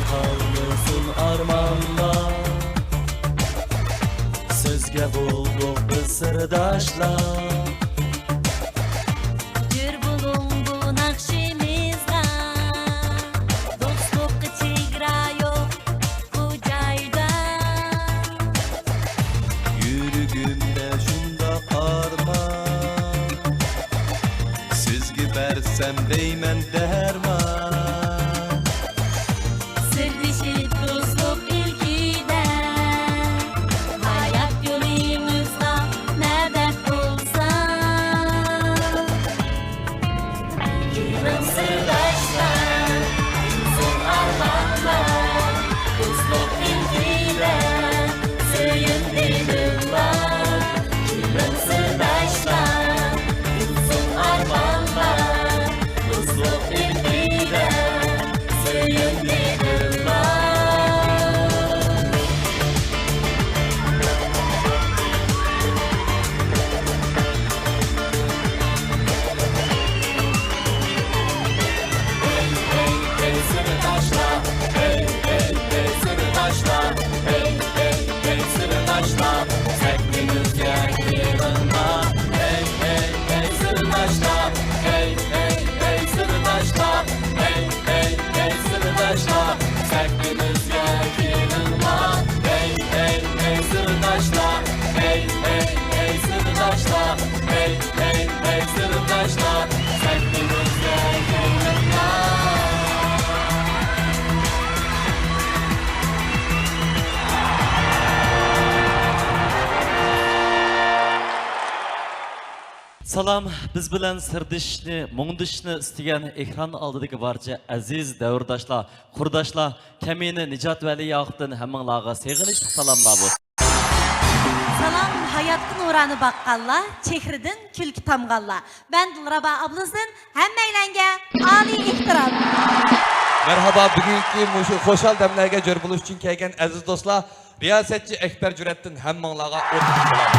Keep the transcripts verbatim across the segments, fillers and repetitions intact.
قالمىسۇن ئارمانلار، سىزگە بولدۇق بىز سىرداشلار. جۆر بولۇڭ بۇ ناخشىمىزغا، دوستلۇققا چېگرا يوق بۇ جايدا. يۈرىكىمدە شۇنداق ئارمان، سىزگە بەرسەم دەيمەن دەرمان. سىردىشىپ دوستلۇق ئىلكىدە، ھايات يولىمىزغا مەدەت بولسا. كېلىڭ سىرداشلار، ئۈنسۇن ئارمانلار، دوستلۇق ئىلكىدە سۆيۈندى دىللار. كېلىڭ سىرداشلار، ئۈنسۇن ئارمانلار، دوستلۇق ئىلكىدە سۆيۈندى دىللار. ھەي، ھەي، ھەي، سىرداشلار، ھەي، ھەي، ھەي، سىرداشلار، ھەي، ھەي، ھەي، سىرداشلار، سەھنىمىزگە كېلىڭلار. ھەي، ھەي، ھەي، سىرداشلار، ھەي، ھەي، ھەي، سىرداشلار، ھەي، ھەي، ھەي، سىرداشلار، سەھنىمىزگە كېلىڭلار. ھەي، ھەي، ھەي، سىرداشلار، ھەي، ھەي، ھەي، سىرداشلار، ھەي، ھەي، ھەي، سىرداشلار، سەھنىمىزگە كېلىڭلار. سالام، بىز بىلەن سىردىشىشنى، مۇڭدىشىشنى ئىستىگەن ئېكران ئالدىدىكى بارچە ئەزىز دەۋرداشلار، قۇرداشلار، كەمىنە نىجات ۋەلى ياقۇپتىن ھەممىڭلارغا سېغىنىشلىق سالاملار بولسۇن. سالام، ھاياتقا نۇرانە باققانلار، چېھرىدىن كۈلكە تامغانلار. مەن دىلرەبا ئابلىزدىن ھەممەيلەنگە ئالىي ئېھتىرام. مەرھابا، بۈگۈنكى مۇشۇ خۇشال دەملەرگە جۆر بولۇش ئۈچۈن كەلگەن ئەزىز دوستلار، رىياسەتچى ئەكبەر جۈرئەتتىن ھەممىڭلارغا ئوتلۇق سالام.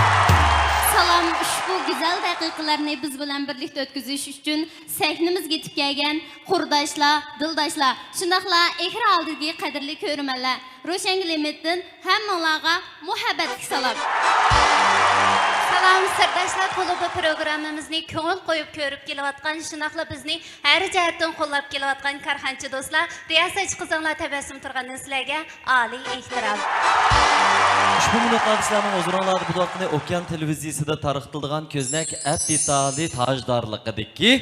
سالام، ئۇشبۇ گۈزەل دەقىقىلەرنى بىز بىلەن بىرلىكتە ئۆتكۈزۈش ئۈچۈن سەھنىمىزگە يېتىپ كەلگەن قۇرداشلار، دىلداشلار، شۇنداقلا ئېكران ئالدىدىكى قەدىرلىك كۆرۈرمەنلەر، روشەنگۈل ئىمىدتىن ھەممىڭلارغا مۇھەببەتلىك سالام. سالام، سىرداشلار كۇلۇبى پروگراممىمىزنى كۆڭۈل قويۇپ كۆرۈپ كېلىۋاتقان، شۇنداقلا بىزنى ھەر جەھەتتىن قوللاپ كېلىۋاتقان كارخانىچى دوستلار، رىياسەتچى قىزىڭلار تەبەسسۇم تۇرغاندىن سىلەرگە ئالىي ئېھتىرام. ئۇشبۇ مىنۇتلاردا سىلەرنىڭ ھۇزۇرۇڭلاردا بولۇۋاتقىنى ئوكيان تېلېۋىزىيىسىدە تارقىتىلىدىغان كۆزنەك ئەپ دېتالى تاجدارلىقىدىكى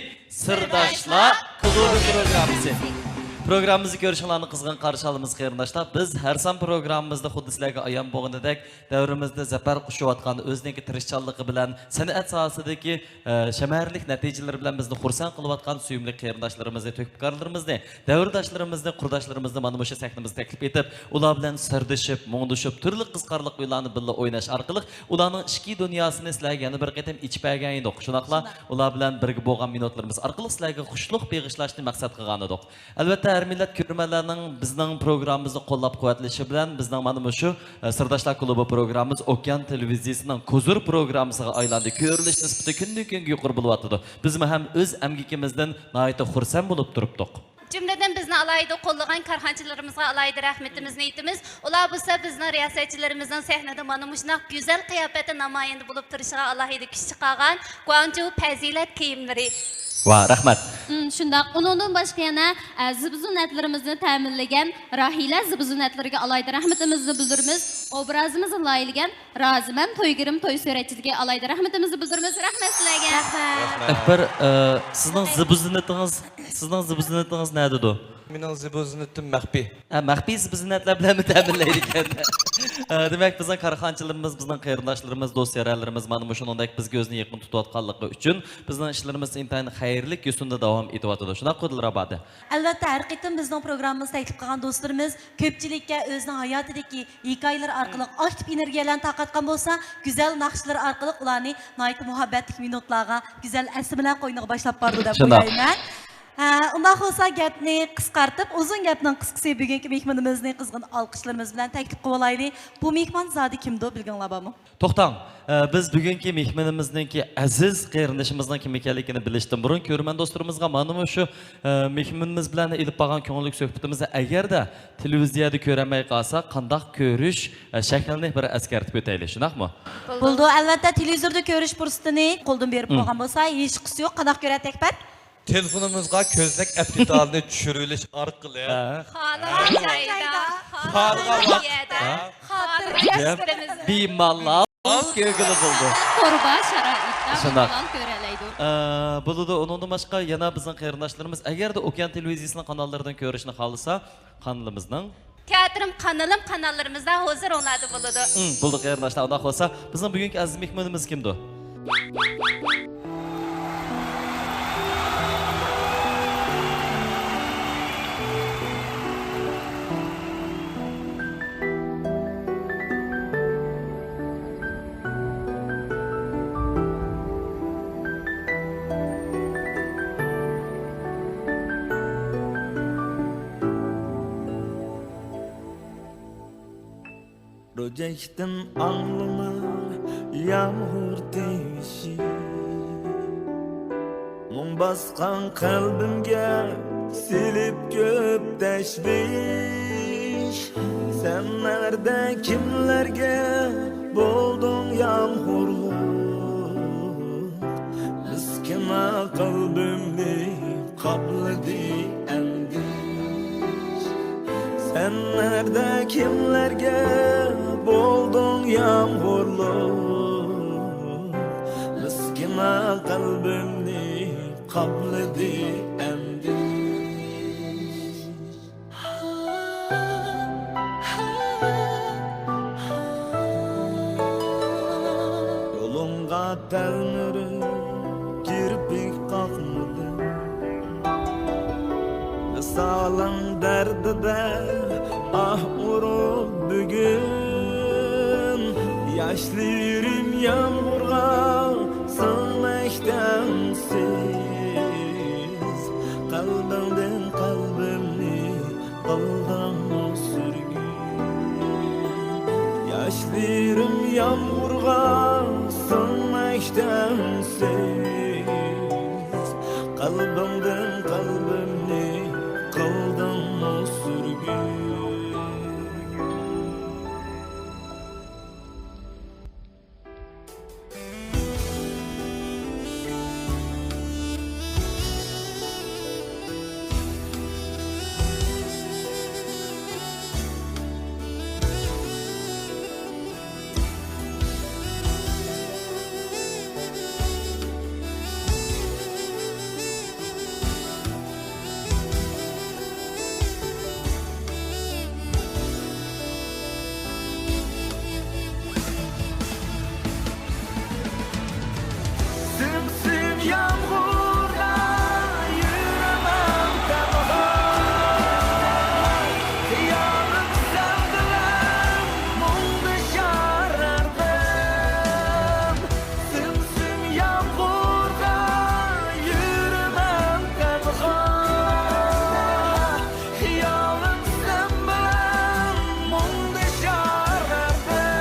سىرداشلار كۇلۇبى پروگراممىسى. پروگراممىمىزنى كۆرۈشۈڭلارنى قىزغىن قارشى ئالىمىز، قېرىنداشلار. بىز ھەر سان پروگراممىمىزدا خۇددى سىلەرگە ئايان بولغىنىدەك، دەۋرىمىزدە زەپەر قۇچۇۋاتقان، ئۆزىنىڭكى تىرىشچانلىقى بىلەن سەنئەت ساھەسىدىكى، ئە، شەمەرلىك نەتىجىلىرى بىلەن بىزنى خۇرسەن قىلىۋاتقان سۆيۈملۈك قېرىنداشلىرىمىزنى، تۆھپىكارلىرىمىزنى، دەۋرداشلىرىمىزنى، قۇرداشلىرىمىزنى مانا مۇشۇ سەھنىمىزگە تەكلىپ ئېتىپ، ئۇلار بىلەن سىردىشىپ، مۇڭدىشىپ، تۈرلۈك قىزىقارلىق ئويۇنلارنى بىللە ئويناش ئارقىلىق ئۇلارنىڭ ئىچكى دۇنياسىنى سىلەرگە يەنە بىر قېتىم ئېچىپ بەرگەن ئىدۇق. شۇنداقلا شۇنداق. ئۇلار بىلەن بىرگە بولغان مىنۇتلىرىمىز ئارقىلىق سىلەرگە خۇشلۇق بېغىشلاشنى مەقسەت قىلغان ئىدۇق. ئەلۋەتتە، ھەر مىللەت كۆرۈرمەنلەرنىڭ بىزنىڭ پروگراممىمىزنى قوللاپ-قۇۋۋەتلىشى بىلەن بىزنىڭ مانا مۇشۇ، ئە، سىرداشلار كۇلۇبى پروگراممىمىز ئوكيان تېلېۋىزىيىسىنىڭ كوزۇر پروگراممىسىغا ئايلاندى. كۆرۈلۈش نىسبىتى كۈندىن-كۈنگە يۇقىرى بولۇۋاتىدۇ. بىزمۇ ھەم ئۆز ئەمگىكىمىزدىن ناھايىتى خۇرسەن بولۇپ تۇرۇپتۇق. جۈملىدىن بىزنى ئالاھىدە قوللىغان كارخانىچىلىرىمىزغا ئالاھىدە رەھمىتىمىزنى ئېيتىمىز. ئۇلار بولسا بىزنىڭ رىياسەتچىلىرىمىزنىڭ سەھنىدە مانا مۇشۇنداق گۈزەل قىياپەتتە نامايەندە بولۇپ تۇرۇشىغا ئالاھىدە كۈچ چىقارغان گۇاڭجۇ پەزىلەت كىيىملىرى. ۋا، رەھمەت. ئىم، شۇنداق. ئۇنىڭدىن باشقا يەنە، ئە، زىبۇ-زىننەتلىرىمىزنى تەمىنلىگەن راھىلە زىبۇ-زىننەتلىرىگە ئالاھىدە رەھمىتىمىزنى بىلدۈرىمىز. ئوبرازىمىزنى لايىھىلىگەن رازىمەن تويگىرىم توي سۈرەتچىسىگە ئالاھىدە رەھمىتىمىزنى بىلدۈرىمىز. رەھمەت سىلەرگە. رەھمەت. ئەكبەر، ئە، سىزنىڭ زىبۇ-زىننىتىڭىز، سىزنىڭ زىبۇ-زىننىتىڭىز نەدىدۇ؟ مېنىڭ زىبۇ-زىننىتىم مەخپىي. ھە، مەخپىي زىبۇ-زىننەتلەر بىلەنمۇ تەمىنلەيدىكەن. ئە، دېمەك، بىزنىڭ كارخانىچىلىرىمىز، بىزنىڭ قېرىنداشلىرىمىز، دوست-يارەنلىرىمىز مانا مۇشۇنىڭدەك بىزگە ئۆزىنى يېقىن تۇتۇۋاتقانلىقى ئۈچۈن بىزنىڭ ئىشلىرىمىز ئىنتايىن خەيرلىك يۈسۈندە داۋام ئېتىۋاتىدۇ. شۇنداققۇ، دىلرەبا ئابىدە؟ ئەلۋەتتە، ھەر قېتىم بىزنىڭ پروگراممىمىزغا تەكلىپ قىلغان دوستلىرىمىز كۆپچىلىككە ئۆزىنىڭ ھاياتىدىكى ھېكايىلىرى ئارقىلىق ئاكتىپ ئېنېرگىيەلەرنى تارقاتقان بولسا، گۈزەل ناخشىلىرى ئارقىلىق ئۇلارنى ناھايىتى مۇھەببەتلىك مىنۇتلارغا، گۈزەل ئەسلىمىلەر قوينىغا باشلاپ بارىدۇ دەپ شۇنداق. ئويلايمەن. ئە، ئۇنداق بولسا گەپنى قىسقارتىپ، ئۇزۇن گەپنىڭ قىسقىسى بۈگۈنكى مېھمىنىمىزنى قىزغىن ئالقىشلىرىمىز بىلەن تەكلىپ قىلىۋالايلى. بۇ مېھمان زادى كىمدۇ، بىلگۈڭلار بارمۇ؟ توختاڭ، ئە، بىز بۈگۈنكى مېھمىنىمىزنىڭكى ئەزىز قېرىندىشىمىزنىڭ كىم ئىكەنلىكىنى بىلىشتىن بۇرۇن، كۆرۈرمەن دوستلىرىمىزغا مانا مۇشۇ، ئە، مېھمىنىمىز بىلەن ئېلىپ بارغان كۆڭۈللۈك سۆھبىتىمىزنى ئەگەردە تېلېۋىزىيەدە كۆرەلمەي قالسا، قانداق كۆرۈش، ئە، شەكلىنى بىر ئەسكەرتىپ ئۆتەيلى، شۇنداقمۇ؟ بولىدۇ، ئەلۋەتتە، تېلېۋىزوردا كۆرۈش پۇرسىتىنى قولدىن بېرىپ بولغان بولسا، ھېچقىسى يوق. قانداق كۆرەتتى ئەكبەر؟ تېلېفونىمىزغا كۆزنەك ئەپلىكاتسىيەسىنى چۈشۈرۈۋېلىش ئارقىلىق، ھە، خالىغان جايدا، خالىغان يەردە، ھە، خاتىرجەم بىمالال كۆرگىلى بولىدۇ. توردا شارائىتتا بىمالال كۆرەلەيدۇ. ئە، بولىدۇ. ئۇنىڭدىن باشقا يەنە بىزنىڭ قېرىنداشلىرىمىز، ئەگەردە ئوكيان تېلېۋىزىيىسىنىڭ قاناللىرىدىن كۆرۈشنى خالىسا، قانىلىمىزنىڭ تىياتىرىم قانىلىم قاناللىرىمىزدا ھۇزۇرۇڭلاردا بولىدۇ. ئىم، بولدى قېرىنداشلار، ئۇنداق بولسا بىزنىڭ بۈگۈنكى ئەزىز مېھمىنىمىز كىمدۇ؟ روجەكتىن ئاڭلىما يامغۇر تېۋىشى، مۇڭ باسقان قەلبىمگە سېلىپ كۆپ تەشۋىش. سەن نەدە، كىملەرگە بولدۇڭ يامغۇرلۇق؟ مىسكىنا قەلبىمنى قاپلىدى ئەندىشە. سەن نەدە، كىملەرگە بولدۇڭ يامغۇرلۇق؟ مىسكىنا قەلبىمنى قاپلىدى ئەندىشە. يولۇڭغا تەلمۈرۈپ كىرپىك قاقمىدىم. ۋىسالىڭ دەردىدە ئاھ ئۇرۇپ بۈگۈن، ياشلىرىم يامغۇرغا سىڭمەكتە ئۈنسىز. قەلبىڭدىن قەلبىمنى قىلدىڭمۇ سۈرگۈن؟ ياشلىرىم يامغۇرغا سىڭمەكتە ئۈنسىز. قەلبىڭدىن قەلبىمنى قىلدىڭمۇ سۈرگۈن؟ سىم-سىم يامغۇردا يۈرىمەن تەنھا، خىيالىم سەن بىلەن مۇڭدىشار ھەردەم. سىم-سىم يامغۇردا يۈرىمەن تەنھا، خىيالىم سەن بىلەن مۇڭدىشار ھەردەم.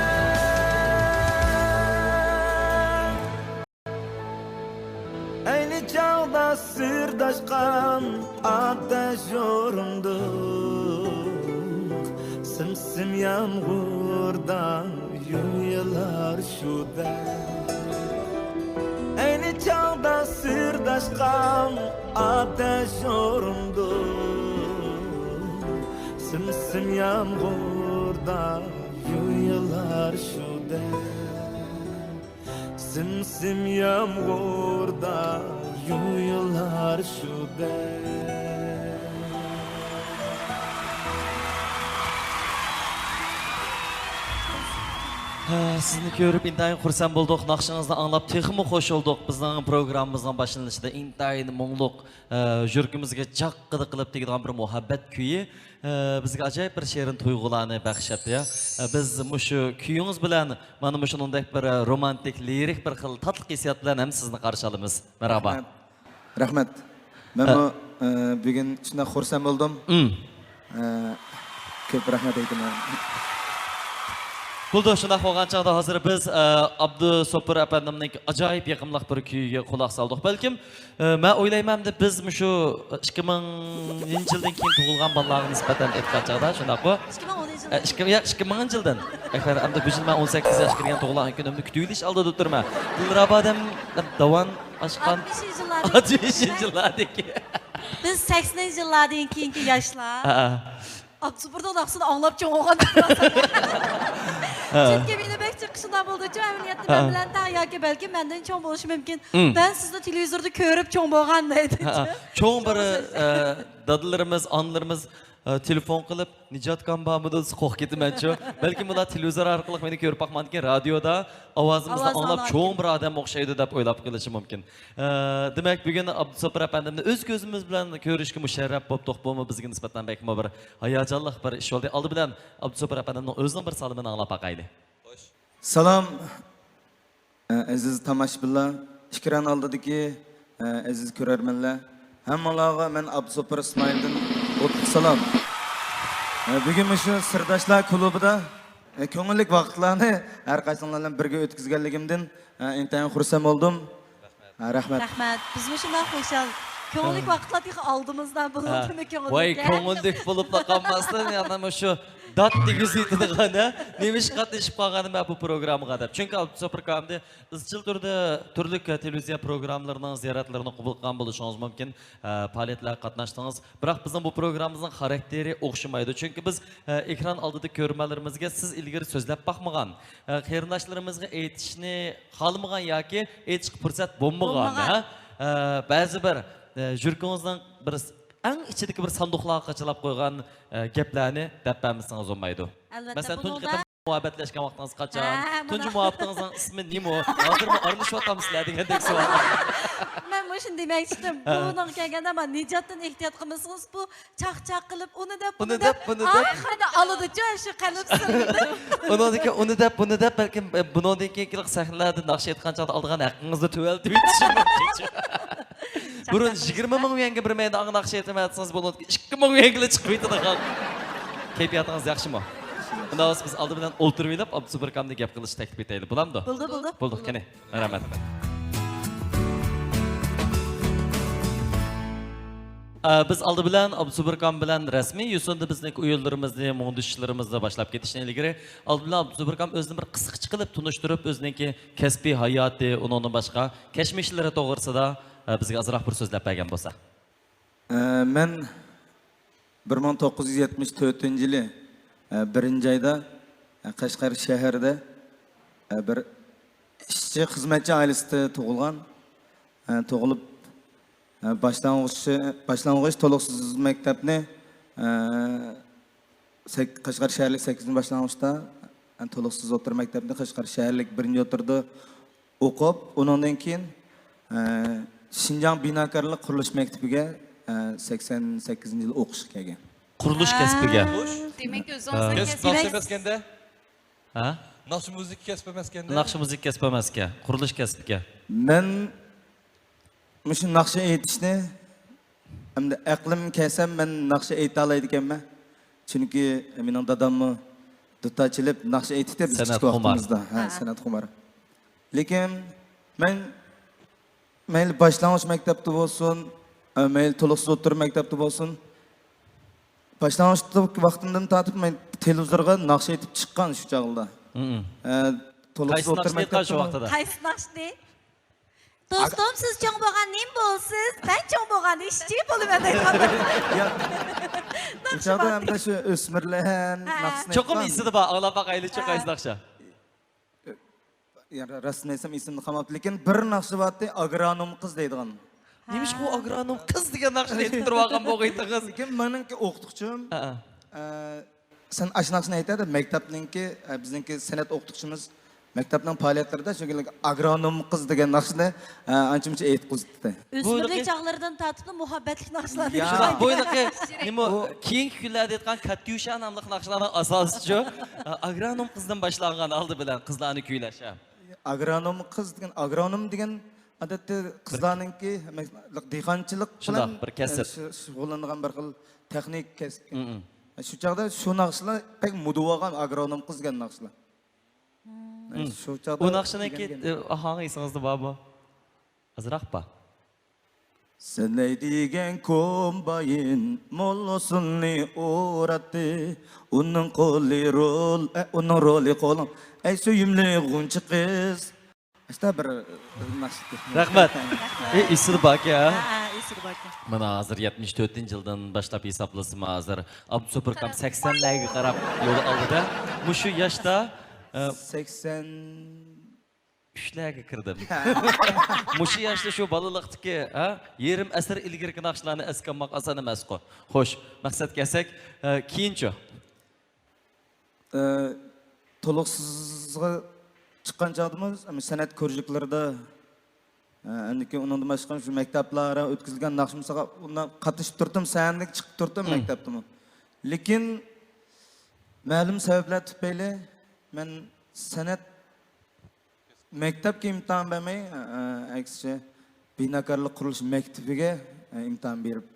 ئەينى چاغدا سىرداشقان ئاتەش ئورۇندۇق، سىم-سىم يامغۇردا يۇيۇلار شۇ دەم. ئەينى چاغدا سىرداشقان ئاتەش ئورۇندۇق، سىم-سىم يامغۇردا يۇيۇلار شۇ دەم. سىم-سىم يامغۇردا يۇيۇلار شۇ دەم. ھە، سىزنى كۆرۈپ ئىنتايىن خۇرسەن بولدۇق، ناخشىڭىزنى ئاڭلاپ تېخىمۇ خۇش بولدۇق. بىزنىڭ پروگراممىمىزنىڭ باشلىنىشىدا ئىنتايىن مۇڭلۇق، ئە، يۈرىكىمىزگە جاققىدە قىلىپ تېگىدىغان بىر مۇھەببەت كۈيى، ئە، بىزگە ئاجايىپ بىر شېرىن تۇيغۇلارنى بەخش ئەتتى. ئە، بىز مۇشۇ كۈيىڭىز بىلەن مانا مۇشۇنىڭدەك بىر، ئە، رومانتىك، لىرىك بىر خىل تاتلىق ھېسسىيات بىلەن ھەم سىزنى قارشى ئالىمىز. مەرھابا. رەھمەت. رەھمەت. مەنمۇ، ئە، بۈگۈن شۇنداق خۇرسەن بولدۇم. ئە، كۆپ رەھمەت ئېيتىمەن. بولدى، شۇنداق بولغان چاغدا ھازىر بىز، ئە، ئابدۇسوپۇر ئەپەندىمنىڭ ئاجايىپ يېقىملىق بىر كۈيىگە قۇلاق سالدۇق. بەلكىم، ئە، مەن ئويلايمەن، ئەمدى بىز مۇشۇ ئىككى مىڭىنچى يىلدىن كېيىن تۇغۇلغان بالىلارغا نىسبەتەن ئېيتقان چاغدا، شۇنداققۇ؟ ئىككى مىڭ ئونىنچى يىلدىن. ئە، ئىككى مىڭىنچى يىلدىن. ئەكبەر، ئەمدى بۇ يىل مەن ئون سەككىز ياشقا كىرگەن، تۇغۇلغان كۈنۈمنى كۈتۈۋېلىش ئالدىدا تۇرىمەن. دىلرەبا ئادەم داۋان ئاشقان. ئاتمىشىنچى يىللاردىكى. ئاتمىشىنچى يىللاردىكى. بىز سەكسىنىنچى يىللاردىن كېيىنكى ياشلار. ھە. ئابدۇسوپۇرنىڭ ناخشىسىنى ئاڭلاپ چوڭ بولغان. ھە. چۈنكى مېنى بەك جىق شۇنداق بولدىچۇ، ئەمەلىيەتتە مەن ھە. بىلەن تەڭ ياكى بەلكىم مەندىن چوڭ بولۇشى مۇمكىن. مم. مەن سىزنى تېلېۋىزوردا كۆرۈپ چوڭ بولغان دەيدىچۇ. ھە. چوڭ بىر، ئە، دادىلىرىمىز، ئانىلىرىمىز، ئە، تېلېفون قىلىپ، نىجاتكام بارمىدۇ دېسە قورقۇپ كېتىمەنچۇ. بەلكىم ئۇلار تېلېۋىزور ئارقىلىق مېنى كۆرۈپ باقمايدىكەن، رادىيودا ئاۋازىمىزنى ئاۋازنى ئاڭلاپ، ئاڭلاپ چوڭ بىر ئادەم ئوخشايدۇ دەپ ئويلاپ قېلىشى مۇمكىن. ئە، دېمەك، بۈگۈن ئابدۇسوپۇر ئەپەندىمنى ئۆز كۆزىمىز بىلەن كۆرۈشكە مۇشەررەپ بوپتۇق. بۇمۇ بىزگە نىسبەتەن بەكمۇ بىر ھاياجانلىق بىر ئىش بولدى. ئالدى بىلەن ئابدۇسوپۇر ئەپەندىمنىڭ ئۆزىنىڭ بىر سالىمىنى ئاڭلاپ باقايلى. سالام، ئە، ئەزىز تاماشىبىنلار، ئېكران ئالدىدىكى، ئە، ئەزىز كۆرەرمەنلەر، ھەممىڭلارغا مەن ئابدۇسوپۇر ئىسمائىلدىن ئوتلۇق سالام. ئە، بۈگۈن مۇشۇ سىرداشلار كۇلۇبىدا، ئە، كۆڭۈللۈك ۋاقىتلارنى ھەر قايسىڭلار بىلەن بىرگە ئۆتكۈزگەنلىكىمدىن، ئە، ئىنتايىن خۇرسەن بولدۇم. ھە، رەھمەت. رەھمەت. بىزمۇ شۇنداق خۇشال. كۆڭۈللۈك ھە. ۋاقىتلار تېخى ئالدىمىزدا ھە. بولۇپمۇ كۆڭۈللۈك. ۋاي، كۆڭۈللۈك بولۇپلا قالماستىن، يەنە مۇشۇ دات دېگۈزى ئېيتىدىغان، ھە؟ نېمە ئىش قاتنىشىپ قالغانىم مەن بۇ پروگراممىغا دەپ. چۈنكى ئابدۇسوپۇر ئاكامدى ئىزچىل تۈردە تۈرلۈك تېلېۋىزىيە پروگراممىلىرىنىڭ زىيارەتلىرىنى قوبۇل قىلغان بولۇشىڭىز مۇمكىن، ھە، پائالىيەتلەرگە قاتناشتىڭىز. بىراق بىزنىڭ بۇ پروگراممىمىزنىڭ خاراكتېرى ئوخشىمايدۇ. چۈنكى بىز، ئە، ئېكران ئالدىدا كۆرۈرمەنلىرىمىزگە سىز ئىلگىرى سۆزلەپ باقمىغان، ئە، قېرىنداشلىرىمىزغا ئېيتىشنى خالىمىغان ياكى ئېيتىشقا پۇرسەت بولمىغان، بولمىغان. ھە؟ ئە، بەزى بىر، ئە، يۈرىكىڭىزنىڭ بىر س-، ئەڭ ئىچىدىكى بىر ساندۇقلارغا قاچىلاپ قويغان، ئە، گەپلەرنى دەپ بەرمىسىڭىز بولمايدۇ. ئەلۋەتتە، مەسىلەن، تۇنجى بۇنىڭدا قېتىم مۇھەببەتلەشكەن ۋاقتىڭىز قاچان؟ ھە، مانا. تۇنجى مۇھەببىتىڭىزنىڭ ئىسمى نېمە؟ ھازىرمۇ ئارىلىشىۋاتامسىلەر دېگەندەك سوئال. مەن مۇشۇنى دېمەكچىدىم. ھە. بۇنىڭغا كەلگەندە، مانا، نىجاتتىن ئېھتىيات قىلمىسىڭىز، بۇ چاقچاق قىلىپ، ئۇنى دەپ، بۇنى بۇنى دەپ، دەپ، بۇنى دەپ. ئاخىرىدا ئالىدىچۇ شۇ قەلب سىرىنى. ئۇنىڭدىن كېيىن ئۇنى دەپ، بۇنى دەپ، بەلكىم، ئە، بۇنىڭدىن كېيىنكى سەھنىلەردە ناخشا ئېيتقان چاغدا ئالىدىغان ھەققىڭىزنى تۆۋەنلىتىۋېتىشى مۇمكىنچۇ. بۇرۇن يىگىرمە مىڭ يۈەنگە بىر مەيدانغا ناخشا ئېيتىۋەتسىڭىز، بۇنىڭدىن كېيىن ئىككى مىڭ يۈەنگىلا چىقىپ كېتىدىغان. كەيپىياتىڭىز ياخشىمۇ؟ ئۇنداق بولسا بىز ئالدى بىلەن ئولتۇرۇۋېلىپ، ئابدۇسوپۇر ئاكامنى گەپ قىلىشنى تەكلىپ ئېتەيلى. بولامدۇ؟ بولدى، بولدى. بولدى، قېنى. رەھمەت. ئە، بىز ئالدى بىلەن ئابدۇسوپۇر ئاكام بىلەن رەسمىي يۈزتۇندا بىزنىڭ ئويۇنلىرىمىزنى، مۇڭدىشىشلىرىمىزنى باشلاپ كېتىشتىن ئىلگىرى، ئالدى بىلەن ئابدۇسوپۇر ئاكام ئۆزىنى بىر قىسقىچە قىلىپ تونۇشتۇرۇپ، ئۆزىنىڭكى كەسپىي ھاياتى، ئۇنىڭدىن باشقا كەچمىشلىرى توغرىسىدا، ئە، بىزگە ئازراق بىر سۆزلەپ بەرگەن بولسا. ئە، مەن بىر مىڭ توققۇز يۈز يەتمىش تۆتىنچى يىلى، ئە، بىرىنچى ئايدا، ئە، قەشقەر شەھىرىدە، ئە، بىر ئىشچى خىزمەتچى ئائىلىسىدە تۇغۇلغان. ئە، تۇغۇلۇپ، ئە، باشلانغۇچ، باشلانغۇچ تولۇقسىز مەكتەپنى، ئە، سەك-، قەشقەر شەھەرلىك سەككىزىنچى باشلانغۇچتا، ئە، تولۇقسىز ئوتتۇرا مەكتەپنى قەشقەر شەھەرلىك بىرىنچى ئوتتۇرىدا ئوقۇپ، ئۇنىڭدىن كېيىن، ئە، شىنجاڭ بىناكارلىق قۇرۇلۇش مەكتىپىگە، ئە، سەكسەن سەككىزىنچى يىلى ئوقۇشقا كەلگەن. قۇرۇلۇش كەسپىگە. دېمەك، ھە. ئۆزىڭىزنىڭ كەسىپ ناخشا ئەمەسكەندە؟ ھە؟ ناخشا مۇزىكا كەسپى ئەمەسكەندە؟ ناخشا مۇزىكا كەسپى ئەمەسكەن. قۇرۇلۇش كەسپىگە. مەن مۇشۇ ناخشا ئېيتىشنى، ئەمدى ئەقلىم كەلسەم، مەن ناخشا ئېيتالايدىكەنمەن. چۈنكى مېنىڭ داداممۇ دۇتار چېلىپ ناخشا ئېيتتى بىز كىچىك ۋاقتىمىزدا. ھە، ھە. سەنئەتخۇمار. لېكىن مەن مەيلى باشلانغۇچ مەكتەپتە بولسۇن، ئە، مەيلى تولۇقسىز ئوتتۇرا مەكتەپتە بولسۇن، باشلانغۇچ ۋاقتىمدىن تارتىپ مەن تېلېۋىزورغا ناخشا ئېيتىپ چىققان شۇ چاغدا. مم. ئە، تولۇقسىز ئوتتۇرا مەكتەپتە شۇ ۋاقتىدا. قايسى ناخشىنى؟ دوستۇم، سىز چوڭ بولغان نېمە بولىسىز؟ مەن چوڭ بولغان ئىشچى بولىمەن دەيدىغان. ياق. ئۇ چاغدا ئەمدى شۇ ئۆسمۈرلەر ناخشىسىنى چوقۇم ئېيتقان. ئېسىدە بار، ئاڭلاپ باقايلىچۇ، ھە. قايسى ناخشا؟ يا، راستىنى ئېيتسام، ئېسىمدە قالماپتۇ، لېكىن بىر ناخشا بارتتى، ئاگرونوم قىز دەيدىغان. نېمىشقا ئۇ ئاگرونوم قىز دېگەن ناخشىنى ئېيتىپ تۇرۇۋالغان بولغىيتىڭىز؟ لېكىن مېنىڭكى ئوقۇتقۇچىم، ھە، ئە، سەن ئاشۇ ناخشىنى ئېيتە دەپ، مەكتەپنىڭكى، ئە، بىزنىڭكى سەنئەت ئوقۇتقۇچىمىز مەكتەپنىڭ پائالىيەتلىرىدە شۇ كۈنلۈك ئاگرونوم قىز دېگەن ناخشىنى، ئە، ئانچە-مۇنچە ئېيتقۇزدى. ئۆسمۈرلۈك چاغلىرىدىن تارتىپلا مۇھەببەتلىك ناخشىلارنى يا. شۇنداق بويىدىكى نېمە، كېيىنكى كۈنلەردە ئېيتقان كاتيۇشا ناملىق ناخشىلارنىڭ ئاساسىچۇ، ئاگرونوم قىزدىن باشلانغان ئالدى بىلەن قىزلارنى كۈيلەش، ھە. ئاگرونوم قىز دېگەن، ئاگرونوم دېگەن ئادەتتە قىزلارنىڭكى دېھقانچىلىق شۇنداق، بىلەن، بىر كەسىپ. ئە، شۇ-، شۇغۇللىنىدىغان بىر خىل تېخنىك كەسىپ. مم. شۇ چاغدا شۇ ناخشىلار بەك مودا بولغان، ئاگرونوم قىز دېگەن ناخشىلار. مم. شۇ چاغدا ئۇ ناخشىنىڭكى، ئۆگەنگەن. ئە، ئاھاڭى ئېسىڭىزدە بارمۇ؟ ئازراق بار. سەن دېگەن كومباين موللىسىنى ئۇراتتى. ئۇنىڭ قولى رول، ئە، ئۇنىڭ رولى قولۇڭ. ئەي سۆيۈملۈك غۇنچە قىز. ئاشتا بىر، بىر ناخشا. رەھمەت. ئى، ئېسىدە باركەن، ھە؟ ھە، ھە، ئېسىدە باركەن. مانا ھازىر يەتمىش تۆتىنچى يىلدىن باشلاپ ھېسابلىسىمۇ، ھازىر ئابدۇسوپۇر ئاكام سەكسەنلەرگە قاراپ يول ئالدىدا. مۇشۇ ياشتا، ئە، سەكسەن ئۈچلەرگە كىردىم. مۇشۇ ياشتا شۇ بالىلىقتىكى، ھە، يېرىم ئەسىر ئىلگىرىكى ناخشىلارنى ئەسكە ئالماق ئاسان ئەمەسقۇ. خوش، مەقسەتكە كەلسەك، ئە، كېيىنچۇ؟ ئە، تولۇقسىزغا چىققان چاغدىمۇ سەنئەت كۇرژۇكلىرىدا، ئە، ئاندىن كېيىن ئۇنىڭدىن باشقا شۇ مەكتەپلەر ئۆتكۈزۈلگەن ناخشا مۇسابىقە، ئۇنداق قاتنىشىپ تۇردۇم، سەھنىدە چىقىپ تۇردۇم مەكتەپتىمۇ. لېكىن مەلۇم سەۋەبلەر تۈپەيلى مەن سەنئەت مەكتەپكە ئىمتىھان بەرمەي، ئە، ئەكسىچە، بىناكارلىق قۇرۇلۇش مەكتىپىگە، ئە، ئىمتىھان بېرىپ،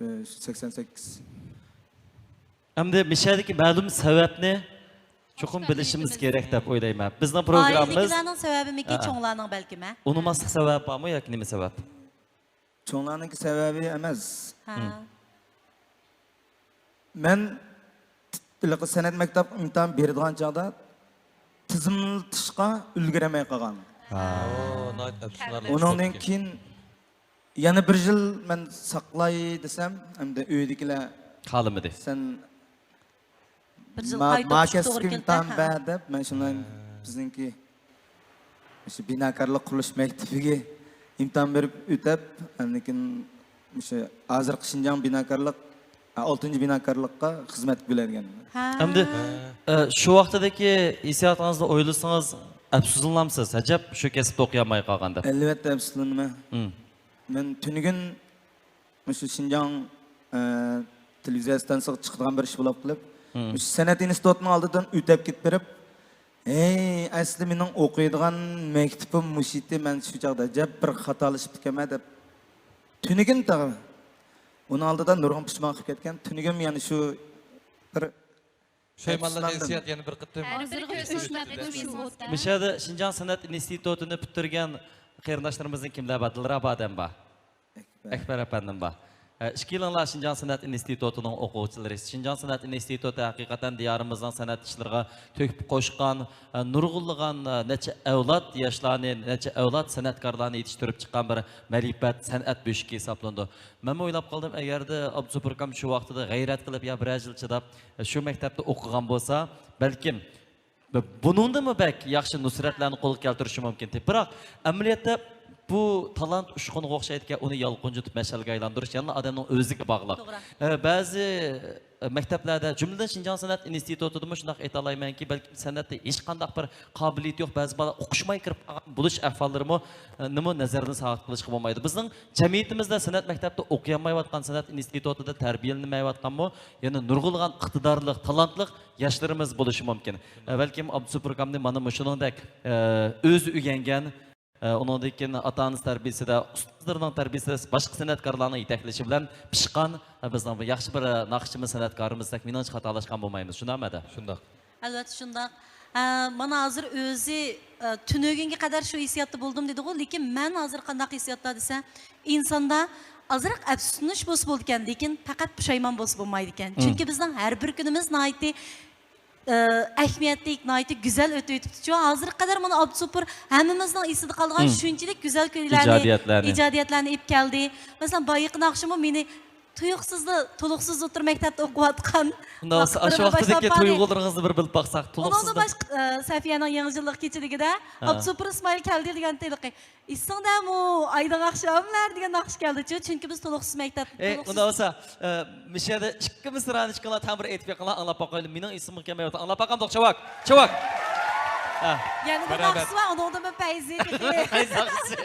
ئە، سەكسەن سەككىز. ئەمدى مىشەدىكى مەلۇم سەۋەبنى چوقۇم بىلىشىمىز كېرەك دەپ ئويلايمەن. بىزنىڭ پروگراممىمىز ئائىلىدىكىلەرنىڭ سەۋەبىمىكى، ھە، چوڭلارنىڭ بەلكىم، ھە؟ ئۇنىماسلىق سەۋەبى بارمۇ ياكى نېمە سەۋەب؟ چوڭلارنىڭكى سەۋەبى ئەمەس. ھە. مم. مەن ھېلىقى سەنئەت مەكتەپ ئىمتىھان بېرىدىغان چاغدا تىزىملىتىشقا ئۈلگۈرەلمەي قالغان. ھە. ئۇنىڭدىن كېيىن يەنە بىر يىل مەن ساقلاي دېسەم، ئەمدى ئۆيدىكىلەر خالىمىدى. سەن بىر يىل ما-، قايتا ما ئوقۇشقا توغرا كەسىپكە كېلىدۇ، ئىمتىھان ھە. بەر دەپ، مەن شۇنداق بىزنىڭكى مۇشۇ بىناكارلىق قۇرۇلۇش مەكتىپىگە ئىمتىھان بېرىپ ئۆتۈپ، ئاندىن كېيىن مۇشۇ ھازىرقى شىنجاڭ بىناكارلىق، ئالتىنچى بىناكارلىققا خىزمەتكە بۆلەنگەن. ھە. ئەمدى، ئە، شۇ ۋاقتىدىكى ھېسسىياتىڭىزنى ئويلىسىڭىز، ئەپسۇسلىنامسىز؟ ئەجەب، شۇ كەسىپتە ئوقۇيالماي قالغان دەپ. ئەلۋەتتە ئەپسۇسلىنىمەن. مم. مەن تۈنۈگۈن مۇشۇ شىنجاڭ، ئە، تېلېۋىزىيە ئىستانسىسىغا چىقىدىغان بىر ئىش بولۇپ قېلىپ، مم، مۇشۇ سەنئەت ئىنستىتۇتىنىڭ ئالدىدىن ئۆتۈپ كېتىپ بېرىپ، ھەي، ئەسلى مېنىڭ ئوقۇيدىغان مەكتىپىم مۇشۇ ئىدى، مەن شۇ چاغدا ئەجەب بىر خاتالىشىپتىكەنمەن دەپ تۈنۈگۈن تېخى ئۇنىڭ ئالدىدا نۇرغۇن پۇشمان قىلىپ كەتكەن. تۈنۈگۈن يەنە شۇ بىر پۇشايمانلىق ھېسسىيات يەنە بىر قېتىم. مۇشۇ يەردە شىنجاڭ سەنئەت ئىنستىتۇتىنى پۈتتۈرگەن قېرىنداشلىرىمىزدىن كىملەر بار؟ دىلرەبا ئادەم بار. ئەكبەر. ئەكبەر ئەپەندىم بار. ئە، ئىككىلىڭلار شىنجاڭ سەنئەت ئىنستىتۇتىنىڭ ئوقۇغۇچىلىرى. شىنجاڭ سەنئەت ئىنستىتۇتى ھەقىقەتەن دىيارىمىزنىڭ سەنئەت ئىشلىرىغا تۆھپە قوشقان، ئە، نۇرغۇنلىغان، ئە، نەچچە ئەۋلاد ياشلارنى، نەچچە ئەۋلاد سەنئەتكارلارنى يېتىشتۈرۈپ چىققان بىر مەرىپەت، سەنئەت بۆشۈكى ھېسابلىنىدۇ. مەنمۇ ئويلاپ قالدىم، ئەگەردە ئابدۇسوپۇر ئاكام شۇ ۋاقتىدا غەيرەت قىلىپ يا بىرەر يىل چىداپ، شۇ مەكتەپتە ئوقۇغان بولسا، بەلكىم بۇنىڭدىنمۇ بەك ياخشى نۇسرەتلەرنى قولغا كەلتۈرۈشى مۇمكىن. بىراق، ئەمەلىيەتتە بۇ تالانت ئۇچقۇنغا ئوخشايدىكەن، ئۇنى يالقۇنجىتىپ مەشئەلگە ئايلاندۇرۇش يەنىلا ئادەمنىڭ ئۆزىگە باغلىق. توغرا. ئە، بەزى، ئە، مەكتەپلەردە، جۈملىدىن شىنجاڭ سەنئەت ئىنستىتۇتىدىمۇ شۇنداق ئېيتالايمەنكى، بەلكىم سەنئەتتە ھېچقانداق بىر قابىلىيىتى يوق، بەزى بالىلار ئوقۇشماي كىرىپ قالغان بولۇش ئەھۋاللىرىمۇ، ئە، نىمۇ نەزەردىن ساقىت قىلىشقا بولمايدۇ. بىزنىڭ جەمئىيىتىمىزدە سەنئەت مەكتەپتە ئوقۇيالمايۋاتقان، سەنئەت ئىنستىتۇتىدا تەربىيەلىنەلمەيۋاتقانمۇ يەنە نۇرغۇنلىغان ئىقتىدارلىق، تالانتلىق ياشلىرىمىز بولۇشى مۇمكىن. ئە، بەلكىم ئابدۇسوپۇر ئاكامنى مانا مۇشۇنىڭدەك، ئە، ئۆزى ئۆگەنگەن، ئە، ئۇنىڭدىن كېيىن ئاتا-ئانىسى تەربىيەسىدە، ئۇستازلىرىنىڭ تەربىيەسىدە، باشقا سەنئەتكارلارنىڭ يېتەكلىشى بىلەن پىشقان، ئە، بىزنىڭ بىر ياخشى بىر، ئە، ناخشىچىمىز، سەنئەتكارىمىز دېسەك، مېنىڭچە خاتالاشقان بولمايمىز. شۇنداقمۇ ھەدە؟ شۇنداق. ئەلۋەتتە شۇنداق. ئە، مانا ھازىر ئۆزى، ئە، تۈنۈگۈنگە قەدەر شۇ ھېسسىياتتا بولدۇم دېدىغۇ، لېكىن مەن ھازىر قانداق ھېسسىياتتا دېسە، ئىنساندا ئازراق ئەپسۇسلىنىش بولسا بولىدىكەن، لېكىن پەقەت پۇشايمان بولسا بولمايدىكەن. مم. چۈنكى بىزنىڭ ھەر بىر كۈنىمىز ناھايىتى، ئە، ئەھمىيەتلىك، ناھايىتى گۈزەل ئۆتۈۋېتىپتۇ. شۇ ھازىرغا قەدەر مانا ئابدۇسوپۇر ھەممىمىزنىڭ ئېسىدە قالىدىغان مم، شۇنچىلىك گۈزەل كۈنلەرنى، ئىجادىيەتلەرنى. ئىجادىيەتلەرنى ئېلىپ كەلدى. مەسىلەن، بايىقى ناخشىمۇ مېنى تۇيۇقسىزلا، تولۇقسىز ئوتتۇرا مەكتەپتە ئوقۇۋاتقان ئۇنداق بولسا، ئاشۇ ۋاقىتلىرىمدىن ۋاقتىدىكى باشلاپ قالدى. تۇيغۇلىرىڭىزنى بىر بىلىپ باقساق، ئۇنىڭدىن تولۇقسىزدىن. باشقا، ئە، سەفىيەنىڭ يېڭى يىللىق كېچىلىكىدە ھە. ئابدۇسوپۇر ئىسمائىل كەلدى دېگەن ھېلىقى. ئېسىڭدەمۇ ئايدىڭ ئاخشاملار دېگەن ناخشا كەلدىچۇ، چۈنكى بىز تولۇقسىز مەكتەپ، ئەي، تولۇقسىز. ئۇنداق بولسا، ئە، مۇشۇ يەردە ئىككى مىسرانى ئىككىڭلار تەڭ بىر ئېيتىپ بېقىڭلار، ئاڭلاپ باقايلى. مېنىڭ ئېسىمگە كەلمەيۋاتىدۇ. ئاڭلاپ باقامدۇق، چاۋاك؟ چاۋاك! ھە. يەنە بىر ناخشىسى بار، ئۇنىڭدىنمۇ پەيزى تېخى. پەيزى ناخشىسى.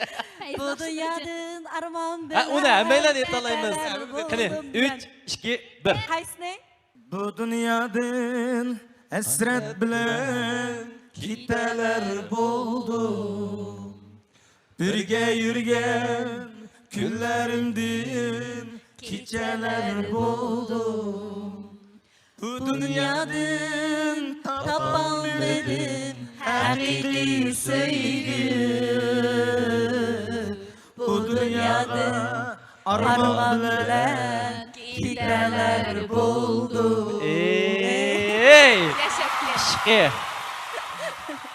بۇ دۇنيادىن ئارمان ھە، بىلەن ئۇنى ھەممەيلەن ئېيتالايمىز. قەيتەرلەر قېنى، بولدۇم ئۈچ، دېگەن. ئىككى، بىر. قايسىنى؟ بۇ دۇنيادىن ھەسرەت بىلەن كېتەلەر بولدۇم. بىرگە يۈرگەن كۈنلىرىمدىن كېچىلەر بولدۇم. بۇ دۇنيادىن تاپالمىدىم ھەقىقىي سۆيگۈ. بۇ دۇنياغا ئارمان بىلەن كېتەلەر بولدۇم. ئەي! ياشاپ كەت. ئىشقى.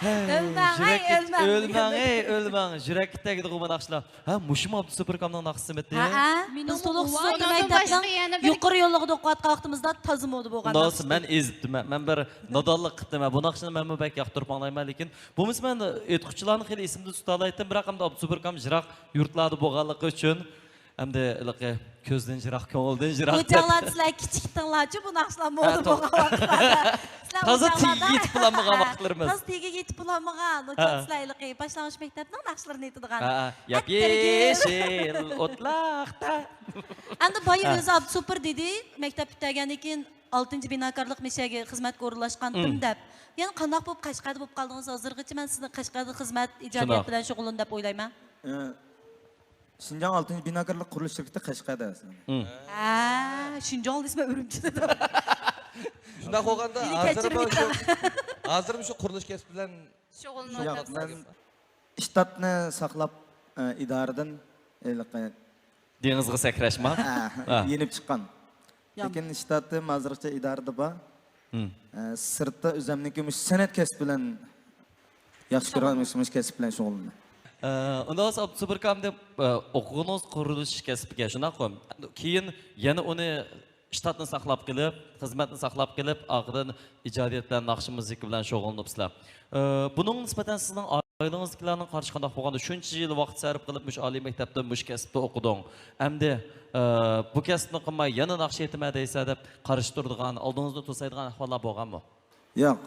ئۆلمەڭ، ئەي، يۈرەك كېتىپ، ئۆلمەڭ. ئۆلمەڭ، ئەي، ئۆلمەڭ. يۈرەككە تەگدىغۇ بۇ ناخشىلار. ھە، مۇشۇمۇ ئابدۇسۇپۇر ئاكامنىڭ ناخشىسىمىتى؟ ھەئە. بىز تولۇقسىز ئوتتۇراق مەكتەپنىڭ يۇقىرى يوللۇقىدا ئوقۇۋاتقان ۋاقتىمىزدا تازا مودا بولغان ناخشا. مەن ئېزىپتىمەن. مەن بىر نادانلىق قىپتىمەن. بۇ ناخشىنى مەنمۇ بەك ياقتۇرۇپ ئاڭلايمەن، لېكىن بولمىسا مەن ئېيتقۇچىلارنى خېلى ئېسىمدە تۇتالايتتىم، بىراق ئەمدى ئابدۇسۇپۇر ئاكام يىراق يۇرتلاردا بولغانلىقى ئۈچۈن، ئەمدى ھېلىقى كۆزدىن يىراق، كۆڭۈلدىن يىراق. ئۇ چاغلاردا سىلەر كىچىكتىڭلارچۇ، بۇ ناخشىلار مودا بولغان ۋاقىتلاردا. سىلەر تازا تېگىگە يېتىپ بولالمىغان ۋاقىتلىرىمىز. تازا تېگىگە يېتىپ بولالمىغان. ئۇ چاغدا سىلەر ھېلىقى باشلانغۇچ مەكتەپنىڭ ناخشىلىرىنى ئېيتىدىغان. ھە، ھە. ياپيېشىل ئوتلاقتا. ئەمدى بايا ئۆزى ئابدۇسۇپۇر دېدى، مەكتەپ پۈتتۈرگەندىن كېيىن ئالتىنچى بىناكارلىق مۇشەگە خىزمەتكە ئورۇنلاشقانتىم دەپ. يەنە قانداق بولۇپ قەشقەردە بولۇپ قالدىڭىز؟ ھازىرغىچە مەن سىزنى قەشقەردە خىزمەت، ئىجادىيەت بىلەن شۇغۇللىنىڭ دەپ ئويلايمەن. ئە، شىنجاڭ ئالتىنچى بىناكارلىق قۇرۇلۇش شىركىتى قەشقەردە ئەسلىدە. ھە، شىنجاڭ دېسە مەن ئۈرۈمچىدە. شۇنداق بولغاندا ھازىرمۇ شۇ، ھازىرمۇ شۇ قۇرۇلۇش كەسپى بىلەن شۇغۇللىنىۋاتىسىز. ياق، مەن ئىشتاتنى ساقلاپ، ئە، ئىدارىدىن ھېلىقى دېڭىزغا سەكرەشما؟ ھە، ھە. يېنىپ چىققان. لېكىن ئىشتاتىم ھازىرغىچە ئىدارىدە بار. ئە، سىرتتا ئۆزەمنىڭكى مۇشۇ سەنئەت كەسپى بىلەن ياخشى كۆرگەن مۇشۇ، مۇشۇ كەسىپ بىلەن شۇغۇللىنىمەن. ئە، ئۇنداق بولسا ئابدۇسابىر ئاكام دەپ، ئە، ئوقۇغىنىڭىز قۇرۇلۇش كەسپىگە، شۇنداققۇ؟ كېيىن يەنە ئۇنى ئىشتاتنى ساقلاپ قېلىپ، خىزمەتنى ساقلاپ قېلىپ، ئارقىدىن ئىجادىيەت بىلەن، ناخشا مۇزىكا بىلەن شۇغۇللىنىپسىلەر. ئە، بۇنىڭغا نىسبەتەن سىزنىڭ ئائىلىڭىزدىكىلەرنىڭ قارىشى قانداق بولغانىدى؟ شۇنچە يىل ۋاقىت سەرپ قىلىپ، مۇشۇ ئالىي مەكتەپتە مۇشۇ كەسىپتە ئوقۇدۇڭ. ئەمدى، ئە، بۇ كەسىپنى قىلماي، يەنە ناخشا ئېيتىمەن دەيسە دەپ قارشى تۇرىدىغان، ئالدىڭىزنى توسايدىغان ئەھۋاللار بولغانمۇ؟ ياق.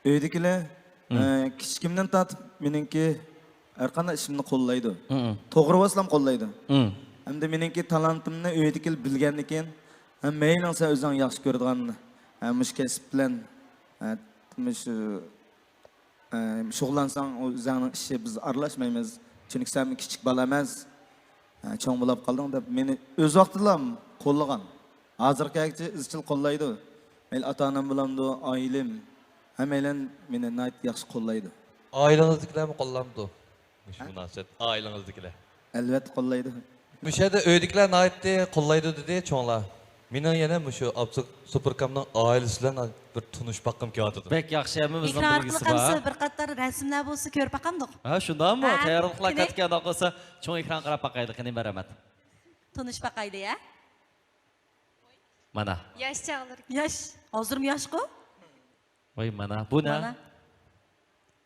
ئۆيدىكىلەر، ئە، كىچىكىمدىن تارتىپ مېنىڭكى ھەر قانداق ئىشىمنى قوللايدۇ. توغرا بولسىلام قوللايدۇ. ئەمدى مېنىڭكى تالانتىمنى ئۆيدىكىلەر بىلگەندىن كېيىن، ھە، مەيلىڭ سەن ئۆزۈڭ ياخشى كۆرىدىغان، ھە، مۇشۇ كەسىپ بىلەن، ھە، مۇشۇ ئە، شۇغۇللانساڭ، ئۇ ئۆزۈڭنىڭ ئىشى، بىز ئارىلاشمايمىز. چۈنكى سەن كىچىك بالا ئەمەس، ئە، چوڭ بولاپ قالدىڭ دەپ مېنى ئۆز ۋاقتىدىلا قوللىغان. ھازىرغىچە ئىزچىل قوللايدۇ. مەيلى ئاتا-ئانام بولامدۇ، ئائىلەم، ھەممەيلەن مېنى ناھايىتى ياخشى قوللايدۇ. ئائىلىڭىزدىكىلەرمۇ قوللامدۇ؟ مۇشۇ مۇناسىۋەت، ئائىلىڭىزدىكىلەر. ئەلۋەتتە قوللايدۇ. مۇشۇ يەردە ئۆيدىكىلەر ناھايىتى قوللايدۇ دېدى چوڭلار. مېنىڭ يەنە مۇشۇ ئابدۇسوپۇر ئاكامنىڭ ئائىلىسى بىلەن بىر تونۇشۇپ باققۇم كېلىۋاتىدۇ. بەك ياخشى، ھەممىمىزنىڭ ئېكران ئارقىلىق بىلگۈسى بار. ھەممىسى بىر قاتار رەسىملەر بولسا كۆرۈپ باقامدۇق؟ ھە، شۇنداقمۇ؟ ھە، تەييارلىقلار قېنى؟ كەتكەنداق بولسا، چوڭ ئېكرانغا قاراپ باقايلى، قېنى، مەرھەمەت. تونۇشۇپ باقايلى، ھە؟ مانا. ياش چاغلىرى. ياش. ھازىرمۇ ياشقۇ؟ ۋاي، مانا. بۇ نە؟ مانا.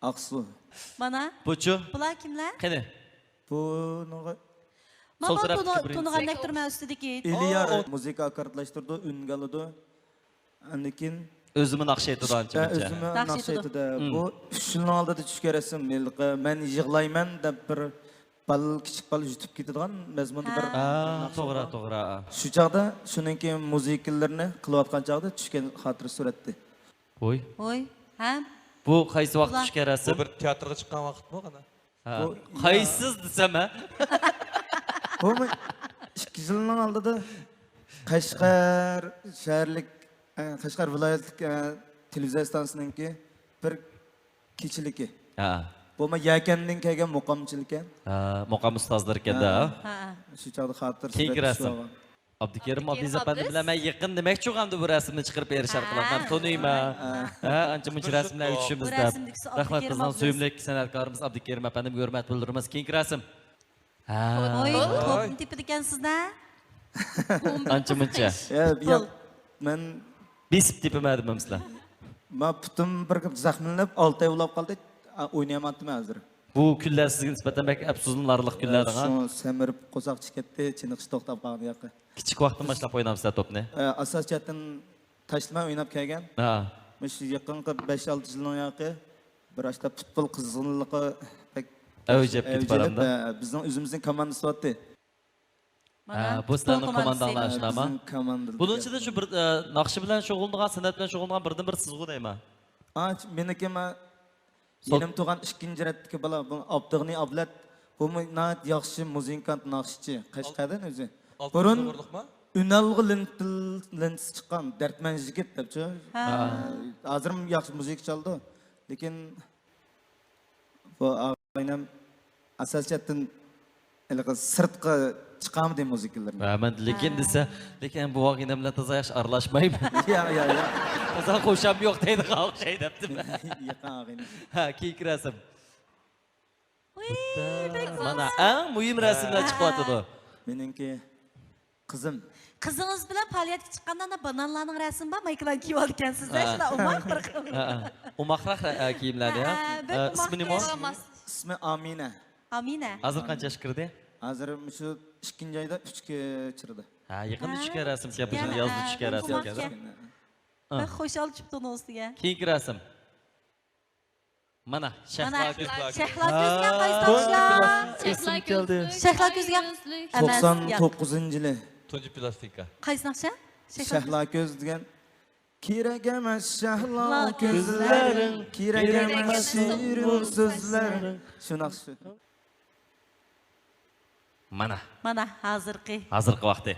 ئاقسۇ. مانا. بۇچۇ؟ بۇلار كىملەر؟ قېنى؟ بۇنىڭغا سول تەرەپتىكى بىرىنچىسى. تونۇغاندەك تۇرىمەن ئۈستىدىكى. ئىليا مۇزىكا ئاككوردلاشتۇرىدۇ، ئۈنگە ئالىدۇ. ئاندىن كېيىن ئۆزىمۇ ناخشا ئېيتىدۇ ئانچە مۇنچە. ئۆزىمۇ ناخشا ئېيتىدۇ. بۇ ئۈچ يىلنىڭ ئالدىدا چۈشكەن رەسىم، ھېلىقى مەن يىغلايمەن دەپ بىر بالا، كىچىك بالا يۈتۈپ كېتىدىغان مەزمۇندا بىر ناخشا. توغرا، توغرا. شۇ چاغدا شۇنىڭكى مۇزىكىلىرىنى قىلىۋاتقان چاغدا چۈشكەن خاتىرە سۈرەتتى. ھوي. ھوي، ھە؟ بۇ قايسى ۋاقىت چۈشكەن رەسىم؟ بۇ بىر تېئاتىرغا چىققان ۋاقىتمۇ قانداق؟ ھە. بۇ قايسىز دېسەم، ھە؟ بۇمۇ ئىككى يىلنىڭ ئالدىدا قەشقەر شەھەرلىك، ئە، قەشقەر ۋىلايەتلىك، ئە، تېلېۋىزىيە ئىستانسىسىنىڭكى بىر كېچىلىكى. ھە. بۇمۇ يەكەندىن كەلگەن مۇقامچىلىك ئىكەن. ھە، مۇقام ئۇستازلىرى ئىكەن-دە. ھە. شۇ چاغدا خاتىرە سۈرەتكە چۈشۈپ ئالغان. ئابدۇكېرىم ئابىزەپەندى بىلەن مەن يېقىن دېمەكچى ئەمدى بۇ رەسىمنى چىقىرىپ بېرىش ئارقىلىق. مەن تونۇيمەن. ھە، ئانچە مۇنچە رەسىملەرگە چۈشىمىز دەپ. رەھمەت، بىزنىڭ سۆيۈملۈك سەنئەتكارىمىز ئابدۇكېرىم ئەپەندىمگە ھۆرمەت بىلدۈرىمىز. كېيىنكى رەسىم. ھە. ۋوي، توپنى تېپىدىكەنسىز-دە. ئانچە مۇنچە. يا، يا، مەن بېسىپ تېپىمەن دېمەمسىلەر. ما پۇتۇم بىر زەخىملىنىپ، ئالتە ئاي بولاپ قالدى. ئا، ئوينىيالمايتتىم ھازىر. بۇ كۈنلەر سىزگە نىسبەتەن بەك ئەپسۇسلىنارلىق كۈنلەر دەڭا. شۇ سەمرىپ، قورساق چىقىتتى، چېنىقىش توختاپ قالغان ياقى. كىچىك ۋاقىتتىن باشلاپ ئوينامسىلەر توپنى؟ ئە، ئاساسىي جەھەتتىن تاشلىماي ئويناپ كەلگەن. ھە. مۇشۇ يېقىنقى بەش-ئالتە يىلنىڭ ياقى بىر ئاشتا پۇتبول قىزغىنلىقى بەك ئەۋج ئېلىپ كېتىپ بارامدا. ئە، بىزنىڭ ئۆزىمىزنىڭ كوماندىسى بارتى. ھە، بۇ سىلەرنىڭ كومانداڭلار شۇنداقمۇ؟ بىزنىڭ كوماندىدا. بۇنىڭ ئىچىدە شۇ بىر، ئە، ناخشا بىلەن شۇغۇللىنىدىغان، سەنئەت بىلەن شۇغۇللىنىدىغان بىردىن بىر سىزغۇ دەيمەن. ئا، مېنىڭكى ما-، يېنىم تۇرغان ئىككىنچى رەتتىكى بالا، بۇ ئابدۇغېنى ئابلەت، بۇمۇ ناھايىتى ياخشى مۇزىكانت، ناخشىچى، قەشقەردىن ئۆزى. ئالتىنچى بۇرۇن توغرىلىقما؟ ئۈنئالغۇ لېنت-، لېنتىسى چىققان دەردمەن يىگىت دەپچۇ. ھە. ھازىرمۇ ياخشى مۇزىكا چالىدۇ. لېكىن بۇ ئاغىنەم ئاساسىي جەھەتتىن ھېلىقى سىرتقا چىقارمىدى مۇزىكىلىرىنى. ھە، مەن لېكىن ھە. دېسە، لېكىن بۇ ئاغىنەم بىلەن تازا ياخشى ئارىلاشمايمەن. ياق، ياق، ياق. تازا خۇشام يوق دەيدىغان ئوخشاي دەپتىمەن. يېقىن ئاغىنە. ھە، كېيىنكى رەسىم. ۋىي، بەك مانا ئەڭ مۇھىم رەسىملەر ھە. چىقىۋاتىدۇ. مېنىڭكى قىزىم. قىزىڭىز بىلەن پائالىيەتكە چىققاندا ئانا بانانلارنىڭ رەسىمى بار، مايكىلارنى كىيىۋالىدىكەنسىز-دە، ھە. شۇنداق ئوماق بىر خىل. ھە، ھە. ئوماقراق رە-، ئە، كىيىملەردە، ھە؟ ھە، بەك ئە، ئوماق ئىسمى نېمە؟ كىيىم. ئىسمى ئامىنە. ئامىنە. ھازىر قانچە ياشقا كىردى؟ ھازىر مۇشۇ ئىككىنچى ئايدا ئۈچكە چىقىدۇ. ھە، يېقىندا ھە. چۈشكەن رەسىمكەن، بىز يەنە، يازدا ھە، چۈشكەن رەسىمكەن. ئوماقكەن. ھە. بەك خۇشال چۈشۈپتۇ ئۇنىڭ ئۈستىگە. كېيىنكى رەسىم. مانا، شەھلا مانا، كۆز. شەھلا كۆزگە قايسى ھە. ناخشا؟ ئېسىمگە كەلدى. شەھلا كۆزگە ئەمەس، توقسان توققۇزىنچى يىلى. تۇنجى پلاستىنكا. قايسى ناخشا؟ شەھلا كۆز دېگەن. كېرەك ئەمەس شەھلا كۆزلەرنىڭ، كېرەك ئەمەس شېرىن سۆزلەرنىڭ. شۇ ناخشا. مانا. مانا ھازىرقى. ھازىرقى ۋاقتى.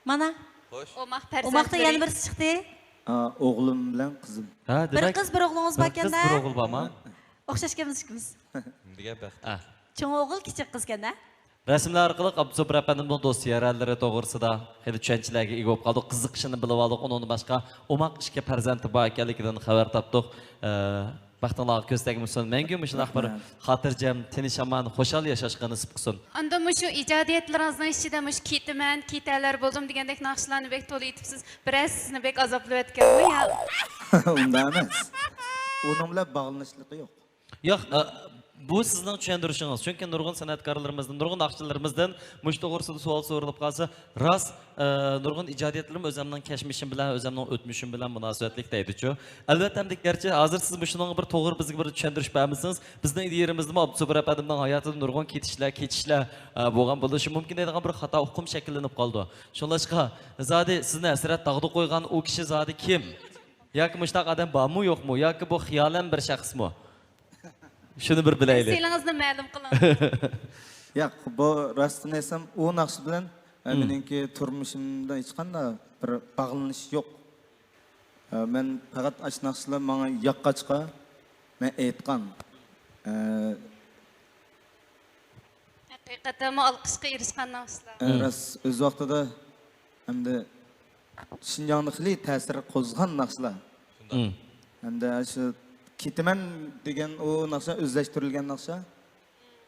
مانا. خوش. ئوماق پەرزەنتلىرى. ئوماقتا يەنە بىرسى چىقتى. ئا، ئوغلۇم بىلەن قىزىم. ھە، بىر دېمەك، قىز، بىر ئوغلىڭىز بىر باركەن-دە. قىز، بىر ئوغۇل بارما؟ ئوخشاشكەنمىز ئىككىمىز. نېمە دېگەن بەخت. ھە. چوڭ ئوغۇل، كىچىك قىزكەن-دە. رەسىملەر ئارقىلىق ئابدۇسوبۇر ئەپەندىمنىڭ دوست يارەنلىرى توغرىسىدا خېلى چۈشەنچىلەرگە ئىگە بولۇپ قالدۇق. قىزىقىشىنى بىلىۋالدۇق. ئۇنىڭدىن باشقا ئوماق ئىككى پەرزەنتى بار ئىكەنلىكىدىن خەۋەر تاپتۇق. ئە، بەختىڭلارغا كۆز تەگمىسۇن. مەڭگۈ مۇشۇنداق بىر رەھمەت. خاتىرجەم، تىنچ-ئامان، خۇشال ياشاشقا نېسىپ قىلسۇن. ئاندىن مۇشۇ ئىجادىيەتلىرىڭىزنىڭ ئىچىدە مۇشۇ كېتىمەن، كېتەلەر بولدۇم دېگەندەك ناخشىلارنى بەك تولا ئېيتىپسىز. بىرەرسى سىزنى بەك ئازابلاۋەتكەنمۇ يا؟ ئۇنداق ئەمەس. ئۇنىڭ بىلەن باغلىنىشلىقى يوق. ياق، ئە، بۇ سىزنىڭ چۈشەندۈرۈشىڭىز. چۈنكى نۇرغۇن سەنئەتكارلىرىمىزدىن، نۇرغۇن ناخشىچىلىرىمىزدىن مۇشۇ توغرىسىدا سوئال سورىلىپ قالسا، راست، ئە، نۇرغۇن ئىجادىيەتلىرىم ئۆزۈمنىڭ كەچمىشىم بىلەن، ئۆزۈمنىڭ ئۆتمۈشۈم بىلەن مۇناسىۋەتلىك دەيدىچۇ. ئەلۋەتتە، ئەمدى گەرچە ھازىر سىز مۇشۇنىڭغا بىر توغرا بىزگە بىر چۈشەندۈرۈش بەرمىسىڭىز، بىزنىڭ ئىدىيىمىزدىمۇ ئابدۇسوبۇر ئەپەندىمنىڭ ھاياتىدا نۇرغۇن كېتىشلەر، كېچىشلەر، ئە، بولغان بولۇشى مۇمكىن دەيدىغان بىر خاتا ئۇقۇم شەكىللىنىپ قالىدۇ. شۇڭلاشقا، زادى سىزنى ھەسرەت تاغدا قويغان ئۇ كىشى زادى كىم؟ ياكى مۇشۇنداق ئادەم بارمۇ، يوقمۇ؟ ياكى بۇ خىيالەن بىر شەخسمۇ؟ شۇنى بىر بىلەيلى. تەپسىلىڭىزنى مەلۇم قىلىڭ. ياق، بۇ راستىنى ئېيتسام، ئۇ ناخشا بىلەن، ئە، مم. مېنىڭكى تۇرمۇشۇمدا ھېچقانداق بىر باغلىنىش يوق. ئە، مەن پەقەت ئاشۇ ناخشىلار ماڭا ياققاچقا، مەن ئېيتقان. ئە، ھەقىقەتەنمۇ ئالقىشقا ئېرىشكەن ناخشىلار. ئە، مم. راست، ئۆز ۋاقتىدا ئەمدى شىنجاڭدا خېلى تەسىر قوزغىغان ناخشىلار. شۇنداق. مم. ھەمدە شۇ كېتىمەن دېگەن ئۇ ناخشا ئۆزلەشتۈرۈلگەن ناخشا.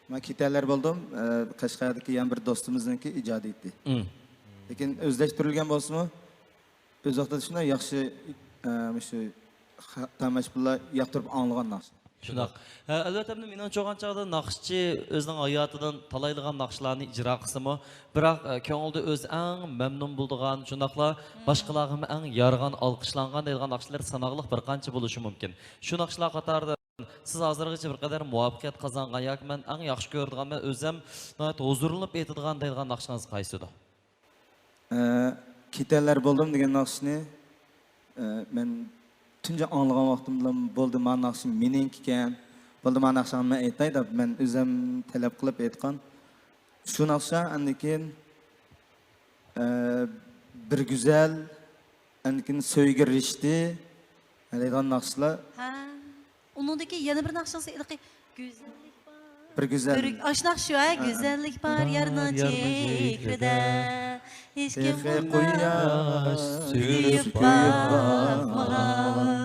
مەن كېتەلەر بولدۇم، ئە، قەشقەردىكى يەنە بىر دوستىمىزنىڭكى ئىجادىيىتى. مم. لېكىن ئۆزلەشتۈرۈلگەن بولسىمۇ، ئۆز ۋاقتىدا شۇنداق ياخشى، ئە، مۇشۇ خە-، تاماشىبىنلار ياقتۇرۇپ ئاڭلىغان ناخشا. شۇنداق. ھە، ئەلۋەتتە، مېنىڭچە، ئوخشىغان چاغدا ناخشىچى ئۆزىنىڭ ھاياتىدىن تالايلىغان ناخشىلارنى ئىجرا قىلسىمۇ، بىراق، ئە، كۆڭلىدە ئۆزى ئەڭ مەمنۇن بولىدىغان، شۇنداقلا باشقىلارغىمۇ ئەڭ يارىغان، ئالقىشلانغان دەيدىغان ناخشىلىرى ساناقلىق بىر قانچە بولۇشى مۇمكىن. شۇ ناخشىلار قاتارىدا سىز ھازىرغىچە بىر قەدەر مۇۋەپپەقىيەت قازانغان ياكى مەن ئەڭ ياخشى كۆرىدىغان، مەن ئۆزۈم ناھايىتى ھۇزۇرلىنىپ ئېيتىدىغان دەيدىغان ناخشىڭىز قايسىدۇ؟ ئە، كېتەلەر بولدۇم دېگەن ناخشىنى، ئە، مەن تۇنجى ئاڭلىغان ۋاقتىمدىلا بولدى، مانا ناخشا مېنىڭكىكەن، بولدى، مانا ناخشاڭنى مەن ئېيتاي دەپ، مەن ئۆزۈم تەلەپ قىلىپ ئېيتقان. شۇ ناخشا ئاندىن كېيىن، ئە، بىر گۈزەل، ئاندىن كېيىن سۆيگۈ رىشتى دەيدىغان ناخشىلار. ھە. ئۇنىڭدىكى يەنە بىر ناخشىڭىز ھېلىقى گۈزەللىك بار. بىر گۈزەل. بىر، ئاشۇنداق شۇ، ھە، ھە. گۈزەللىك بار يارنىڭ چېھرىدە. ھېچكىم تېخى بۇنداق قۇياش سۆيۈپ سۆيۈپ باقمىغان. باقمىغان.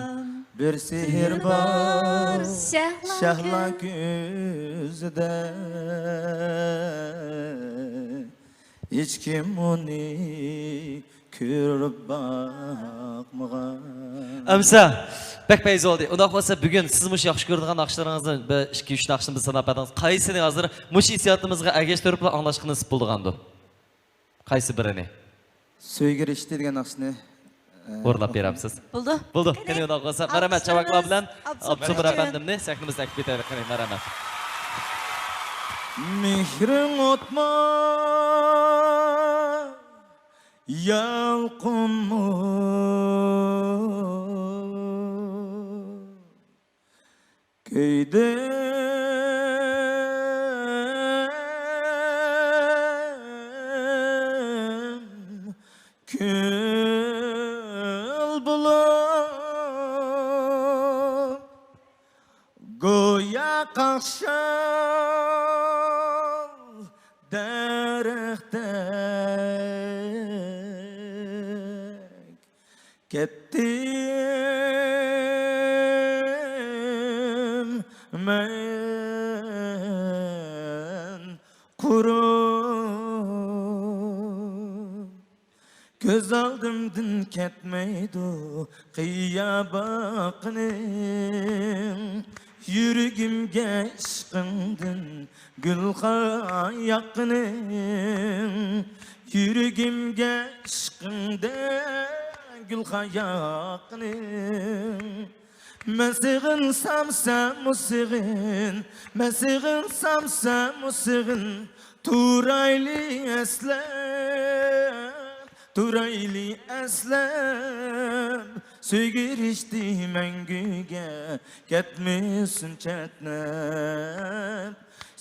بىر سېھىر بار شەھلا شەھلا كۆزىدە. ھېچكىم ئۇنى كۆرۈپ باقمىغان. ئەمسە، بەك پەيزى بولدى. ئۇنداق بولسا، بۈگۈن سىز مۇشۇ ياخشى كۆرىدىغان ناخشىلىرىڭىزدىن بىر ئىككى، ئۈچ ناخشىنى بىز ساناپ بەردىڭىز. قايسىنى ھازىر مۇشۇ ھېسسىياتىمىزغا ئەگەشتۈرۈپلا ئاڭلاشقا نېسىپ بولىدىغاندۇ؟ قايسى بىرىنى؟ سۆيگۈ رىشتى دېگەن ناخشىنى، ئە، ئورۇنلاپ بېرەمسىز؟ بولدى. بولدى. قېنى، ئۇنداق بولسا، مەرھەمەت، چاۋاكلار بىلەن ئابدۇسوبۇر ئەپەندىمنى سەھنىمىزدە ئەكىپ كېتەيلى. قېنى، مەرھەمەت. مېھرىڭ ئوتما يالقۇنۇپ كۆيدى. شال دەرەختەك كەتتىم مەن قۇرۇپ. كۆز ئالدىمدىن كەتمەيدۇ قىيا باققىنىڭ، يۈرىكىمگە ئىشقىڭدىن گۈل قاياققىنىڭ، يۈرىكىمگە ئىشقىڭدىن گۈل قاياققىنىڭ. مەن سېغىنسام سەنمۇ سېغىن، مەن سېغىنسام سەنمۇ سېغىن. تۇرايلى ئەسلەپ، تۇرايلى ئەسلەپ. سۆيگۈ ئېرىشتى مەڭگۈگە، كەتمىسۇن چەتنەپ.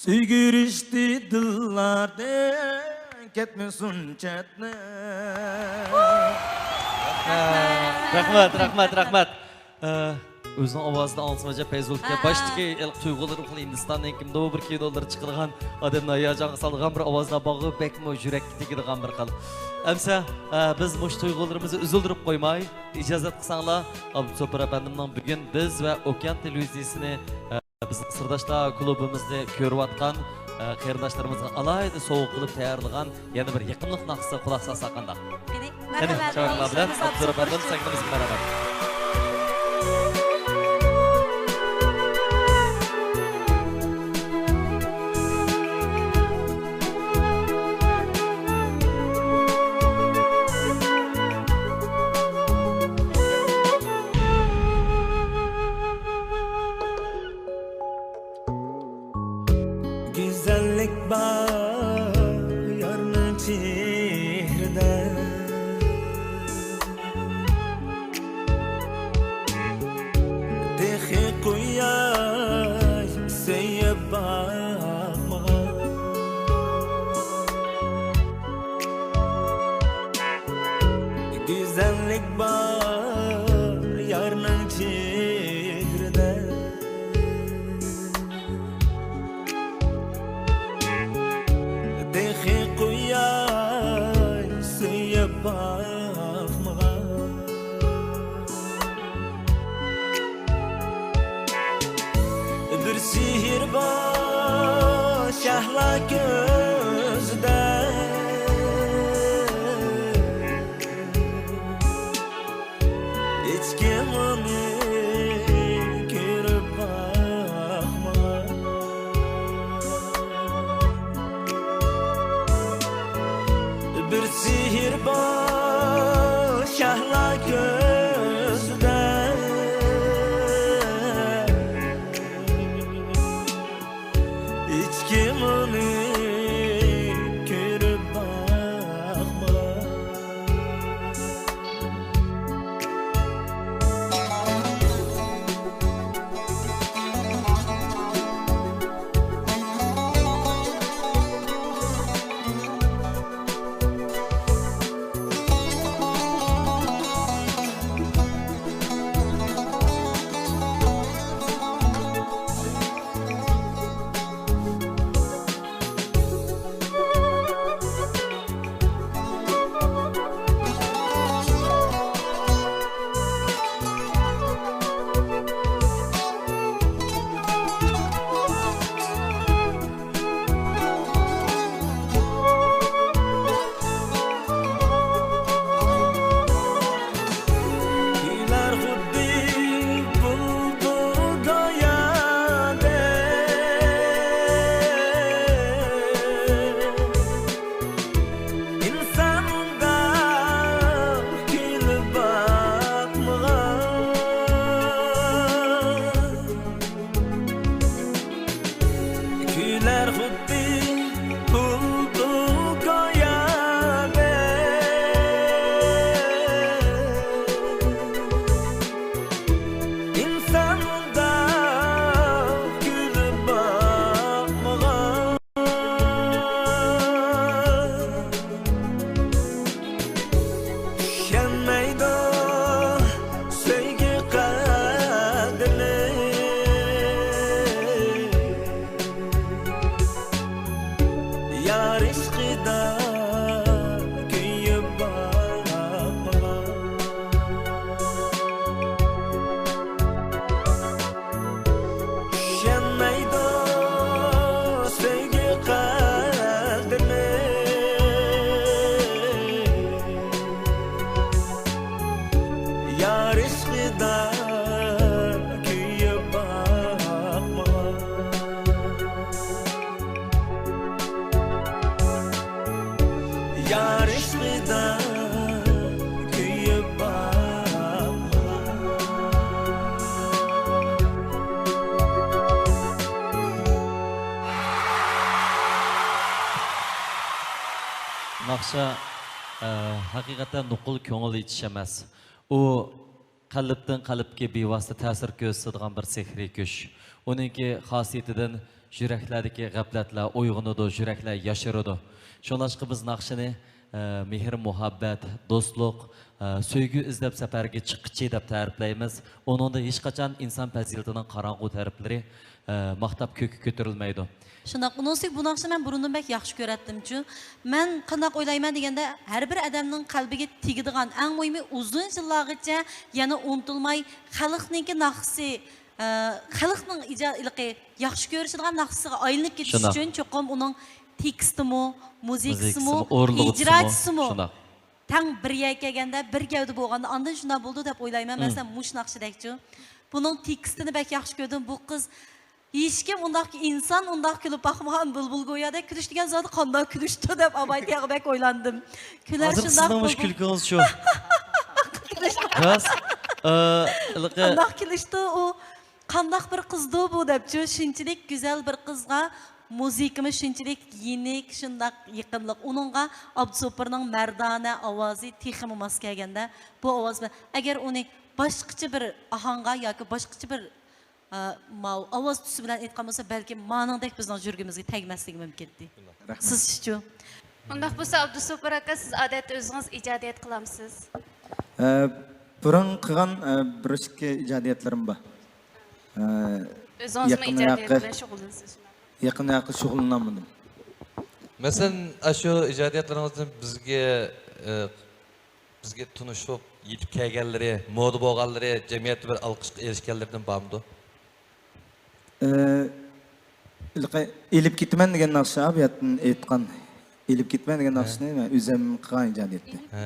سۆيگۈ ئېرىشتى دىللاردىن، كەتمىسۇن چەتنەپ. رەھمەت، رەھمەت، رەھمەت. ئە، ئۆزىنىڭ ئاۋازىنى ئاڭلىسىمۇ ئەجەب پەيزى بولىدىكەن. باشتىكى ھېلىقى تۇيغۇلىرى خېلى ھىندىستاننىڭ كىمدۇ بىر كىنولىرى چىقىدىغان ئادەمنى ھاياجانغا سالىدىغان بىر ئاۋازلار بارغۇ، بەكمۇ يۈرەككە تېگىدىغان بىر خىل. ئەمسە، ئە، بىز مۇشۇ تۇيغۇلىرىمىزنى ئۈزۈلدۈرۈپ قويماي، ئىجازەت قىلساڭلار، ئابدۇسوپۇر ئەپەندىمنىڭ بۈگۈن بىز ۋە ئوكيان تېلېۋىزىيىسىنى، ئە، بىزنىڭ سىرداشلار كۇلۇبىمىزنى كۆرۈۋاتقان، ئە، قېرىنداشلىرىمىزغا ئالاھىدە سوۋغا قىلىپ تەييارلىغان يەنە بىر يېقىملىق ناخشىسى قۇلاق سالساق قانداق؟ قېنى، قېنى، مەرھەمەت، چاۋاكلار بىلەن ئابدۇسوپۇر ئەپەندىم، سەھنىمىزگە مەرھەمەت. گۈزەللىك بار يارنىڭ چېھرىدە، تېخى قۇياش سۆيۈپ باقمىغان. گۈزەللىك بار يارنىڭ چېھرىدە، تېخى قۇياش سۆيۈپ باقمىغان. بىر سېھىر بار شەھلا كۆزىدە، ھېچكىم ئۇنى كۆرۈپ باقمىغان. بىر سېھىر بار شەھلا كۆزىدە، ھېچكىم ئۇنى كۆرۈپ باقمىغان. كۈلەر خۇددى بۇلبۇل گويادەك، ئىنسانغا كۈلۈپ باقمىغان. كۈلەر خۇددى بۇلبۇل گويادەك، ئىنسانغا كۈلۈپ باقمىغان. چۈشەنمەيدۇ سۆيگۈ قەدرىنى، ئىشقىدا كۆيۈپ باقمىغان. چۈشەنمەيدۇ سۆيگۈ قەدرىنى. يار ئىشقىدا كۆيۈپ باقمىغان. يار ئىشقىدا كۆيۈپ باقمىغان. ناخشا، ئە، ھەقىقەتەن نوقۇل كۆڭۈل ئېچىش ئەمەس. ئۇ قەلبتىن قەلبكە بىۋاسىتە تەسىر كۆرسىتىدىغان بىر سېھرىي كۈچ. ئۇنىڭكى خاسىيىتىدىن يۈرەكلەردىكى غەپلەتلەر ئويغىنىدۇ، يۈرەكلەر ياشىرىدۇ. شۇڭلاشقا بىز ناخشىنى، ئە، مېھىر-مۇھەببەت، دوستلۇق، ئە، سۆيگۈ ئىزدەپ سەپەرگە چىققىچى دەپ تەرىپلەيمىز. ئۇنىڭدا ھېچقاچان ئىنسان پەزىلىتىنىڭ قاراڭغۇ تەرەپلىرى، ئە، ماختاپ كۆككە كۆتۈرۈلمەيدۇ. شۇنداق، ئۇنىڭ ئۈستىگە بۇ ناخشىنى مەن بۇرۇندىن بەك ياخشى كۆرەتتىمچۇ. مەن قانداق ئويلايمەن دېگەندە، ھەر بىر ئادەمنىڭ قەلبىگە تېگىدىغان، ئەڭ مۇھىمى ئۇزۇن يىللارغىچە يەنە ئۇنتۇلماي خەلقنىڭكى ناخشىسى، ئە، خەلقنىڭ ئىجا-، ھېلىقى ياخشى كۆرۈشىدىغان ناخشىسىغا ئايلىنىپ كېتىش شۇنداق. ئۈچۈن چوقۇم ئۇنىڭ تېكىستىمۇ، مۇزىكىسىمۇ، مۇزىكىسىمۇ، ئورۇنلىغۇچىسىمۇ. ئىجراچىسىمۇ شۇنداق. تەڭ بىر يەرگە كەلگەندە، بىر گەۋدە بولغاندا ئاندىن شۇنداق بولىدۇ دەپ ئويلايمەن. مم. مەسىلەن، مۇشۇ ناخشىدەكچۇ. بۇنىڭ تېكىستىنى بەك ياخشى كۆردۈم. بۇ قىز ھېچكىم ئۇنداق ئىنسان ئۇنداق كۈلۈپ باقمىغان، بۇلبۇل گويادەك كۈلۈش دېگەن زادى قانداق كۈلۈشتۇ دەپ ئابايتىياغا بەك ئويلاندىم. كۈلەر ھازىر شۇنداق سىزنىڭ مۇشۇ بۇلبۇل. كۈلكىڭىز شۇ. راست. ئە، ھېلىقى قانداق كۈلۈشتۇ ئۇ؟ قانداق بىر قىزدۇ بۇ دەپچۇ؟ شۇنچىلىك گۈزەل بىر قىزغا مۇزىكىمۇ شۇنچىلىك يېنىك، شۇنداق يېقىملىق. ئۇنىڭغا ئابدۇسوپۇرنىڭ مەردانە ئاۋازى تېخىمۇ ماس كەلگەندە، بۇ ئاۋاز بىلەن، ئەگەر ئۇنى باشقىچە بىر ئاھاڭغا ياكى باشقىچە بىر، ئا، ماۋۇ ئاۋاز تۈسى بىلەن ئېيتقان بولسا، بەلكىم مانىڭدەك بىزنىڭ يۈرىكىمىزگە تەگمەسلىكى مۇمكىنتى. رەھمەت. سىزچۇ؟ ئۇنداق بولسا، ئابدۇسوپۇر ئاكا، سىز ئادەتتە ئۆزىڭىز ئىجادىيەت قىلامسىز؟ ئە، بۇرۇن قىلغان، ئە، بىر ئىككى ئىجادىيەتلىرىم بار. ئە، ئۆزىڭىزمۇ يېقىن ئىجادىيەت ياقى، بىلەن شۇغۇللىنىسىز، شۇنداقمۇ؟ يېقىن ياقى شۇغۇللىنالمىدىم. مەسىلەن، ئاشۇ ئىجادىيەتلىرىڭىزدىن بىزگە، ئە، بىزگە تونۇشۇپ يېتىپ كەلگەنلىرى، مودا بولغانلىرى، جەمئىيەتتە بىر ئالقىشقا ئېرىشكەنلىرىدىن بارمىدۇ؟ ئە، ھېلىقى ئېلىپ كېتىمەن دېگەن ناخشا، بۇ يەردىن ئېيتقان. ئېلىپ كېتىمەن دېگەن ھە. ناخشىنى مەن ئۆزۈم قىلغان ئىجادىيەتتە. ھە.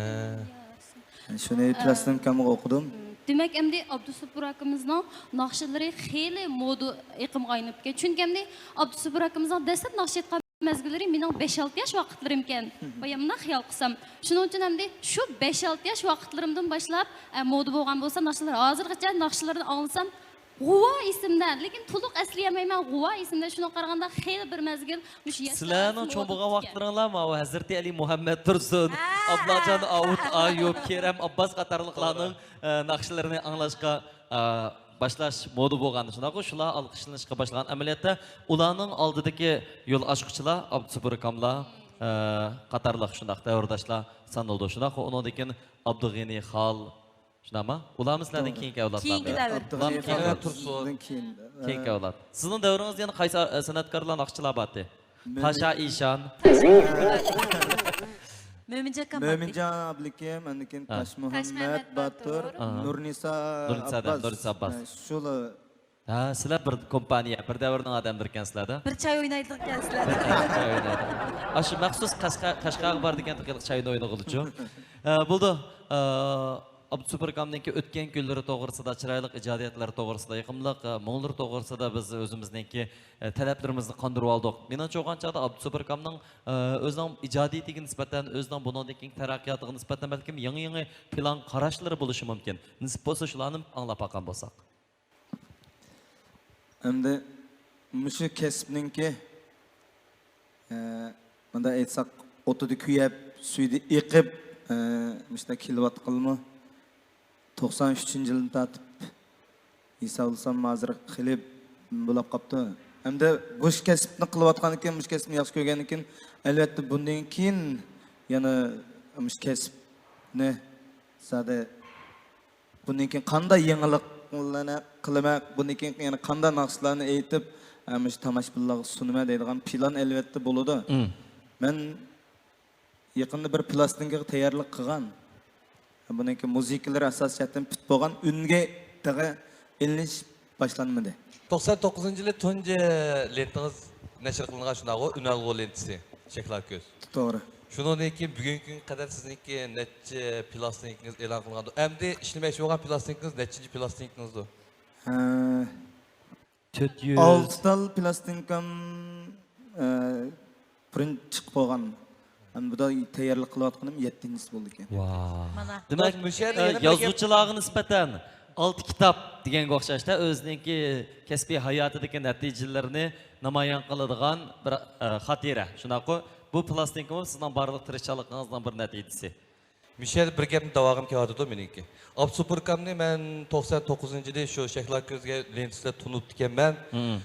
شۇنى ئە، پىلاستىنكامغا ئوقۇدۇم. دېمەك، ئەمدى ئابدۇسوپۇر ئاكىمىزنىڭ ناخشىلىرى خېلى مودا ئېقىمغا ئايلىنىپ كەتكەن. چۈنكى ئەمدى ئابدۇسوپۇر ئاكىمىزنىڭ دەسلەپ ناخشا ئېيتقان مەزگىللىرى مېنىڭ بەش-ئالتە ياش ۋاقىتلىرىمكەن. بايا مۇنداق خىيال قىلسام. شۇنىڭ ئۈچۈن ئەمدى شۇ بەش-ئالتە ياش ۋاقىتلىرىمدىن باشلاپ، ئە، مودا بولغان بولسا ناخشىلار، ھازىرغىچە ناخشىلىرىنى ئاڭلىسام، غۇۋا ئېسىمدە، لېكىن تولۇق ئەسلىيەلمەيمەن، غۇۋا ئېسىمدە. شۇنىڭغا قارىغاندا خېلى بىر مەزگىل مۇشۇ ياشلار سىلەرنىڭ چوڭ بولغان ۋاقىتلىرىڭلار ماۋۇ ھەزرىتى ئەلى مۇھەممەد تۇرسۇن، ھە. ئابلاجان ئاۋۇت ئايۇپ، كېرەم ئابباس قاتارلىقلارنىڭ، توغرا. ئە، ناخشىلىرىنى ئاڭلاشقا، ئە، باشلاش مودا بولغان، شۇنداققۇ؟ شۇلار ئالقىشلىنىشقا باشلىغان. ئەمەلىيەتتە ئۇلارنىڭ ئالدىدىكى يول ئاچقۇچىلار ئابدۇسوپۇر ئاكاملار، ئە، قاتارلىق شۇنداق دەۋرداشلار سانىلىدۇ. شۇنداققۇ؟ ئۇنىڭدىن كېيىن ئابدۇغېنى خال، شۇنداقمۇ؟ ئۇلارمۇ سىلەردىن توغرا. كېيىنكى ئەۋلادلارمۇ؟ كېيىنكى دەۋر. ئابدۇغېنى ئۇلارمۇ كېيىنكى خال ئەۋلاد. تۇرسۇن. كېيىنكى ئەۋلاد. سىزنىڭ دەۋرىڭىزدە يەنە قايسى، ئە، سەنئەتكارلار، ناخشىچىلار بارتى؟ مۆمىن. پاشا ئىشان. مۆمىنجان ئاكام بارتى. مۆمىنجان ئابلىكىم، ئاندىن كېيىن ھە. تاشمۇھەممەت باتۇر، ئاھا. نۇرنىسا نۇرنىسا ئابباس. نۇرنىسا ئابباس. ھە، شۇلار. ھە، سىلەر بىر كومپانىيە، بىر دەۋرنىڭ ئادەملىرىكەنسىلەر-دە. بىر چاي ئوينايدىغانكەنسىلەر. بىر چاي ئوينايدىغان. ئاشۇ مەخسۇس قەشقە-، قەشقەرگە بارىدىكەن، تېخى چاينى ئوينىغىلىچۇ. ئە، بولدى. ئە، ئابدۇسوپۇر ئھاكامنىڭكى ئۆتكەن كۈنلىرى توغرىسىدا، چىرايلىق ئىجادىيەتلىرى توغرىسىدا، يېقىملىق، ئە، مۇڭلىرى توغرىسىدا بىز ئۆزىمىزنىڭكى، ئە، تەلەپلىرىمىزنى قاندۇرۇۋالدۇق. مېنىڭچە، بولغان چاغدا ئابدۇسوپۇر ھاكامنىڭ، ئە، ئۆزىنىڭ ئىجادىيىتىگە نىسبەتەن، ئۆزىنىڭ بۇنىڭدىن كېيىنكى تەرەققىياتىغا نىسبەتەن بەلكىم يېڭى-يېڭى پىلان قاراشلىرى بولۇشى مۇمكىن. نېسىپ بولسا، شۇلارنى ئاڭلاپ باققان بولساق. ئەمدى مۇشۇ كەسىپنىڭكى، ئە، مۇنداق ئېيتساق، ئوتىدا كۆيۈپ، سۈيىدە ئېقىپ، ئە، مۇشۇنداق كېلىۋاتقىلىمۇ توقسان ئۈچىنچى يىلدىن تارتىپ ھېسابلىسام، ھازىر خېلى بولاپ قاپتۇ. ئەمدى مۇشۇ كەسىپنى قىلىۋاتقاندىن كېيىن، مۇشۇ كەسىپنى ياخشى كۆرگەندىن كېيىن، ئەلۋەتتە، بۇندىن كېيىن يەنە مۇشۇ كەسىپنى زادى بۇندىن كېيىن قانداق يېڭىلىقلارنى قىلىمەن، بۇندىن كېيىن يەنە قانداق ناخشىلارنى ئېيتىپ، ئە، مۇشۇ تاماشىبىنلارغا سۇنىمەن دەيدىغان پىلان ئەلۋەتتە بولىدۇ. مم. مەن يېقىندا بىر پىلاستىنكىغا تەييارلىق قىلغان. بۇنىڭكى مۇزىكىلىرى ئاساسىي جەھەتتىن پۈت بولغان، ئۈنگە تېخى ئېلىنىش باشلانمىدى. توقسان توققۇزىنچى يىلى تۇنجى لېنتىڭىز نەشر قىلىنغان، شۇنداقغۇ؟ ئۈنئالغۇ لېنتىسى، شەھلا كۆز. توغرا. شۇنىڭدىن كېيىن بۈگۈنكى كۈنگە قەدەر سىزنىڭكى نەچچە پىلاستىنكىڭىز ئېلان قىلىنغاندۇ؟ ئەمدى ئىشلىمەكچى بولغان پىلاستىنكىڭىز نەچچىنچى پىلاستىنكىڭىزدۇ؟ ھە، تۆت يۈز. ئالتە تال پىلاستىنكام، ئە، پرىنت چىقىپ بولغان. ئەمدى بۇدا تەييارلىق قىلىۋاتقىنىم يەتتىنچىسى بولىدىكەن. ۋاھ. مانا. دېمەك، مۇشۇ يەردە ئە، يەنە بىر گەپ. يازغۇچىلارغا نىسبەتەن ئالتە كىتاب دېگەنگە ئوخشاشتا ئۆزىنىڭكى كەسپىي ھاياتىدىكى نەتىجىلىرىنى نامايان قىلىدىغان بىر، ئە، خاتىرە. شۇنداققۇ؟ بۇ پىلاستىنكىمۇ سىزنىڭ بارلىق تىرىشچانلىقىڭىزنىڭ بىر نەتىجىسى. مۇشۇ يەردە بىر گەپنى دەۋالغۇم كېلىۋاتىدۇ مېنىڭكى. ئابدۇسوپۇر ئاكامنى مەن توقسان توققۇزىنچى يىلى شۇ شەھلا كۆزگە لېنتىسىدا تونۇپ ئىكەنمەن. مم.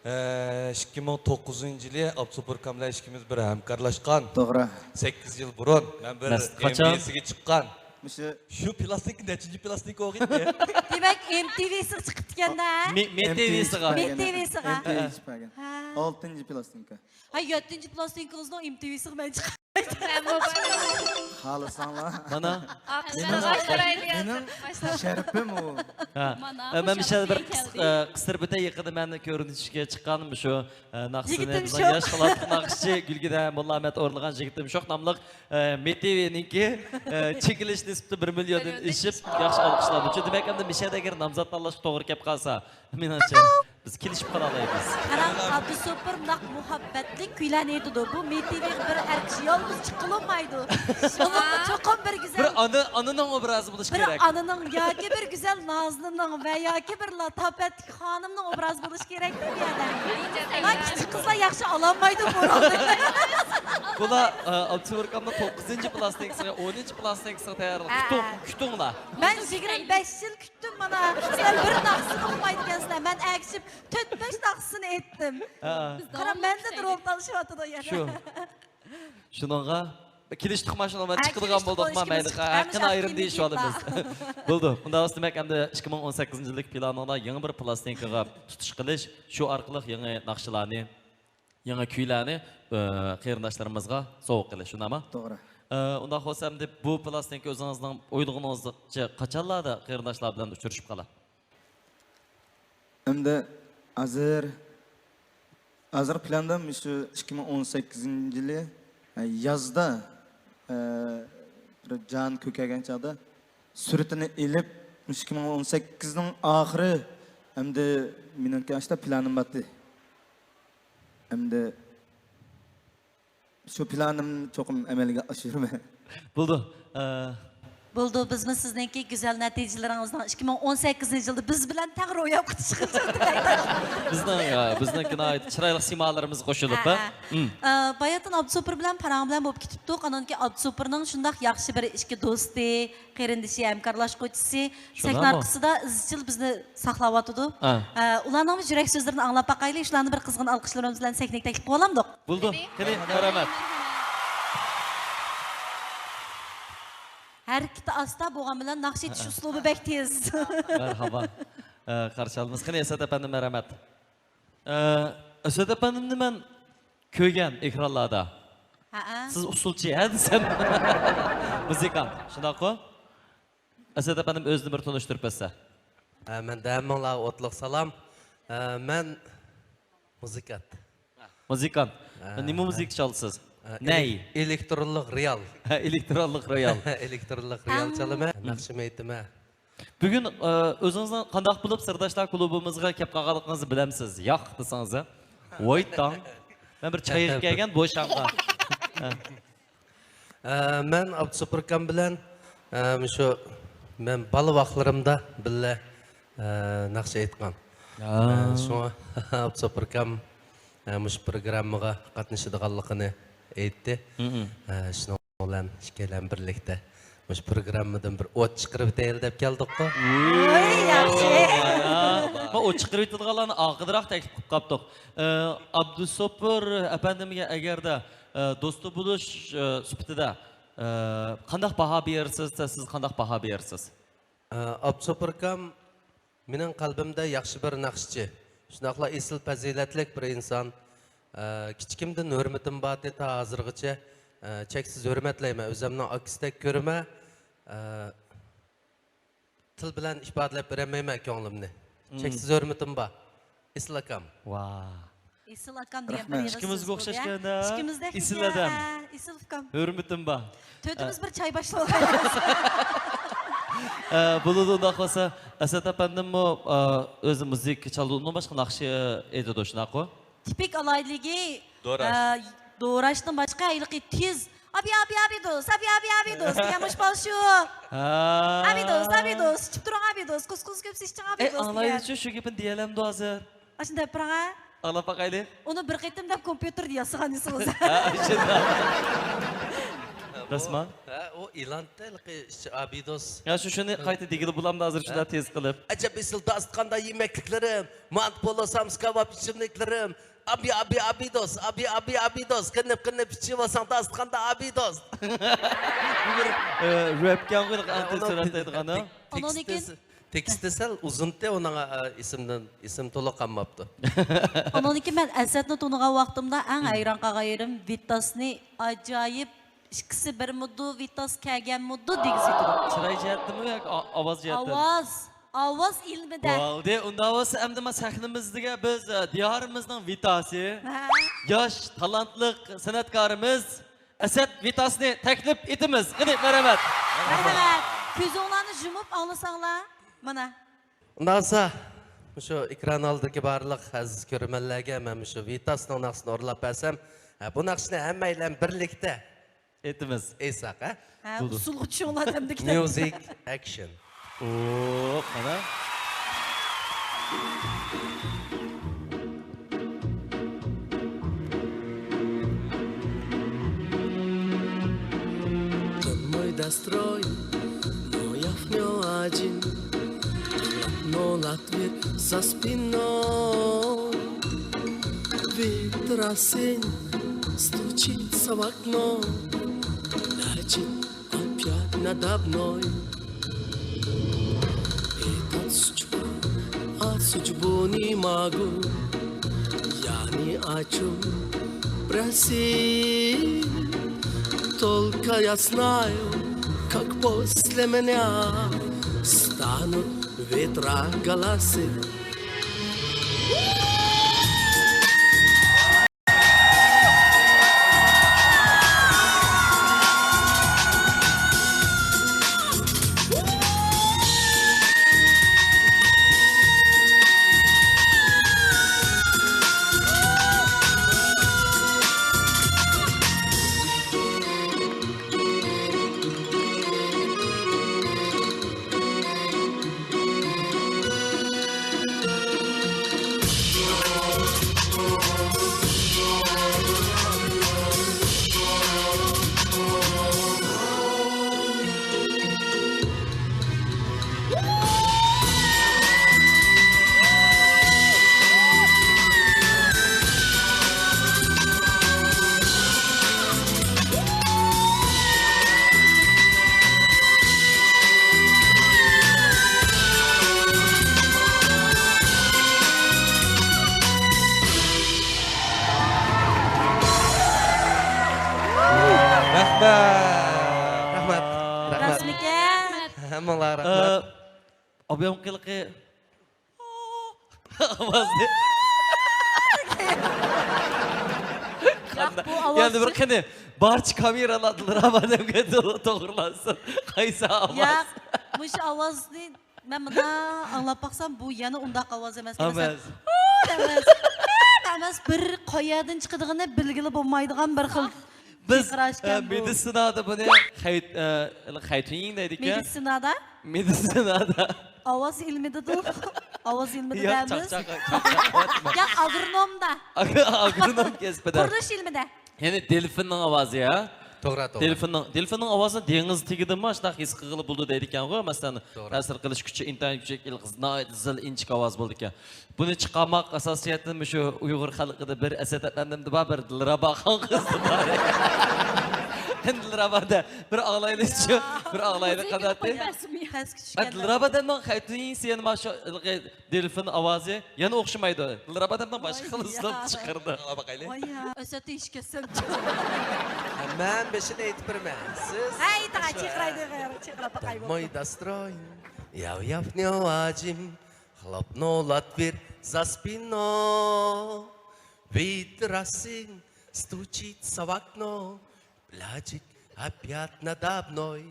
ئە، ئىككى مىڭ توققۇزىنچى يىلى ئابدۇسوپۇر ئاكام بىلەن ئىككىمىز بىر ھەمكارلاشقان. توغرا. سەككىز يىل بۇرۇن مەن بىر مەس-، قاچان؟ ئېم ۋى سىغا چىققان. مۇشۇ شۇ پىلاستىنكا نەچچىنچى پىلاستىنكا بولغىيتتى؟ دېمەك، ئېم تى ۋى سىغا چىقىپتىكەن-دە. مې-، مې تى ۋى سىغا. مې تى ۋى سىغا. ئېم تى ۋى چىقىپ قالغان. ھە. ئالتىنچى پىلاستىنكا. ھە، يەتتىنچى پىلاستىنكىڭىزنىڭ ئېم تى ۋى سىغا مەن چىقىپ مەنمۇ بار. خالىساڭلار. مانا. ئاقىللارغا مېنىڭ، قارايلى مېنىڭ ھازىر. شەرىپىم ئۇ. ھە. مانا، ئە، مەن مۇشۇ بىر قىس-، ئە، قىسىر بىتە يېقىندا مەن كۆرۈنۈشكە چىققان مۇشۇ، ئە، ناخشىسىنى يىگىتىم بىزنىڭ شۇ. ياش خالاتلىق ناخشىچى گۈلگىدە موللامەت ئورۇنلىغان يىگىتىم شوق ناملىق، ئە، مې تى ۋىنىڭكى، ئە، چېكىنىش نىسبىتى بىر مىليوندىن ئېشىپ، ياخشى ئالقىشلاندى. شۇ دېمەك، ئەمدى مىشەدە ئەگەر نامزات تاللاشقا توغرا كەپ قالسا، مېنىڭچە، بىز كېلىشىپ قالالايمىز. قاراڭ، ئابدۇسوپۇر مۇنداق مۇھەببەتلىك كۈيلەرنى ئېيتىدۇ. بۇ مې تى ۋىغا بىر ئەر كىشى يالغۇز چىققىلى بولمايدۇ. بۇنىڭ چوقۇم بىر گۈزەل، بىر ئانا، ئانىنىڭ ئوبرازى بولۇشى بىر كېرەك. ئانىنىڭ ياكى بىر گۈزەل نازىنىنىڭ ۋە ياكى بىر لاتاپەتلىك خانىمنىڭ ئوبرازى بولۇشى كېرەكتە بۇ يەردە. ۋە كىچىك قىزلار ياخشى ئالالمايدۇ بۇ رولنى. بۇلار، ئە، ئابدۇسوپۇر ئاكامنىڭ توققۇزىنچى پىلاستىنكىسىغا، ئونىنچى پىلاستىنكىسىغا تەييارلىق. ھە. كۈتۈڭ، كۈتۈڭلار. مەن يىگىرمە بەش يىل كۈتتۈم مانا. سىلەر بىر ناخشىسىنى ئۇقمايدىكەنسىلەر. مەن ئەگىشىپ تۆت بەش ناخشىسىنى ئېيتتىم. ھە. قارا، مەندە رول تالىشىۋاتىدۇ يەنە. شۇ. شۇنىڭغا كېلىشتۇقما، شۇنىڭ بىلەن ھە، چىقىدىغان كېلىشتۇق، بولدۇقما، مەيلى، ھەممىمىز ھەققىنى ئايرىم دېيىشىۋالىمىز. بولدى. ئۇنداق بولسا دېمەك، ئەمدى ئىككى مىڭ ئون سەككىزىنچى يىللىق پىلانىڭدا يېڭى بىر پىلاستىنكىغا تۇتۇش قىلىش، شۇ ئارقىلىق يېڭى ناخشىلارنى، يېڭى كۈيلەرنى، ئە، قېرىنداشلىرىمىزغا سوۋغا قىلىش، شۇنداقمۇ؟ توغرا. ئە، ئۇنداق بولسا ئەمدى بۇ پىلاستىنكا ئۆزىڭىزنىڭ ئويلىغىنىڭىزچە قاچانلاردا قېرىنداشلار بىلەن ئۇچرىشىپ قالا؟ ئەمدى ھازىر، ھازىر پىلاندا مۇشۇ ئىككى مىڭ ئون سەككىزىنچى يىلى، ئە، يازدا، ئە، بىر جان كۆكەرگەن چاغدا سۈرىتىنى ئېلىپ، مۇشۇ ئىككى مىڭ ئون سەككىزنىڭ ئاخىرى ئەمدى مېنىڭكى ئاشتا پىلانىم باتتى. ئەمدى شۇ پىلانىمنى چوقۇم ئەمەلگە ئاشۇرىمەن. بولدى. ئە، بولدى، بىزمۇ سىزنىڭكى گۈزەل نەتىجىلىرىڭىزنىڭ ئىككى مىڭ ئون سەككىزىنچى يىلدا بىز بىلەن تەڭ روياپقا چىقىشىنى تىلەيمىز. بىزنىڭ، ئە، بىزنىڭكى ناھايىتى چىرايلىق سىمالىرىمىز قوشۇلۇپ، ھە، ھە. ھە. مم. ئە، باياتىن ئابدۇسوپۇر بىلەن پاراڭ بىلەن بولۇپ كېتىپتۇق. ئانانكى ئابدۇسوپۇرنىڭ شۇنداق ياخشى بىر ئىچكى دوستى، قېرىندىشى، ھەمكارلاشقۇچىسى سەھنە ئارقىسىدا ئىزچىل بىزنى ساقلاۋاتىدۇ. ھە. ئە، ئۇلارنىڭمۇ يۈرەك سۆزلىرىنى ئاڭلاپ باقايلى. شۇلارنى بىر قىزغىن ئالقىشلىرىمىز بىلەن سەھنىگە تەكلىپ قىلىۋالامدۇق؟ بولدى. قېنى، مەرھەمەت. ھەرىكىتى ئاستا بولغان بىلەن ناخشا ئېيتىش ئۇسلۇبى بەك تېز. مەرھابا. ئە، قارشى ئالىمىز. قېنى، ئەسئەت ئەپەندى، مەرھەمەت. ئە، ئەسئەت ئەپەندىمنى مەن كۆرگەن ئېكرانلاردا. ھەئە. سىز ئۇسسۇلچى ھە دېسەم. مۇزىكانت، شۇنداققۇ؟ ئەسئەت ئەپەندىم، ئۆزىنى بىر تونۇشتۇرۇپ بەرسە. ھە، مەن ھەممىڭلارغا ئوتلۇق سالام. ھە، مەن مۇزىكانت. مۇزىكانت. ھە، نېمە مۇزىكا چالىسىز؟ ھە، نەي؟ ئېلېك-، ئېلېكترونلۇق رويال. ھە، ئېلېكترونلۇق رويال. ئېلېكترونلۇق رويال چالىمەن. ناخشىمۇ ئېيتىمەن. بۈگۈن، ئە، ئۆزىڭىزنىڭ قانداق بولۇپ سىرداشلار كۇلۇبىمىزغا كەپ قالغانلىقىڭىزنى بىلەمسىز؟ ياق دېسىڭىز، ھە؟ ۋاي تاڭ. مەن بىر چاي ئېلىپ كەلگەن بوشاڭغا. ھە. ئە، مەن ئابدۇسوپۇر ئاكام بىلەن، ئە، مۇشۇ مەن بالا ۋاقىتلىرىمدا بىللە، ئە، ناخشا ئېيتقان. ئە، شۇڭا ئابدۇسوپۇر ئاكام، ئە، مۇشۇ پروگراممىغا قاتنىشىدىغانلىقىنى ئېيتتى. ئە، شۇنىڭ بىلەن ئىككىيلەن بىرلىكتە مۇشۇ پروگراممىدىن بىر ئوت چىقىرىۋېتەيلى دەپ كەلدۇققۇ. ۋوي، ياخشى. مانا، ئوت چىقىرىۋېتىدىغانلارنى ئالدىراق تەكلىپ قىلىپ قاپتۇق. ئە، ئابدۇسوپۇر ئەپەندىمگە ئەگەردە، ئە، دوستى بولۇش، ئە، سۈپىتىدە، ئە، قانداق باھا بېرىسىز؟ سىز قانداق باھا بېرىسىز؟ ئە، ئابدۇسوپۇر ئاكام مېنىڭ قەلبىمدە ياخشى بىر ناخشىچى، شۇنداقلا ئېسىل پەزىلەتلىك بىر ئىنسان. ئە، كىچىكىمدىن ھۆرمىتىم بارتى، تا ھازىرغىچە، ئە، چەكسىز ھۆرمەتلەيمەن. ئۆزۈمنىڭ ئاكىسىدەك كۆرىمەن. ئە، تىل بىلەن ئىپادىلەپ بېرەلمەيمەن كۆڭلۈمنى. مم. چەكسىز ھۆرمىتىم بار. ئېسىل ئاكام. ۋاھ. ئېسىل ئاكام دېگەن بىر رەھمەت. ئېغىز ئىككىمىزگە سۆز ئوخشاش بولدى، ئە؟ ئىككىمىزدەك ئېسىل ئادەم. ھە، ئېسىل ئۇكام. ھۆرمىتىم بار. تۆتىمىز بىر چاي باشلاۋالايلى. ئە، بولىدۇ، ئۇنداق بولسا، ئەسەت ئەپەندىممۇ، ئە، ئۆزى مۇزىكا چالىدۇ، ئۇنىڭ باشقا ناخشا ئېيتىدۇ، شۇنداققۇ؟ تىپىك ئالاھىدىلىكى، دوراش. ئە، دوراشتىن باشقا ھېلىقى تېز، ئابى، ئابى، ئابى دوست، ئابى، ئابى، ئابى دوست دېگەن مۇشۇ بال شۇ. ھا. ئابى دوست، ئابى دوست، ئىچىپ تۇرۇڭ، ئابى دوست، قۇسقۇز كۆپ سىچىڭ، ئابى ئەي، دوست دېگەن. ئاڭلايدىچۇ، شۇ گېپىنى دېيەلەمدۇ ھازىر؟ ئاشۇنداق دەپ بېرىڭ ھە. ئاڭلاپ باقايلى. ئۇنى بىر قېتىمدا كومپيۇتېردا ياسىغان ئېسىڭىزدە. ھە، شۇنداق. راسما؟ ھە، ئۇ ئېلان ھېلىقى ئىچى ئابىدوس. يا، شۇ، شۇنى قايتا دېگىلى بولامدۇ ھازىر شۇنداق تېز قىلىپ؟ ئەجەب ئېسىل داستىخاندا يېمەكلىكلىرىم، مانتا، پولۇ، سامسا، كاۋاپ، ئىچىملىكلىرىم. ئابى، ئابى، ئابىدوس، ئابى، ئابى، ئابىدوس. قېنىپ، قېنىپ ئىچىۋالساڭ داستىخاندا ئابىدوس. بۇ بىر، ئە، رەپكەنغۇ، ھېلىقى ئانتى سۈرەتتە ئېيتقان، ھە؟ تېكىستى، تېكىستى سەل ئۇزۇنتى، ئۇنىڭ، ئە، ئېسىمدىن، ئېسىم تولۇق قالماپتۇ. ئۇنىڭدىن كېيىن مەن ئەسەتنى تونۇغان ۋاقتىمدا ئەڭ ھەيران قالغان يېرىم ۋىتاسنى ئاجايىپ ئىككىسى بىرمىدۇ، ۋىتاس كەلگەنمىدۇ دېگۈسى كېلىدۇ. چىراي جەھەتتىمۇ ياكى ئا-، ئاۋاز جەھەتتىمۇ؟ ئاۋاز، ئاۋاز ئىلمىدە. بولدى، ئۇنداق بولسا ئەمدى مانا سەھنىمىزدىكى بىز، ئە، دىيارىمىزنىڭ ۋىتاسى، ھە. ياش، تالانتلىق سەنئەتكارىمىز ئەسەت ۋىتاسنى تەكلىپ ئېتىمىز. قېنى، مەرھەمەت. مەرھەمەت. كۆزۈڭلارنى يۇمۇپ ئاڭلىساڭلار، مانا. ئۇنداق بولسا، مۇشۇ ئېكران ئالدىدىكى بارلىق ئەزىز كۆرۈرمەنلەرگە مەن مۇشۇ ۋىتاسنىڭ ناخشىسىنى ئورۇنلاپ بەرسەم، ھە، بۇ ناخشىنى ھەممەيلەن بىرلىكتە ئېيتىمىز. ئېيتساق، ھە؟ ھە، بولدى. ئۇسسۇلغا چۈشۈڭلار دەمدىكىن. ميۇزىك، ئەكشن. ئوو، قانا. Con moi da stroi, no jaf, no aġin, no lat vir za spinoj. Vitra sen stučit sa v akno, lačit opjat nada mnoj. Etat sučba, a sučbu ni mogu, ja ni aču prosit. Tolka ja snaju, kak posle mene stanut vetra galasi. رەھمەت. رەھمەت. رەھمەت. راستمىكەن؟ ھەممىڭلارغا رەھمەت. ئە، ئوبيوم قىلىقى. ئاۋازنى. قانداق؟ ياق، بۇ ئاۋاز يەنە بىر شۇ قېنى، بارچە كامېرالاردا رامادەمگە تو-، توغرىلانسۇن. قايسى ئاۋاز؟ ياق، مۇشۇ ئاۋازنى مەن مۇنداق ئاڭلاپ باقسام، بۇ يەنە ئۇنداق ئاۋاز ئەمەس. ئەمەس. مەسىلەن، ئۇ ئەمەس، ئۇ ئەمەس، بىر قەيەردىن چىقىدىغىنى بىلگىلى بولمايدىغان بىر خىل بىز، چىرقىراشكەن ئە، بۇ. مېدىتسىنادا بۇنى خەيت-، ئە، خەيتۈنيىڭ دەيدىكەن. مېدىتسىنادا؟ مېدىتسىنادا. ئاۋاز ئىلمىدىدۇ. ئاۋاز ئىلمىدىدا ياق، ئەمەس. چاقچاق، چاقچاق قىلىۋاتىمەن. ياق، ئاگرونومدا. ئاگ-، ئاگرونوم كەسپىدە. قۇرۇلۇش ئىلمىدە. يەنى دېلفىننىڭ ئاۋازى، ھە؟ توغرا، توغرا. دېلفىننىڭ، دېلفىننىڭ ئاۋازىنى دېڭىز تېگىدىمۇ شۇنداق ھېس قىلغىلى بولىدۇ دەيدىكەنغۇ. مەسىلەن، توغرا. تەسىر قىلىش كۈچى ئىنتايىن يۈكسەك، ناھايىتى زىل، ئىنچىكە ئاۋاز بولىدىكەن. بۇنى چىقارماق ئاساسىي جەھەتتىن مۇشۇ ئۇيغۇر خەلقىدە بىر ئەسەت ئەپەندىمدە بار، بىر دىلرەبا خانقىزدا بار. دىلرابادە بىر ئاغلايلىچۇ، بىر ئاغلايلى قاناتى. پەسكە چۈشكەندە. دىلرابادەمنىڭ خەتىنىسى يەنە مانا شۇ دېلفىن ئاۋازى يەنە ئوخشىمايدۇ. دىلرابادەمنىڭ باشقا خىل ئۇسلۇب چىقىرىدۇ. ۋاي يا. ئۆسەتتە ئىش كەتسەم. مەن بېشىنى ئېيتىپ بېرىمەن. سىز ھەي، تاغا چىقىرايدۇ، چىقىراپ باقاي. Домой достроен, яв-яв не вадим, хлопнула дверь за спиной. Вид раз стучится в окно, Плачет опять надо мной.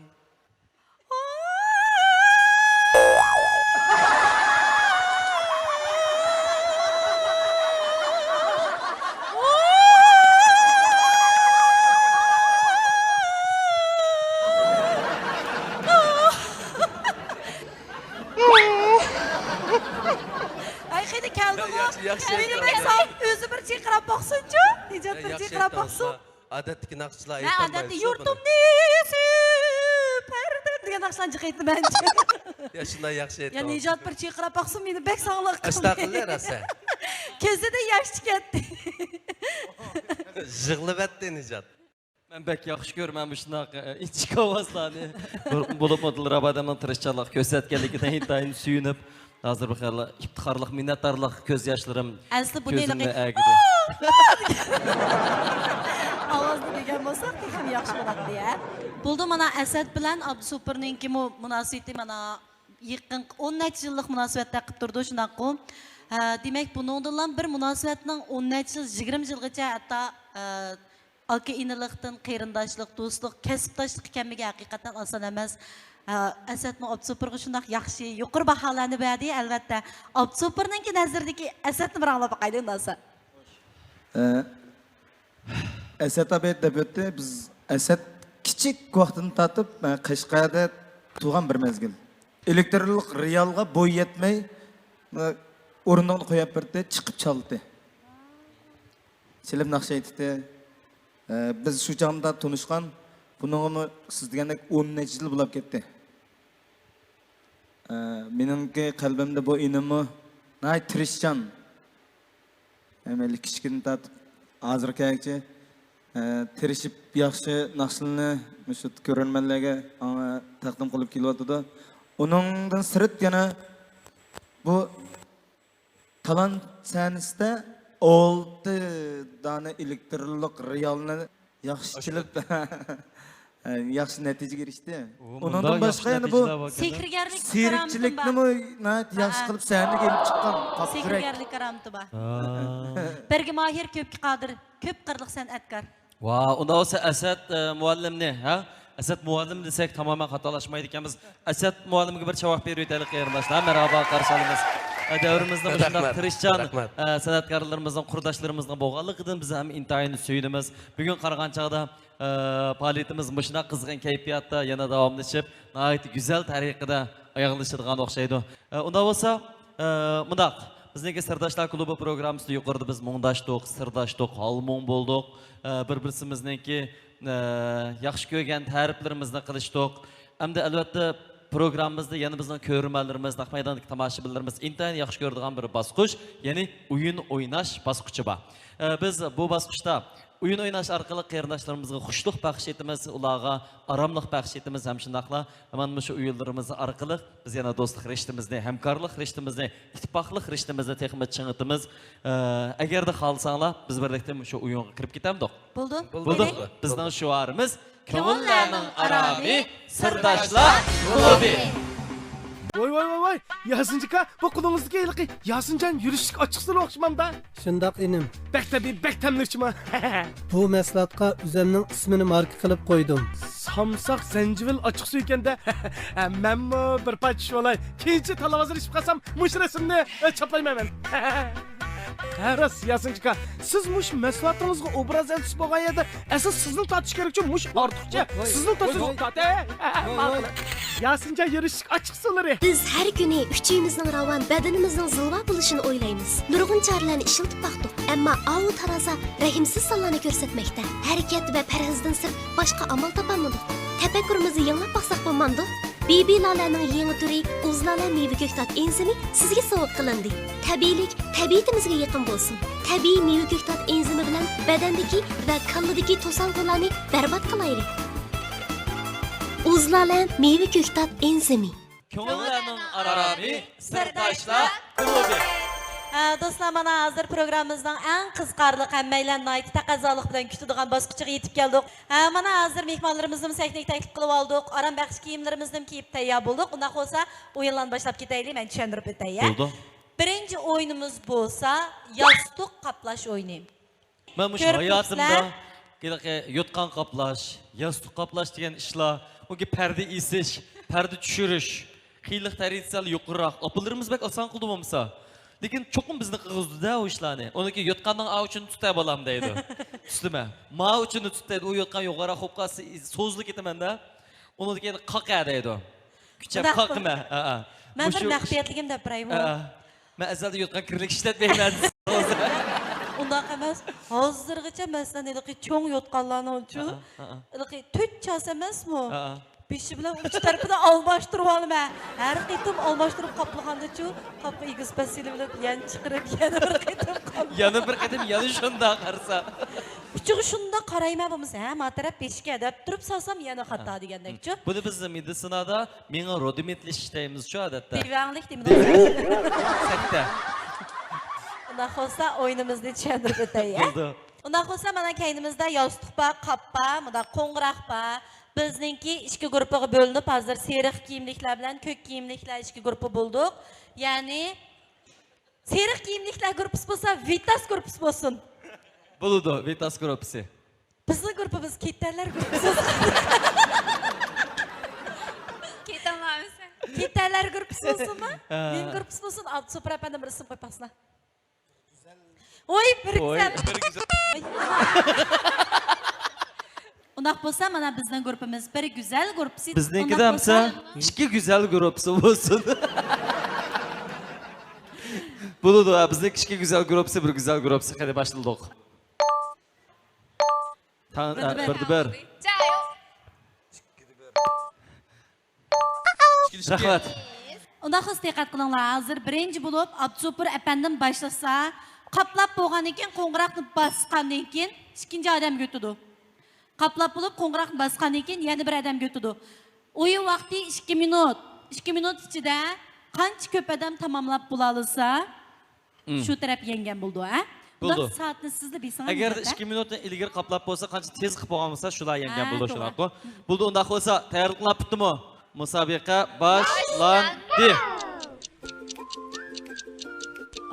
ئەي، قېنى كەلدىڭۇ؟ ياخشى، ياخشى. مېنى بەك ساغ، ئۆزى بىر چىرقىراپ باقسۇنچۇ. نىجات بىر چىرقىراپ باقسۇن. ئادەتتىكى ناخشىچىلار ئېيتالمايدۇ. مەن ئادەتتە يۇرتۇمنى سۈپەردىم دېگەن ناخشىلارنى جىق ئېيتىمەن. يا، شۇنداق ياخشى ئېيتتىڭىز. يا، نىجات بىر چىرقىراپ باقسۇن، مېنى بەك ساغلىق قىلدى. ئەستاغپىرۇللا، راسا. كۆزىدىن ياش چىقتى. يىغلىۋەتتى نىجات. مەن بەك ياخشى كۆرىمەن مۇشۇنداق، ئە، ئىنچىكە ئاۋازلارنى. بولۇپمۇ دىلرابادەمنىڭ تىرىشچانلىق كۆرسەتكەنلىكىدىن ئىنتايىن سۆيۈنۈپ، ھازىر بىر خىل ئىپتىخارلىق، مىننەتدارلىق كۆز ياشلىرىم ئەسلى بۇنى كۆزۈمنى ئەگىدى. ئاۋازنى دېگەن بولساق، تېخىمۇ ياخشى بولاتتى، ھە؟ بولدى، مانا ئەسەت بىلەن ئابدۇسوپۇرنىڭكىمۇ مۇناسىۋىتى مانا يېقىنقى ئون نەچچە يىللىق مۇناسىۋەتتە قىلىپ تۇرىدۇ، شۇنداققۇ؟ ھە، دېمەك، بۇنىڭدىنلا بىر مۇناسىۋەتنىڭ ئون نەچچە يىل، يىگىرمە يىلغىچە ھەتتا، ئە، ئاكا-ئىنىلىقتىن قېرىنداشلىق، دوستلۇق، كەسىپداشلىق ئىكەنلىكى ھەقىقەتەن ئاسان ئەمەس. ھە، ئەسەتمۇ ئابدۇسوپۇرغا شۇنداق ياخشى، يۇقىرى باھالارنى بەردى، ئەلۋەتتە. ئابدۇسوپۇرنىڭكى نەزىرىدىكى ئەسەتنى بىر ئاڭلاپ باقايلى، ئۇندىسا. ئە، ئەسەت ئاباي دەپ ئۆتتى، بىز ئەسەت كىچىك ۋاقتىدىن تارتىپ، ئە، قەشقەردە تۇغان بىر مەزگىل. ئېلېكتىرلىق رىيالغا بوي يەتمەي، ئە، ئورۇندۇقنى قويۇپ بەردى، چىقىپ چالدى. چېلىپ ناخشا ئېيتتى. ئە، بىز شۇ چاغدا تونۇشقان، بۇنىڭغىمۇ سىز دېگەندەك ئون نەچچە يىل بولاپ كەتتى. ئە، مېنىڭكى قەلبىمدە بۇ ئىنىممۇ ناھايىتى تىرىشچان. ھەممەيلى كىچىكىدىن تارتىپ ھازىرغىچە، ئە، تىرىشىپ ياخشى ناخشىلىرىنى مۇشۇ كۆرۈرمەنلەرگە ئاڭا تەقدىم قىلىپ كېلىۋاتىدۇ. ئۇنىڭدىن سىرت يەنە بۇ تالانت سەھنىسىدە ئالتە دانە ئېلېكتىرلىق رىيالنى ياخشى چېلىپ، ياخشى نەتىجىگە ئېرىشتى. ئۇنىڭدىن باشقا يەنە بۇ سېھىرچىلىكنىمۇ ناھايىتى ياخشى قىلىپ سەھنىگە ئېلىپ چىققان، قاپتۇ يۈرەك. سېھىرگەرلىك كارامىتى بار. بەرگىم ماھىر، كۆپكە قادىر، كۆپ قىرلىق سەنئەتكار. ۋا، ئۇنداق بولسا ئەسەت، ئە، مۇئەللىمنى، ھە؟ ئەسەت مۇئەللىم دېسەك تامامەن خاتالاشمايدىكەنمىز. ئەسەت مۇئەللىمگە بىر چاۋاك بېرىۋېتەيلى، قېرىنداشلار. مەرھابا، قارشى ئالىمىز. ئە، دەۋرىمىزنىڭ مۇشۇنداق تىرىشچان، ئە، سەنئەتكارلىرىمىزنىڭ، قۇرداشلىرىمىزنىڭ بولغانلىقىدىن بىز ھەم ئىنتايىن سۆيۈنىمىز. بۈگۈن قارىغان چاغدا، ئە، پائالىيىتىمىز مۇشۇنداق قىزغىن كەيپىياتتا يەنە داۋاملىشىپ، ناھايىتى گۈزەل تەرىقىدە ئاياغلىشىدىغان ئوخشايدۇ. ئە، ئۇنداق بولسا، ئە، مۇنداق، بىزنىڭكى سىرداشلار كلۇبى پروگراممىسىدا يۇقىرىدا بىز مۇڭداشتۇق، سىرداشتۇق، ھالمۇڭ بولدۇق. ئە، بىر-بىرسىمىزنىڭكى، ئە، ياخشى كۆرگەن تەرىپلىرىمىزنى قىلىشتۇق. ئەمدى ئەلۋەتتە پروگراممىمىزدا يەنە بىزنىڭ كۆرۈرمەنلىرىمىز، نەق مەيداندىكى تاماشىبىنلىرىمىز ئىنتايىن ياخشى كۆرىدىغان بىر باسقۇچ، يەنى ئويۇن ئويناش باسقۇچى بار. ئە، بىز بۇ باسقۇچتا ئويۇن ئويناش ئارقىلىق قېرىنداشلىرىمىزغا خۇشلۇق بەخش ئېتىمىز، ئۇلارغا ئاراملىق بەخش ئېتىمىز ھەم شۇنداقلا ھامان مۇشۇ ئويۇنلىرىمىز ئارقىلىق بىز يەنە دوستلۇق رىشتىمىزنى، ھەمكارلىق رىشتىمىزنى، ئىتتىپاقلىق رىشتىمىزنى تېخىمۇ چىڭىتىمىز. ئە، ئەگەردە خالىساڭلار، بىز بىرلىكتە مۇشۇ ئويۇنغا كىرىپ كېتەمدۇق؟ بولدى. بولدى. بىزنىڭ شوئارىمىز كۆڭۈللەرنىڭ ئارامى، سىرداشلار كۇلۇبى. ۋاي، ۋاي، ۋاي، ۋاي! ياسىنجىكا، بۇ قولىڭىزدىكى ھېلىقى ياسىنجان يۈرۈشلۈك ئاچچىقسۇلى ئوخشىمامدا؟ شۇنداق، ئىنىم. بەك تەبىئىي، بەك تەملىك ئىچىما. بۇ مەھسۇلاتقا ئۆزۈمنىڭ ئىسمىنى ماركا قىلىپ قويدۇم. سامساق زەنجىۋىل ئاچچىقسۇ ئىكەندە. مەنمۇ بىر پارچە ئىچىۋالاي. كېيىنچە تالاۋازلىشىپ قالسام، مۇشۇ رەسىمنى، ئە، چاپلايمەن مەن. ھە، راست، ياسىنجىكا. سىز مۇشۇ مەھسۇلاتىڭىزغا ئوبراز ئەلچىسى بولغان يەردە، ئەسلى سىزنى تارتىش كېرەكچۇ، مۇشۇ ئارتۇقچە. ۋاي، ۋاي، سىزنى ۋاي، تارتىش ۋاي. تارت، ھە؟ ۋاي، ۋاي. ياسىنجان يۈرۈشلۈك ئاچچىقسۇلىرى. بىز ھەر كۈنى ئۈچىيىمىزنىڭ راۋان، بەدىنىمىزنىڭ زىلۋا بولۇشىنى ئويلايمىز. نۇرغۇن چارىلەرنى ئىشلىتىپ باقتۇق، ئەمما ئاۋۇ تارازا رەھىمسىز سانلارنى كۆرسەتمەكتە. ھەرىكەت ۋە پەرھىزدىن سىرت باشقا ئامال تاپالمىدۇق. تەپەككۇرىمىزنى يېڭىلاپ باقساق بولمامدۇ؟ بىبى لالەنىڭ يېڭى تۈرى ئۇز لالە مېۋە كۆكتات ئېنزىمى سىزگە سوۋغا قىلىندى. تەبىئىيلىك تەبىئىتىمىزگە يېقىن بولسۇن. تەبىئىي مېۋە كۆكتات ئېنزىمى بىلەن بەدەندىكى ۋە كاللىدىكى توسالغۇلارنى بەربات قىلايلى. ئۇزلالەن مېۋە كۆكتات ئېنزىمى. كۆڭۈللەرنىڭ ئارامى، سىرداشلار كۇلۇبى. ھە، دوستلار، مانا ھازىر پروگراممىمىزنىڭ ئەڭ قىزىقارلىق، ھەممەيلەن ناھايىتى تەقەززالىق بىلەن كۈتىدىغان باسقۇچىغا يېتىپ كەلدۇق. ھە، مانا ھازىر مېھمانلىرىمىزنىمۇ سەھنىگە تەكلىپ قىلىپ ئالدۇق. ئارام بەخش كىيىملىرىمىزنىمۇ كىيىپ تەييار بولدۇق. ئۇنداق بولسا، ئويۇنلارنى باشلاپ كېتەيلى، مەن چۈشەندۈرۈپ ئۆتەي، ھە؟ بولىدۇ. بىرىنچى ئويۇنىمىز بولسا ياستۇق قاپلاش ئويۇنى. مەن مۇشۇ كۆرۈپ ھاياتىمدا تۇرۇپسىلەر. ھېلىقى يوتقان قاپلاش، ياستۇق قاپلاش دېگەن ئىشلار، ئۇنكى پەردە ئېسىش، پەردە چۈشۈرۈش، خېلى تەرىتسەل يۇقىرىراق. ئاپىلىرىمىز بەك ئاسان قىلىدۇ بولمىسا. لېكىن چوقۇم بىزنى قىلغۇزىدۇ-دە ئۇ ئىشلارنى. ئۇنىڭكى يوتقاننىڭ ئاۋۇچىنى تۇتە بالام دەيدۇ. تۇتىمەن. ماۋۇچىنى تۇت دەيدۇ. ئۇ يوتقان يۇقىرىراق بولۇپ قالسا، سوزۇلۇپ كېتىمەن-دە. ئۇنىڭدىن كېيىن قاقە دەيدۇ. كۈچەپ ئۇنداق قاقىمە. ھە، ھە. مەن بىر مۇشۇ مەخپىيەتلىكىم دەپ بېرەيمۇ؟ ھە، ھە. مەن ئەزەلدىن يوتقان كىرلىك ئىشلەتمەيمەن. ئۇنداق ئەمەس. ھازىرغىچە مەسىلەن، ھېلىقى چوڭ يوتقانلارنىڭچۇ، ھە، ھە، ھە. ھېلىقى تۆت چاس ئەمەسمۇ؟ ھە، ھە. بېشى بىلەن ئۇچ تەرىپىنى ئالماشتۇرۇۋالىمەن. ھەر قېتىم ئالماشتۇرۇپ قاپلىغاندىچۇ، قاپقا ئېگىز-پەس سېلىۋېلىپ، يەنە چىقىرىپ، يەنە بىر قېتىم قاپلىغان. يەنە بىر قېتىم، يەنە شۇنداق قارىسا. ئۇچىغا شۇنداق قارايمەن بولمىسا، ھە، ما تەرەپ بېشىكى دەپ تۇرۇپ سالسام يەنە خاتا ھە. دېگەندەكچۇ. بۇنى بىز مېدىتسىنادا مېڭە رۇدىمېنتلىشىش دەيمىزچۇ ئادەتتە. دېۋەڭلىك دېمىدۇ. سەكتە. ئۇنداق بولسا ئويۇنىمىزنى چۈشەندۈرۈپ ئۆتەي، ھە؟ بولدى. ئۇنداق بولسا مانا كەينىمىزدە ياستۇق بار، قاپ بار، مۇنداق قوڭغۇراق بار. بىزنىڭكى ئىككى گۇرۇپپىغا بۆلۈنۈپ، ھازىر سېرىق كىيىملىكلەر بىلەن كۆك كىيىملىكلەر ئىككى گۇرۇپپا بولدۇق. يەنى سېرىق كىيىملىكلەر گۇرۇپپىسى بولسا، ۋىتاس گۇرۇپپىسى بولسۇن. بولىدۇ، ۋىتاس گۇرۇپپىسى. بىزنىڭ گۇرۇپپىمىز كېتەرلەر گۇرۇپپىسى بولسۇن. كېتەلمەمسەن. كېتەرلەر گۇرۇپپىسى بولسۇنمۇ؟ ھە. نېمە گۇرۇپپىسى بولسۇن؟ ئابدۇسوپۇر ئەپەندىم بىر ئىسىم قويۇپ باقسىنا. ۋوي، بىر ۋوي، گۈزەل. بىر گۈزەل. ۋوي. ئۇنداق بولسا، مانا بىزنىڭ گۇرۇپپىمىز بىر گۈزەل گۇرۇپپىسى. بىزنىڭكىدە ئۇنداق بولسا، ئىككى گۈزەل گۇرۇپپىسى بولسۇن. بولىدۇ، ھە، بىزنىڭكى ئىككى گۈزەل گۇرۇپپىسى، بىر گۈزەل گۇرۇپپىسى. قېنى باشلىدۇق. تا-، بىردە ئە، بىر. بىردە بىر. رەھمەت. ئۇنداق بولسا دىققەت قىلىڭلار، ھازىر بىرىنچى بولۇپ ئابدۇسوپۇر ئەپەندىم باشلىسا، قاپلاپ بولغاندىن كېيىن قوڭغۇراقنى باسقاندىن كېيىن ئىككىنچى ئادەمگە ئۆتىدۇ. قاپلاپ بولۇپ قوڭغۇراقنى باسقاندىن كېيىن يەنە بىر ئادەمگە ئۆتىدۇ. ئويۇن ۋاقتى ئىككى مىنۇت. ئىككى مىنۇت ئىچىدە قانچە كۆپ ئادەم تاماملاپ بولالىسا، مم. شۇ تەرەپ يەڭگەن بولىدۇ، ھە؟ بولىدۇ. بۇنداق سائەتنى سىزلا بىلسىڭىز ئەگەردە ئەلبەتتە. ئىككى مىنۇتتىن ئىلگىرى قاپلاپ بولسا، قانچە تېز قىلىپ بولغان بولسا، شۇلار يەڭگەن ھە، بولىدۇ، توغرا. شۇنداققۇ؟ بولىدۇ، ئۇنداق بولسا، تەييارلىقلار پۈتتىمۇ؟ مۇسابىقە باشلاندى.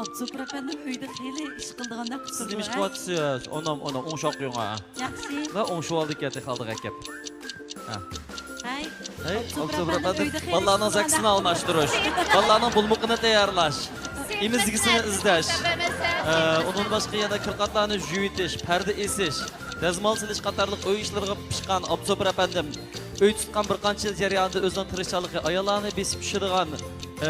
ئابدۇسوپۇر ئەپەندىم ئۆيدە خېلى ئىش قىلىدىغاندەك قىلىپ سىز نېمە ئىش تۇرىدۇ، ھە؟ قىلىۋاتىسىز؟ ئونام، ئونام، ئوڭشاپ قويۇڭ، ھە. ياخشى. ۋە ئوڭشىۋالدى كەتتى، خالدى ئەكەپ. ھە. ھەي، ھەي، ئابدۇسوپۇر ئابدۇسوپۇر ئەپەندىم ئەپەندىم، ئۆيدە خېلى بالىلارنىڭ ئىش زەكىسىنى قىلىدىغاندەك ئالماشتۇرۇش، قىلىپ بالىلارنىڭ بۇلمۇقىنى تەييارلاش، ئېمىزگىسىنى ئىزدەش، ئە، ئۇنىڭدىن باشقا يەنە كىرقاتلارنى يۇيۇۋېتىش، پەردە ئېسىش، دەزمال سېلىش قاتارلىق ئۆي ئىشلىرىغا پىشقان ئابدۇسوپۇر ئەپەندىم ئۆي تۇتقان بىر قانچە يىل جەريانىدا ئۆزىنىڭ تىرىشچانلىقى، ئاياللارنى بېسىپ چۈشىدىغان، ئە،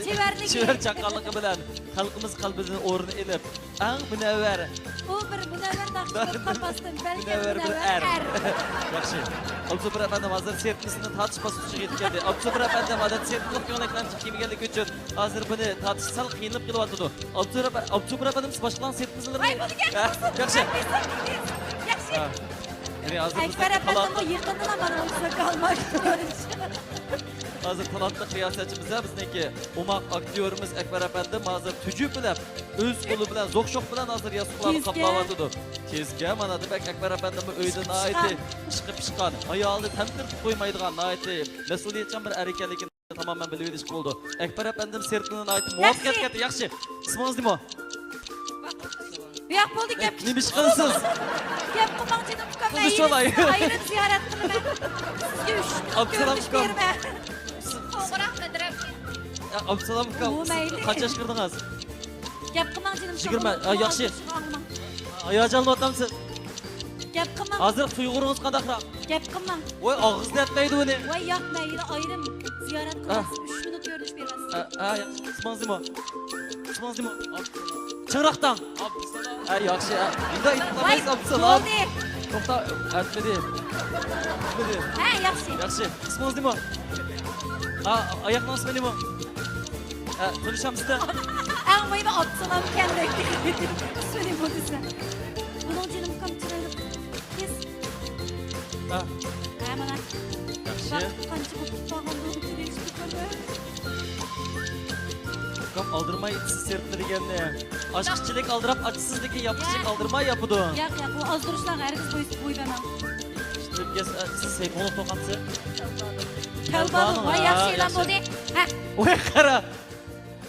چېۋەرلىكى. چېۋەر چاققانلىقى بىلەن خەلقىمىز قەلبىدىن ئورۇن ئېلىپ، ئەڭ مۇنەۋۋەر. ئۇ بىر مۇنەۋۋەر ناخشا بولۇپ قالماستىن، بەلكى مۇنەۋۋەر بىر مۇنەۋۋەر ئەر. ئەر. ياخشى. ئابدۇسوپۇر ئەپەندىم ھازىر سېرىتمىسىنى تارتىش باسقۇچىغا يېتىپ كەلدى. ئابدۇسوپۇر ئەپەندىم ئادەتتە سېرىتمىلىق كۆڭلەكلەرنى كىيمىگەنلىكى ئۈچۈن ھازىر بۇنى تارتىش سەل قىينىلىپ قېلىۋاتىدۇ. ئابدۇسوپۇر ئەپە-، ئابدۇسوپۇر ئەپەندىم سىز باشقىلارنىڭ سېرىتمىسىنى ۋاي، بۇنى گەپ ھە، قىلسۇن، ياخشى. گەپ قىلسۇن، ياخشى. ھە. يەنى ھازىر ئەكبەر ئەپەندىممۇ يېقىندىلا مانا مۇشۇ زاكالما. ھازىر تالانتلىق رىياسەتچىمىز ھە بىزنىڭكى ئوماق ئاكتيورىمىز ئەكبەر ئەپەندىم ھازىر تۈجۈپ بىلەن ئۆز قولى بىلەن، زوق-شوق بىلەن ھازىر ياستۇقلارنى قاپلاۋاتىدۇ. تېزكەن، مانا دېمەك، ئەكبەر ئەپەندىممۇ ئۆيدە ناھايىتى ئىشقا پىشقان، ئايالىنى تەمتىرىتىپ قويمايدىغان ناھايىتى مەسئۇلىيەتچان بىر ئەر ئىكەنلىكىنى تامامەن بىلىۋېلىشقا بولىدۇ. ئەكبەر ئەپەندىم سېرىتىنى ناھايىتى مۇۋەپپەقىيەتكە يەتكەن. ياخشى. ئىسمىڭىز نېمە؟ ياق، بولدى، گەپ. نېمە ئىش قىلىسىز؟ گەپ قىلماڭ، جېنىم ئۇكام، مەن ئېرىمنى ئايرىم زىيارەت قىلىمەن. سىزگە ئۈچ مىنۇت كۆرۈنۈش بېرىمەن. قوڭغۇراق مەدرەپ. ئابدۇسالام ئۇكا، قانچە ياش كىردىڭىز؟ گەپ قىلماڭ، جېنىم. يىگىرمە. ھە، ياخشى. ھاياجانلىنىۋاتامسىز؟ گەپ قىلماڭ. ھازىر تۇيغۇڭىز قانداقراق؟ گەپ قىلماڭ. ۋاي، ئاغزى دەتمەيدۇ ئۇنى. ۋاي، ياق، مەيلى، ئايرىم زىيارەت قىلىمەن. ئۈچ مىنۇت كۆرۈنۈش بېرىمەن سىزگە. ھە، ھە، ياق. ئىسمىڭىز نېمە؟ ئىسمىڭىز نېمە؟ چىڭراق تاڭ. ھە، ياخشى، ھە. بۇنداق ئېيتىپ قالمايسىز، ۋاي، ئابدۇسالام. بولدى. توختا، ئەتمىدى. ئەتمىدى. ھە، ياخشى. ياخشى. ئىسمىڭىز نېمە؟ ھە، ئاياقنىڭ ئىسمى نېمە؟ ھە، تونۇشامسىز-دە؟ ئەڭ مۇھىمى ئابدۇسالام ئىكەن دەيدۇ. ئىسمى نېمە دېسە. بۇنىڭ ھە، مانا. ياخشى. ۋاقىت قانچە بولۇپ قالغان بۇ بىر ئىش بىر ئۇكام ئالدىرىماي سىز سېرىقنى دېگەننى. ئاچقۇچىلىك ئالدىراپ، ئاچقۇچىسىزلىكى ياپقۇچىلىك ياق. ئالدىرىماي ياپىدۇ. ياق، ياق، ئۇ ئازدۇرۇشلارغا ھەرگىز بوي-، بوي بەرمەڭ. سىز سەيپۇللا توقاتسى. كەلبالۇ. ۋاي، ياخشى ئېلان بولدى. ھە. ۋاي، قارا.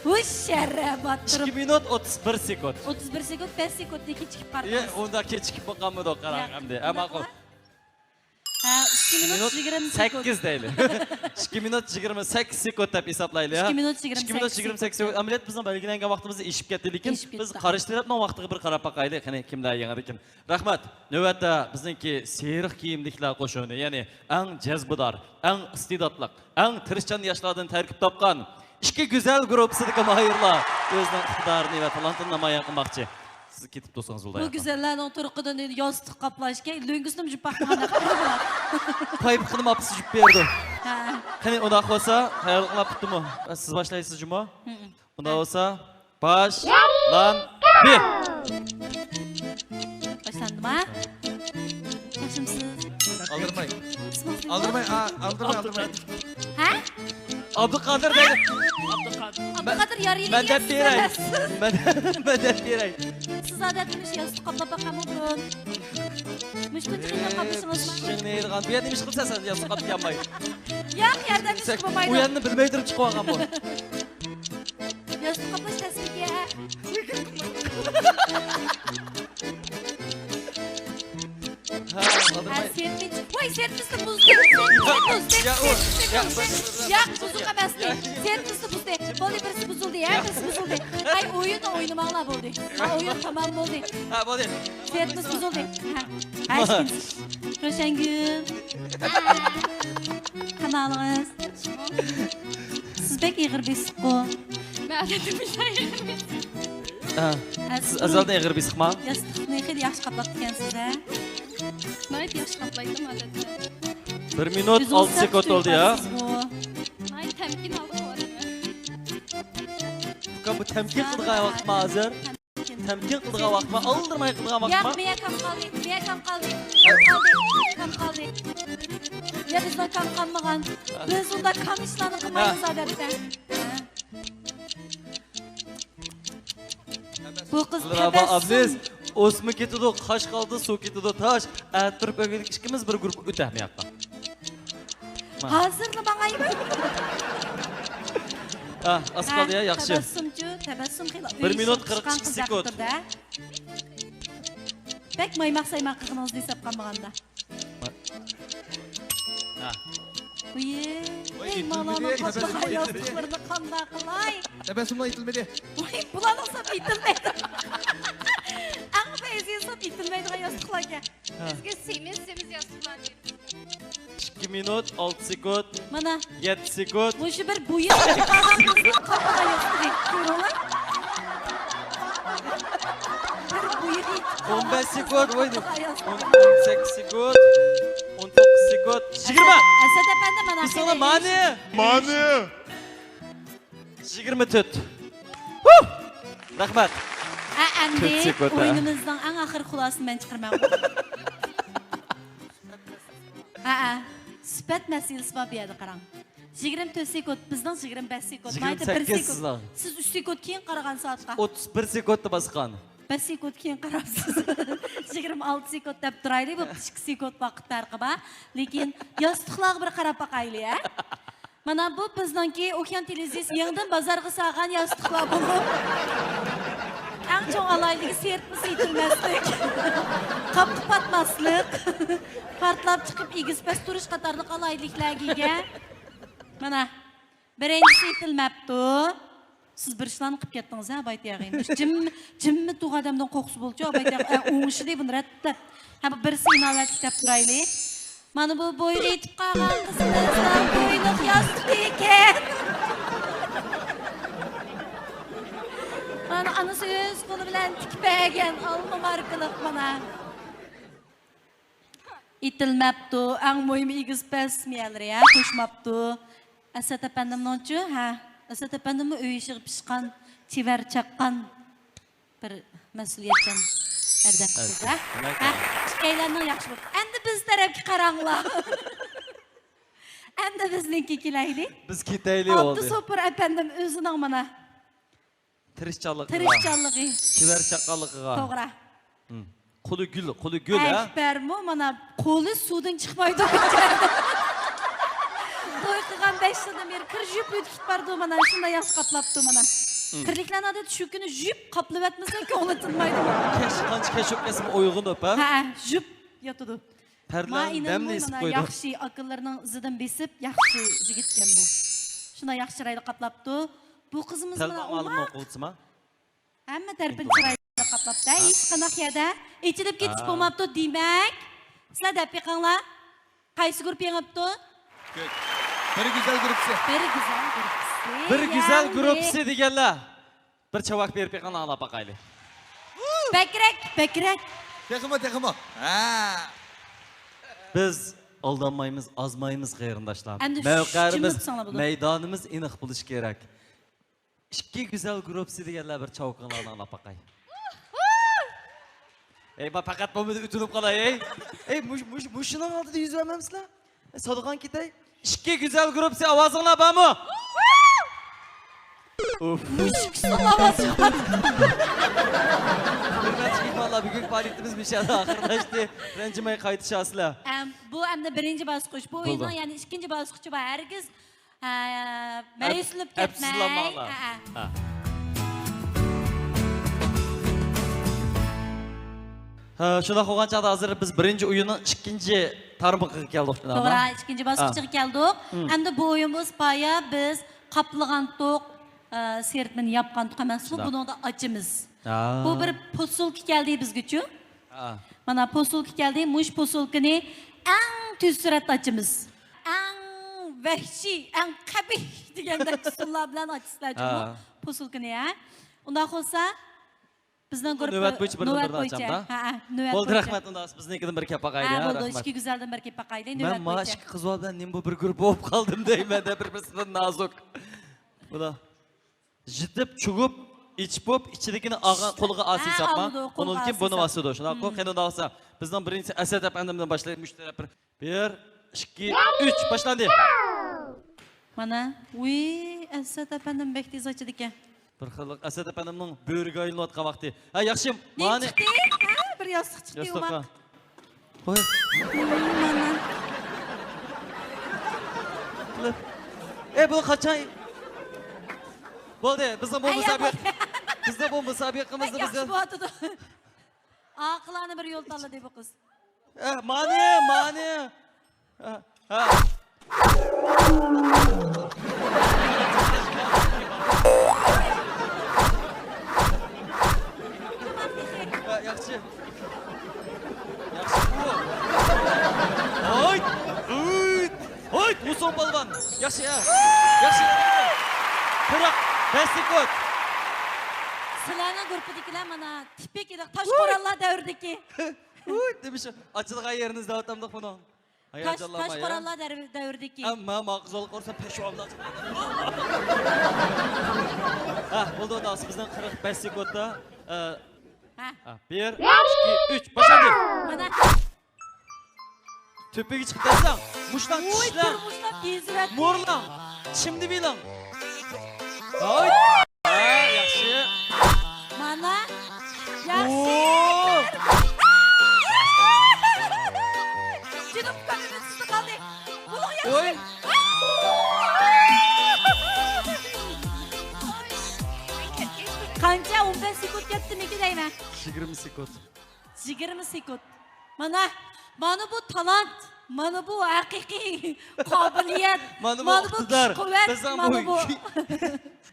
ھۇش، شەررە باتۇرۇپ. ئىككى مىنۇت ئوتتۇز بىر سېكۇنت. ئوتتۇز بىر سېكۇنت، بەش سېكۇنتنى كېچىكىپ قارىدىڭىز. ئۇنداق كېچىكىپ قالمىدۇق، قاراڭ ئەمدى. ھە، ماقۇل. ھە، ئىككى مىنۇت يىگىرمە سەككىز دەيلى. ئىككى مىنۇت يىگىرمە سەككىز سېكۇنت دەپ ھېسابلايلى، ھە؟ ئىككى مىنۇت يىگىرمە سەككىز سېكۇنت. ئەمەلىيەتتە بىزنىڭ بەلگىلەنگەن ۋاقتىمىز ئېشىپ كەتتى، لېكىن بىز قارشى تەرەپنىڭ ۋاقتىغا بىر قاراپ باقايلى، قېنى كىملەر يېڭىدىكىن. رەھمەت. نۆۋەتتە بىزنىڭكى سېرىق كىيىملىكلەر قوشۇنى، يەنى ئەڭ جەزبىدار، ئەڭ ئىستېداتلىق، ئەڭ تىرىشچان ياشلاردىن تەركىب تاپقان ئىككى گۈزەل گۇرۇپپىسىدىكى ماھىرلار ئۆزىنىڭ ئىقتىدارىنى ۋە تالانتىنى نامايان قىلماقچى. سىز كېتىپ تۇرسىڭىز بولىدۇ. بۇ گۈزەللەرنىڭ تۇرقىدىن ياستۇق قاپلاشكەن، لۆڭگىسىنىمۇ يۇيۇپ باقمىغان. پايپىقىنىمۇ ئاپىسى يۇيۇپ بېرىدۇ. ھە. قېنى، ئۇنداق بولسا، تەييارلىقلار پۈتتىمۇ؟ سىز باشلايسىز جۇمۇ. ھە. ئۇنداق بولسا، باشلاندى. باشلاندىما؟ ياخشىمسىز؟ ئالدىرىماي. ئىسمىڭىز نېمە؟ ئالدىرىماي، ئا، ئالدىرىماي، ئالدىرىماي. ھە؟ ئابدۇقادىر دەيدۇ. ئابدۇقادىر يارىلى. مەن دەپ بېرەي. مەن، مەن دەپ بېرەي. سىز ئادەتتە مۇشۇ ياستۇق قاپلاپ باققانمۇ بۇرۇن؟ مۇشۇ قىلىپ قاپلىشىڭىزمۇ؟ شىڭنەيدىغان. بۇ يەردە نېمە ئىش قىلسا سەن ياستۇق قاپلىيالماي. ياق، يەردە ئىش قىلمايدۇ. ئۇ يەرنى بىلمەي تۇرۇپ چىقىۋالغان بۇ. ياستۇق قاپلاش تەسلىكى. ھە، ھە، سېرىتمىسى. ۋاي، سېرىتمىسى بۇزدى. سېرىتمىسى بۇزدى. ياق، بۇزۇق ئەمەستى. سېرىتمىسى بۇزدى. بولدى، بىرسى بۇزۇلدى، ھە، بىرسى بۇزۇلدى. ھەي، ئويۇننى ئوينىماڭلار، بولدى. ھە، ئويۇن تامام بولدى. ھە، بولدى. سېرىتمىسى بۇزۇلدى. ھە، ھە، روشەنگۈل. قانداق ئەھۋالىڭىز؟ سىز بەك ئېغىر بېسىققۇ. مەن ئادەتتە بىلسە ئېغىر بېسىق. ھە. ھە، سىز ئەزەلدىن ئېغىر بېسىقما؟ ياستۇقنى خېلى ياخشى قاپلاپتىكەنسىز، ھە؟ ناھايىتى ياخشى قاپلايتتىم ئادەتتە. بىر مىنۇت ئالتە سېكۇنت بولدى، ھە؟ ناھايىتى تەمكىن ھالدا بارىمەن. ئۇكا، بۇ تەمكىن قىلىدىغان ۋاقىتما ھازىر؟ تەمكىن قىلىدىغان ۋاقىتما، ئالدىرىماي قىلىدىغان ۋاقىتما؟ ياق، مېيە كام قالدى، مېيە كام قالدى، كام قالدى، كام قالدى. يا بىزنىڭ كام قالمىغان. بىز ئۇنداق كام ئىشلارنى قىلمايمىز ئادەتتە. بۇ قىز تەبەسسۇم. ئابلىز، ئوسما كېتىدۇ، قاش قالدى، سۇ كېتىدۇ، تاش. ئەتە تۇرۇپ ئۆگىنىپ ئىككىمىز بىر گۇرۇپپا ئۆتەمىياققا. ھازىرلا ماڭايمۇ؟ ئاھ، ئاز قالدى يا، ياخشى. تەبەسسۇمچۇ، تەبەسسۇم خېلى بىر مىنۇت قىرىق ئىككى سېكۇنت. بەك مايماق سايماق قىلغىنىڭىزنى ھېساب قالمىغاندا. ۋىي، ۋاي، مانا ياستۇقلىرىنى قانداق قىلاي؟ تەبەسسۇملا ئېيتىلمىدى. ۋاي، بۇلارنىڭ ساپ ئېيتىلمەيدۇ. ئەڭ پەيزى ساپ ئېيتىلمەيدىغان ياستۇقلاركەن. بىزگە سېمىز، سېمىز ياستۇقلار. ئىككى مىنۇت، ئالتە سېكۇنت. مانا. يەتتە سېكۇنت. مۇشۇ بىر بويىغا يېتىپ قالغان قىزنىڭ قاپىغا ياستۇقى. كۆرۈڭلار. بىر بويىغا يېتىپ قالغان قىزنىڭ قاپىغا ياستۇقى. ئون بەش سېكۇنت، ئون، ئون سەككىز سېكۇنت، ئون توققۇز سېكۇنت، يىگىرمە. ئەسەت ئەپەندى، مانا. بىسمىللا، مانى. مانى. يىگىرمە تۆت. ھۇ! رەھمەت. ھە، ئەمدى ئويۇنىمىزنىڭ ئەڭ ئاخىرى خۇلاسىنى مەن چىقىرىمەن. ھە، ھە. سۈپەت مەسىلىسى بار بۇ يەردە، قاراڭ. يىگىرمە تۆت سېكۇنت، بىزنىڭ يىگىرمە بەش سېكۇنت. يىگىرمە سەككىز سىزنىڭ. سىز ئۈچ سېكۇنت كېيىن قارىغان سائەتكە. ئوتتۇز بىر سېكۇنتتا باسقان. بەش سېكۇنت كېيىن قاراپسىز. يىگىرمە ئالتە سېكۇنت دەپ تۇرايلى، بۇ ئىككى سېكۇنت ۋاقىت پەرقى بار. لېكىن ياستۇقلارغا بىر قاراپ باقايلى، ھە؟ مانا بۇ بىزنىڭكى ئوكيان تېلېۋىزىيىسى يېڭىدىن بازارغا سالغان ياستۇقلار بولۇپ، ئەڭ چوڭ ئالاھىدىلىكى سېرىتمىسى ئېيتىلمەسلىك، قاپقا پاتماسلىق، پارتلاپ چىقىپ ئېگىز پەس تۇرۇش قاتارلىق ئالاھىدىلىكلەرگە ئىگە. مانا، بىرىنچىسى ئېيتىلمەپتۇ. سىز بىر ئىشلارنى قىلىپ كەتتىڭىز، ھە، ئاباي تېغى. جىم، جىممە تۇغ ئادەمدىن قورقسا بولچۇ، ئاباي تېغى. ئە، ئوڭشىدى بۇنى رەتلەپ. ھە، بۇ بىرسى ئىناۋەتلىك دەپ تۇرايلى. مانا بۇ بويىغا يېتىپ قالغان قىزىمىزنىڭ بويلۇق ياستۇقى ئىكەن. مانا ئانىسى ئۆز قولى بىلەن تىكىپ بەرگەن ئالما ماركىلىق مانا. ئېتىلمەپتۇ. ئەڭ مۇھىمى ئېگىز پەس مېيەلىرى، ھە، توشماپتۇ. ئەسەت ئەپەندىمنىڭچۇ؟ ھە، ئەسەت ئەپەندىممۇ ئۆي ئىشىغا پىشقان، چېۋەر چاققان بىر مەسئۇلىيەتچان ئەردەك قىز، ھە؟ ھە، ئىككىيلەننىڭ ياخشى بولۇپ. ئەمدى بىز تەرەپكە قاراڭلار. ئەمدى بىزنىڭكى كېلەيلى. بىز كېتەيلى بولدى. ئابدۇسوپۇر ئەپەندىم ئۆزىنىڭ مانا تىرىشچانلىقى. تىرىشچانلىقى. چېۋەر چاققانلىقىغا. توغرا. ھىم. قولى گۈل، قولى گۈل، ھە؟ ئەكبەرمۇ مانا قولى سۇدىن چىقمايدۇ. توي قىلغان بەش يىلدىن بېرى كىر يۇيۇپ ئۆتۈپ بارىدۇ مانا، شۇنداق ياخشى قاپلاپتۇ مانا. ھىم. قىرلىكلارنىڭ ئادەتتە شۇ كۈنى يۇيۇپ قاپلىۋەتمىسە كۆڭلى تىنمايدۇ. كەچ، قانچە كەچ بولۇپ كەتسىمۇ ئويغىنىپ، ھە؟ ھە، يۇيۇپ ياتىدۇ. پەردىلەرنى نەملىك ئېسىپ قويىدۇ. ياخشى، ئاكىلىرىنىڭ ئىزىدىن بېسىپ، ياخشى يىگىتكەن بۇ. شۇنداق ياخشى چىرايلىق قاپلاپتۇ. بۇ قىزىمىز مانا ئوماق. ھەممە تەرىپىنى چىرايلىق قاپلاپتۇ. ھە؟ ھېچقانداق يەردە ئېچىلىپ كېتىش بولماپتۇ. دېمەك، سىلەر دەپ بېقىڭلار. قايسى گۇرۇپپا يېڭىپتۇ؟ بىر گۈزەل گۇرۇپپىسى. بىر گۈزەل گۇرۇپپىسى. بىر گۈزەل گۇرۇپپىسى دېگەنلەر. بىر چاۋاك بېرىپ بېقىڭلار، ئاڭلاپ باقايلى. بەكرەك، بەكرەك. تېخىمۇ، تېخىمۇ. ھە. بىز ئالدانمايمىز، ئازمايمىز، قېرىنداشلار. ئەمدى مەۋقەمىز، مەيدانىمىز ئېنىق بولۇشى كېرەك. ئىككى گۈزەل گۇرۇپپىسى دېگەنلەر بىر چاۋىكىڭلارنى ئاڭلاپ باقاي. ئەي، ما پەقەت بولمىدى، ئۆتۈنۈپ قالاي، ئەي. ئەي، مۇش-، مۇش-، مۇشۇنىڭ ئالدىدا يۈز بەرمەمسىلەر؟ ئەي، سالغان كېتەي. ئىككى گۈزەل گۇرۇپپىسى، ئاۋازىڭلار بارمۇ؟ ئۇف. مۇشۇ ئاۋاز. ھۆرمەتلىك مېھمانلار، بۈگۈنكى پائالىيىتىمىز مۇشۇ يەردە ئاخىرلاشتى. رەنجىمەي قايتىشاسىلەر. ئەم، بۇ ئەمدى بىرىنچى باسقۇچ. بۇ ئويۇننىڭ يەنە ئىككىنچى باسقۇچى بار. ھەرگىز ھە، مەيۈسلىنىپ كەتمەي. ھە، ھە. ھە، شۇنداق بولغان چاغدا ھازىر بىز بىرىنچى ئويۇننىڭ ئىككىنچى تارمىقىغا كەلدۇق، جۇناب. توغرا، ئىككىنچى باسقۇچىغا كەلدۇق. ھە. ئەمدى بۇ ئويۇن بولسا بايا بىز قاپلىغانتۇق، ئە، سىرتىنى ياپقانتۇق ئەمەسمۇ، بۇنىڭدا ئاچىمىز. ھە. بۇ بىر پوسۇلكا كەلدى بىزگىچۇ. ھە. مانا پوسۇلكا كەلدى. مۇشۇ پوسۇلكىنى ئەڭ تېز سۈرئەتتە ئاچىمىز. ئەڭ ۋەھشىي، ئەڭ قەبىھ دېگەندەك ئۇسۇللار بىلەن ئاچىسىلەر جۇمۇ. ھە. پوسۇلكىنى، ھە. ئۇنداق بولسا، بىزنىڭ گۇرۇپپا نۆۋەت بويىچە بىر نۆۋەت بويىچە. ھە، ھە، نۆۋەت بولدى، بويىچە. رەھمەت، ئۇنداق بولسا بىزنىڭكىدىن بىر كەپ باقايلى، ھە، ھە، بولدى، رەھمەت. ئىككى گۈزەلدىن بىر كەپ باقايلى، نۆۋەت بويىچە. مەن ما ئىككى قىز بار بىلەن نېمە بۇ بىر گۇرۇپپا بولۇپ قالدىم دەيمەن دە، بىر بىرسىدىن نازۇك. بۇلار. يېتىپ، چۈگۈپ، ئىچ بوپ، ئىچىدىكىنى ئالغان قولىغا ئاسىي ساپما. ئۇنىڭدىن كېيىن بۇنى باسىدۇ. شۇنداققۇ؟ قېنى، ئۇنداق بولسا، بىزنىڭ بىرىنچى ئەسەت ئەپەندىمدىن باشلايلى، مۇشۇ تەرەپ بىر. بىر، ئىككى، ئۈچ، باشلاندى. مانا، ۋىي، ئەسەت ئەپەندىم بەك تېز ئاچىدىكەن. بىر خىل ئەسەت ئەپەندىمنىڭ بۆرىگە ئايلىنىۋاتقان ۋاقتى. ھە، ياخشى، مانا. نېمە چىقتى؟ ھە، بىر ياستۇق چىقتى، ياستۇققا. ئوماق. قوي. مانا. ئەي، بۇ قاچان؟ بولدى، بىزنىڭ بۇ مۇسابىقە، بىزنىڭ بۇ مۇسابىقىمىزنى بىز ياخشى بولۇۋاتىدۇ. ئاقىلانە بىر يول تاللىدى بۇ قىز. ئە، مانى، مانى. ئە، ئە. ئە، ياخشى. ياخشى. ھويت! ھويت! ھويت! ۋۇسۇڭ پالۋان. ياخشى، ئە. ياخشى. قىرىق بەش سېكۇنت. سىلەرنىڭ گۇرۇپپىدىكىلەر مانا تىپىك تاش قوراللار دەۋرىدىكى. ھويت! دېمىش ئاچىدىغان يېرىنى ئىزدەۋاتامدۇق بۇنىڭ. تاش، تاش قوراللار دەۋرىدىكى. ئەمما ماقۇل قورسام پەشۋامدا. ھە، بولدى، ئۇنداق بولسا بىزنىڭ قىرىق بەش سېكۇنتتا. ئە، ھە. ھە، بىر، ئىككى، ئۈچ، باشلاندى. مانا. تۆپىگە چىقىپ دەسسەڭ، مۇشتاق چىشلەڭ. مۇرلاڭ، چىم دېۋىلىڭ. ھاي. ھە، ياخشى. مانا، ياخشى. جېنىم كۆڭلۈمدىن سىزىپ قالدى. بۇلۇڭ ياخشى. قانچە؟ ئون بەش سېكۇنت كەتتىمىكىن دەيمەن. يىگىرمە سېكۇنت. يىگىرمە سېكۇنت. مانا، مانا بۇ تالانت، مانا بۇ ھەقىقىي قابىلىيەت، مانا بۇ ئىقتىدار، كۈچ-قۇۋۋەت، بىزنىڭ بۇ،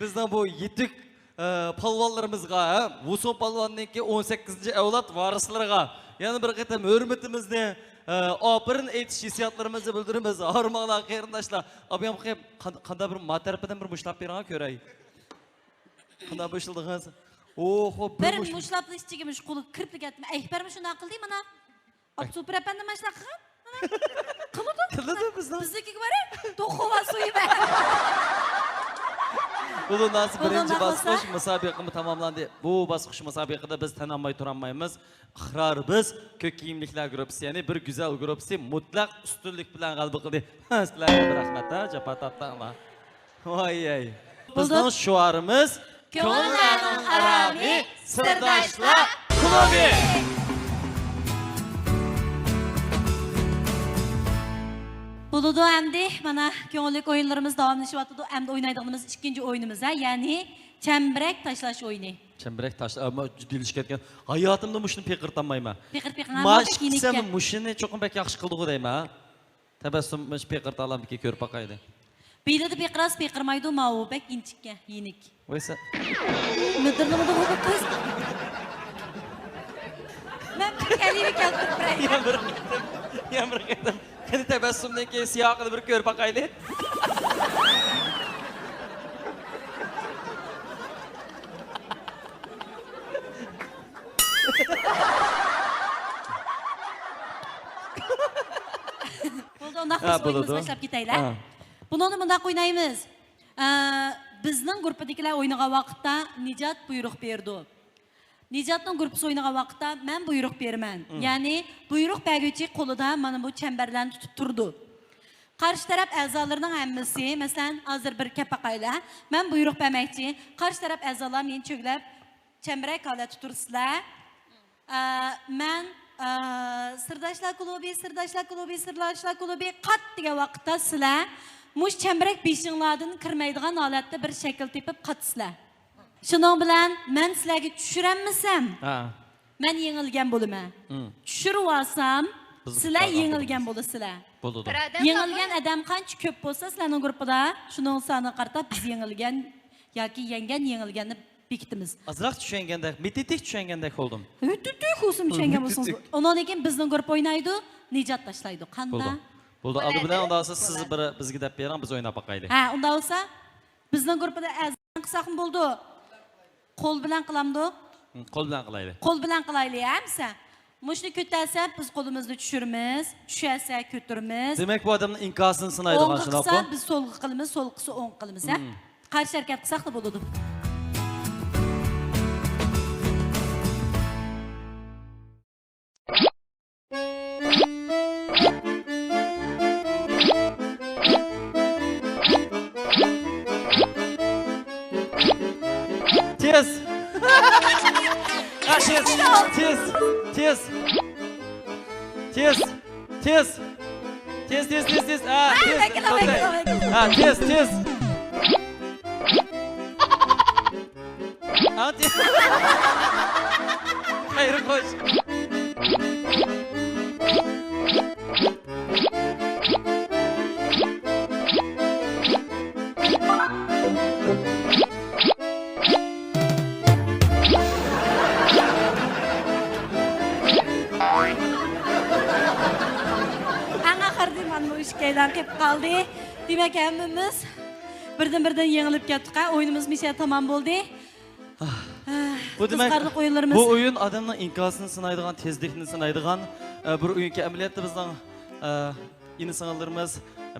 بىزنىڭ بۇ يېتۈك، ئە، پالۋانلىرىمىزغا، ھە، ۋۇسۇڭ پالۋاننىڭكى ئون سەككىزىنچى ئەۋلاد ۋارىسلىرىغا يەنە بىر قېتىم ھۆرمىتىمىزنى، ئە، ئاپىرىن ئېيتىش ھېسسىياتلىرىمىزنى بىلدۈرىمىز. ھارماڭلار قېرىنداشلار. ئابىيام قېيىپ، قان-، قانداق بىر ما تەرىپىدىن بىر مۇشتلاپ بېرىڭ كۆرەي. قانداق بىر ئىشلىدىڭىز؟ ئوھو، بىر بىر مۇش-، مۇشلاپلا ئىچىگە مۇشۇ قولى كىرىپلا كەتتىم. ئەكبەرمۇ شۇنداق قىلدى مانا. ئابدۇسوپۇر ئەپەندىم مانا شۇنداق قىلغان. مانا. قىلىدۇ. قىلىدۇ بىزنىڭ. بىزنىڭكىگە بارە. توخۇ ۋە سۇيى بار. بۇلۇڭداق بىرىنچى باسقۇچ مۇسابىقىمۇ تاماملاندى. بۇ باسقۇچ مۇسابىقىدە بىز تىنالماي تۇرالمايمىز. ئىقرارىمىز كۆك كىيىملىكلەر گۇرۇپپىسى، يەنى بىر گۈزەل گۇرۇپپىسى مۇتلەق ئۈستۈنلۈك بىلەن غەلىبە قىلدى. سىلەرگە بىر رەھمەت ھە، جاپا تارتتىڭلار. ۋاي ۋاي. بىزنىڭ شوئارىمىز كۆڭۈللەرنىڭ ئارامى، سىرداشلار كۇلۇبى. بولىدۇ ئەمدى، مانا كۆڭۈللۈك ئويۇنلىرىمىز داۋاملىشىۋاتىدۇ. ئەمدى ئوينايدىغىنىمىز ئىككىنچى ئويۇنىمىز ھە، يەنى چەمبىرەك تاشلاش ئويۇنى. چەمبىرەك تاشلاش، ئەمما جىددىيلىشىپ كەتكەن. ھاياتىمدا مۇشۇنى پىقىرتالمايمەن. پىقىرت پىقىرلار مانا بەك يېنىككەن. مۇشۇنى چوقۇم بەك ياخشى قىلدىغۇ دەيمەن. تەبەسسۇم مۇشۇ پىقىرتالامدىكى كۆرۈپ باقايلى. بىلىدە پىقىراسا پىقىرمايدۇ، ماۋۇ بەك ئىنچىككەن، يېنىك. ۋاي سەن. مىدىرلىمىدىغۇ بۇ قىز. مەن بىر كەلىمە كەلتۈرۈپ بېرەي. يەنە بىر قېتىم، يەنە بىر قېتىم. قېنى تەبەسسۇمنىڭكى سىياقىنى بىر كۆرۈپ باقايلى. بولدى، ئۇنداق ھە، بولسا ئويۇنىمىزنى بولىدۇ. باشلاپ كېتەيلى. ھە. بۇنىڭدا مۇنداق ئوينايمىز. ئە، بىزنىڭ گۇرۇپپىدىكىلەر ئوينىغان ۋاقىتتا نىجات بۇيرۇق بېرىدۇ. نىجاتنىڭ گۇرۇپپىسى ئوينىغان ۋاقىتتا مەن بۇيرۇق بېرىمەن. مم. يەنى بۇيرۇق بەرگۈچى قولىدا مانا بۇ چەمبەرلەرنى تۇتۇپ تۇرىدۇ. قارشى تەرەپ ئەزالىرىنىڭ ھەممىسى، مەسىلەن، ھازىر بىر كەپ باقايلى. مەن بۇيرۇق بەرمەكچى. قارشى تەرەپ ئەزالار مېنى چۆگىلەپ، چەمبىرەك ھالەتتە تۇرسىلەر. ئە، مەن، ئە، سىرداشلار كۇلۇبى، سىرداشلار كۇلۇبى، سىرداشلار كۇلۇبى، قات دېگەن ۋاقىتتا سىلەر مۇشۇ چەمبىرەك بېشىڭلاردىن كىرمەيدىغان ھالەتتە بىر شەكىل تېپىپ قاتىسىلەر. شۇنىڭ بىلەن مەن سىلەرگە چۈشۈرەلمىسەم، ھە. مەن يېڭىلگەن بولىمەن. مم. چۈشۈرۈۋالسام، بىز سىلەر يېڭىلگەن بولىسىلەر. بولىدۇ. يېڭىلگەن ئادەم قانچە كۆپ بولسا سىلەرنىڭ گۇرۇپپىدا، شۇنىڭغا قارىتىپ بىز يېڭىلگەن ياكى يەڭگەن، يېڭىلگەننى بېكىتىمىز. ئازراق چۈشەنگەندەك، مىتىتىك چۈشەنگەندەك بولدۇم. ھۆتۈتۈك خۇسۇم چۈشەنگەن بولسىڭىز. مىتىتىك. ئۇنىڭدىن كېيىن بىزنىڭ گۇرۇپپا ئوينايدۇ، نىجات تاشلايدۇ. قاندا؟ بولدى. بولدى. ئالدى بىلەن ئۇنداق بولسا سىز بىر بىزگە دەپ بېرىڭ، بىز ئويناپ باقايلى. ھە، ئۇنداق بولسا بىزنىڭ گۇرۇپپىدا ئەزا قىلساقمۇ بولىدۇ؟ قول بىلەن قىلامدۇ؟ ھە، قول بىلەن قىلايلى. قول بىلەن قىلايلى، ھە، مىسە؟ مۇشۇنى كۆتەرسە، بىز قولىمىزنى چۈشۈرىمىز، چۈشەرسە، كۆتۈرىمىز. دېمەك، بۇ ئادەمنىڭ ئىنكاسىنى سىنايدىغان، شۇنداققۇ؟ ئوڭغا قىلسا، بىز سولغا قىلىمىز، سولغا قىلسا، ئوڭغا قىلىمىز، ھە؟ مم. قارشى ھەرىكەت قىلساقلا بولىدۇ. تېز! ھە، تېز! تېز! تېز! تېز! تېز! تېز، تېز، تېز، تېز! ھە، ھە، تېز! توختاي. ھە، تېز، تېز! ھە، تېز! خەير خوش! ئەڭ ئاخىرىدا مانا بۇ ئىككىيلەن قېلىپ قالدى. دېمەك، ھەممىمىز بىردىن-بىردىن يېڭىلىپ كەتتۇق ھە. ئويۇنىمىز مۇشۇ يەردە تامام بولدى. بۇ دېمەك، قىزىقارلىق ئويۇنلىرىمىز. بۇ ئويۇن ئادەمنىڭ ئىنكاسىنى سىنايدىغان، تېزلىكنى سىنايدىغان، ئە، بىر ئويۇنكەن. ئەمەلىيەتتە بىزنىڭ، ئە، ئىنى-سىڭىللىرىمىز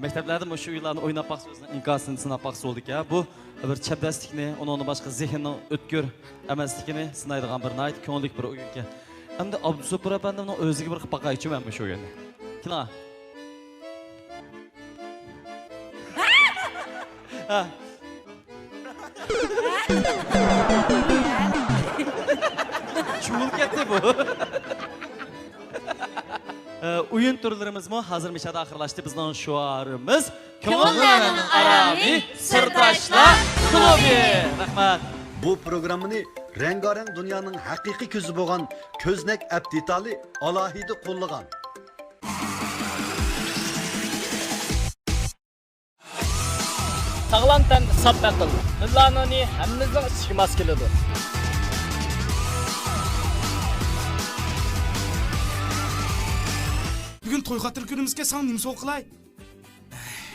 مەكتەپلەردە مۇشۇ ئويۇنلارنى ئويناپ باقسا، ئۆزىنىڭ ئىنكاسىنى سىناپ باقسا بولىدىكەن. بۇ بىر چەبدەسلىكنى، ئۇنىڭدىن باشقا زېھىننىڭ ئۆتكۈر ئەمەسلىكىنى سىنايدىغان بىر ناھايىتى كۆڭۈللۈك بىر ئويۇنكەن. ئەمدى ئابدۇسوپۇر ئەپەندىمنىڭ ئۆزىگە بىر قىلىپ باقايچۇ مەن مۇشۇ ئويۇننى. كېلىڭ. ھە. چۇۋۇلۇپ كەتتى بۇ. ئە، ئويۇن تۈرلىرىمىزمۇ ھازىر مىشادا ئاخىرلاشتى. بىزنىڭ شوئارىمىز كۆڭۈللەرنىڭ ئارامى، سىرداشلار كۇلۇبى. رەھمەت. بۇ پروگراممىنى رەڭگارەڭ دۇنيانىڭ ھەقىقىي كۆزى بولغان كۆزنەك ئەپ دېتالى ئالاھىدە قوللىغان. ساغلام تەن، ساپ ئەقىل. بىللانونى ھەممىمىزنىڭ ئىچىگە ماس كېلىدۇ. بۈگۈن توي خاتىرە كۈنىمىزكەن، ساڭا نېمە سوۋغا قىلاي؟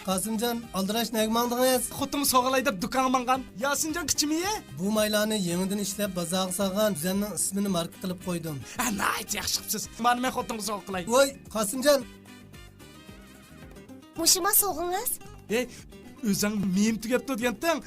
قاسىمجان، ئالدىراش نەگە ماڭدىڭىز؟ خوتۇنغا سوۋغا قىلاي دەپ دۇكانغا ماڭغان. ياسىنجان كىچىمىيە؟ بۇ مايلارنى يېڭىدىن ئىشلەپ بازارغا سالغان تۈزەمنىڭ ئىسمىنى ماركا قىلىپ قويدۇم. ھە، ناھايىتى ياخشى قىپسىز. مانا مەن خوتۇنغا سوۋغا قىلاي. ۋاي، قاسىمجان! مۇشۇما سوغىڭىز؟ ھەي، ئۆزۈڭ مېيىم تۈگەپتۇ دېگەنتىڭ.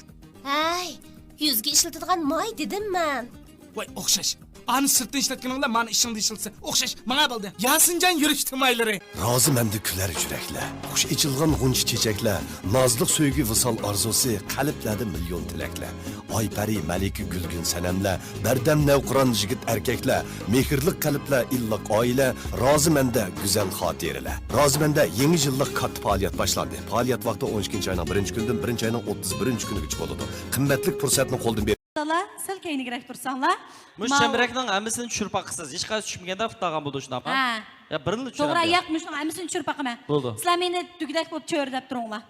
ھەي، يۈزگە ئىشلىتىدىغان ماي دېدىم مەن. ۋاي، ئوخشاش. ئانى سىرتتىن ئىشلەتكىنىڭ بىلەن مانى ئىشىڭدا ئىشلىتسە ئوخشاش. ماڭا بولدى. ياسىنجان يۈرۈش تىمايلىرى. رازىمەندە كۈلەر يۈرەكلەر، خۇش ئېچىلغان غۇنچە چېچەكلەر، نازلىق سۆيگۈ ۋىسال ئارزۇسى، قەلبلەردە مىليون تىلەكلەر. ئايپەرى، مەلىكە، گۈلگۈن سەنەملەر، بەردەم نەۋقىران يىگىت ئەركەكلەر، مېھىرلىق قەلبلەر، ئىللىق ئائىلە، رازىمەندە گۈزەل خاتىرىلەر. رازىمەندە يېڭى يىللىق كاتتا پائالىيەت باشلاندى. پائالىيەت ۋاقتى ئون ئىككىنچى ئاينىڭ بىرىنچى كۈنىدىن بىرىنچى ئاينىڭ ئوتتۇز بىرىنچى كۈنىگىچە بولىدۇ. قىممەتلىك پۇرسەتنى قولدىن بېرىش. سىلەر سەل كەينىگىرەك تۇرساڭلار. مۇشۇ ماۋۇ چەمبىرەكنىڭ ھەممىسىنى چۈشۈرۈپ باققىسىز. ھېچقايسى چۈشمىگەندە ئۇخلاپ قالغان بولىدۇ شۇنداقمۇ؟ ھە. يا، بىرىنىلا توغرا، چۈشۈرەمدۇ؟ ياق، مۇشۇنىڭ ھەممىسىنى چۈشۈرۈپ باقىمەن. بولدى. سىلەر مېنى دۈگدەك بولۇپ چۆرىدەپ تۇرۇڭلار.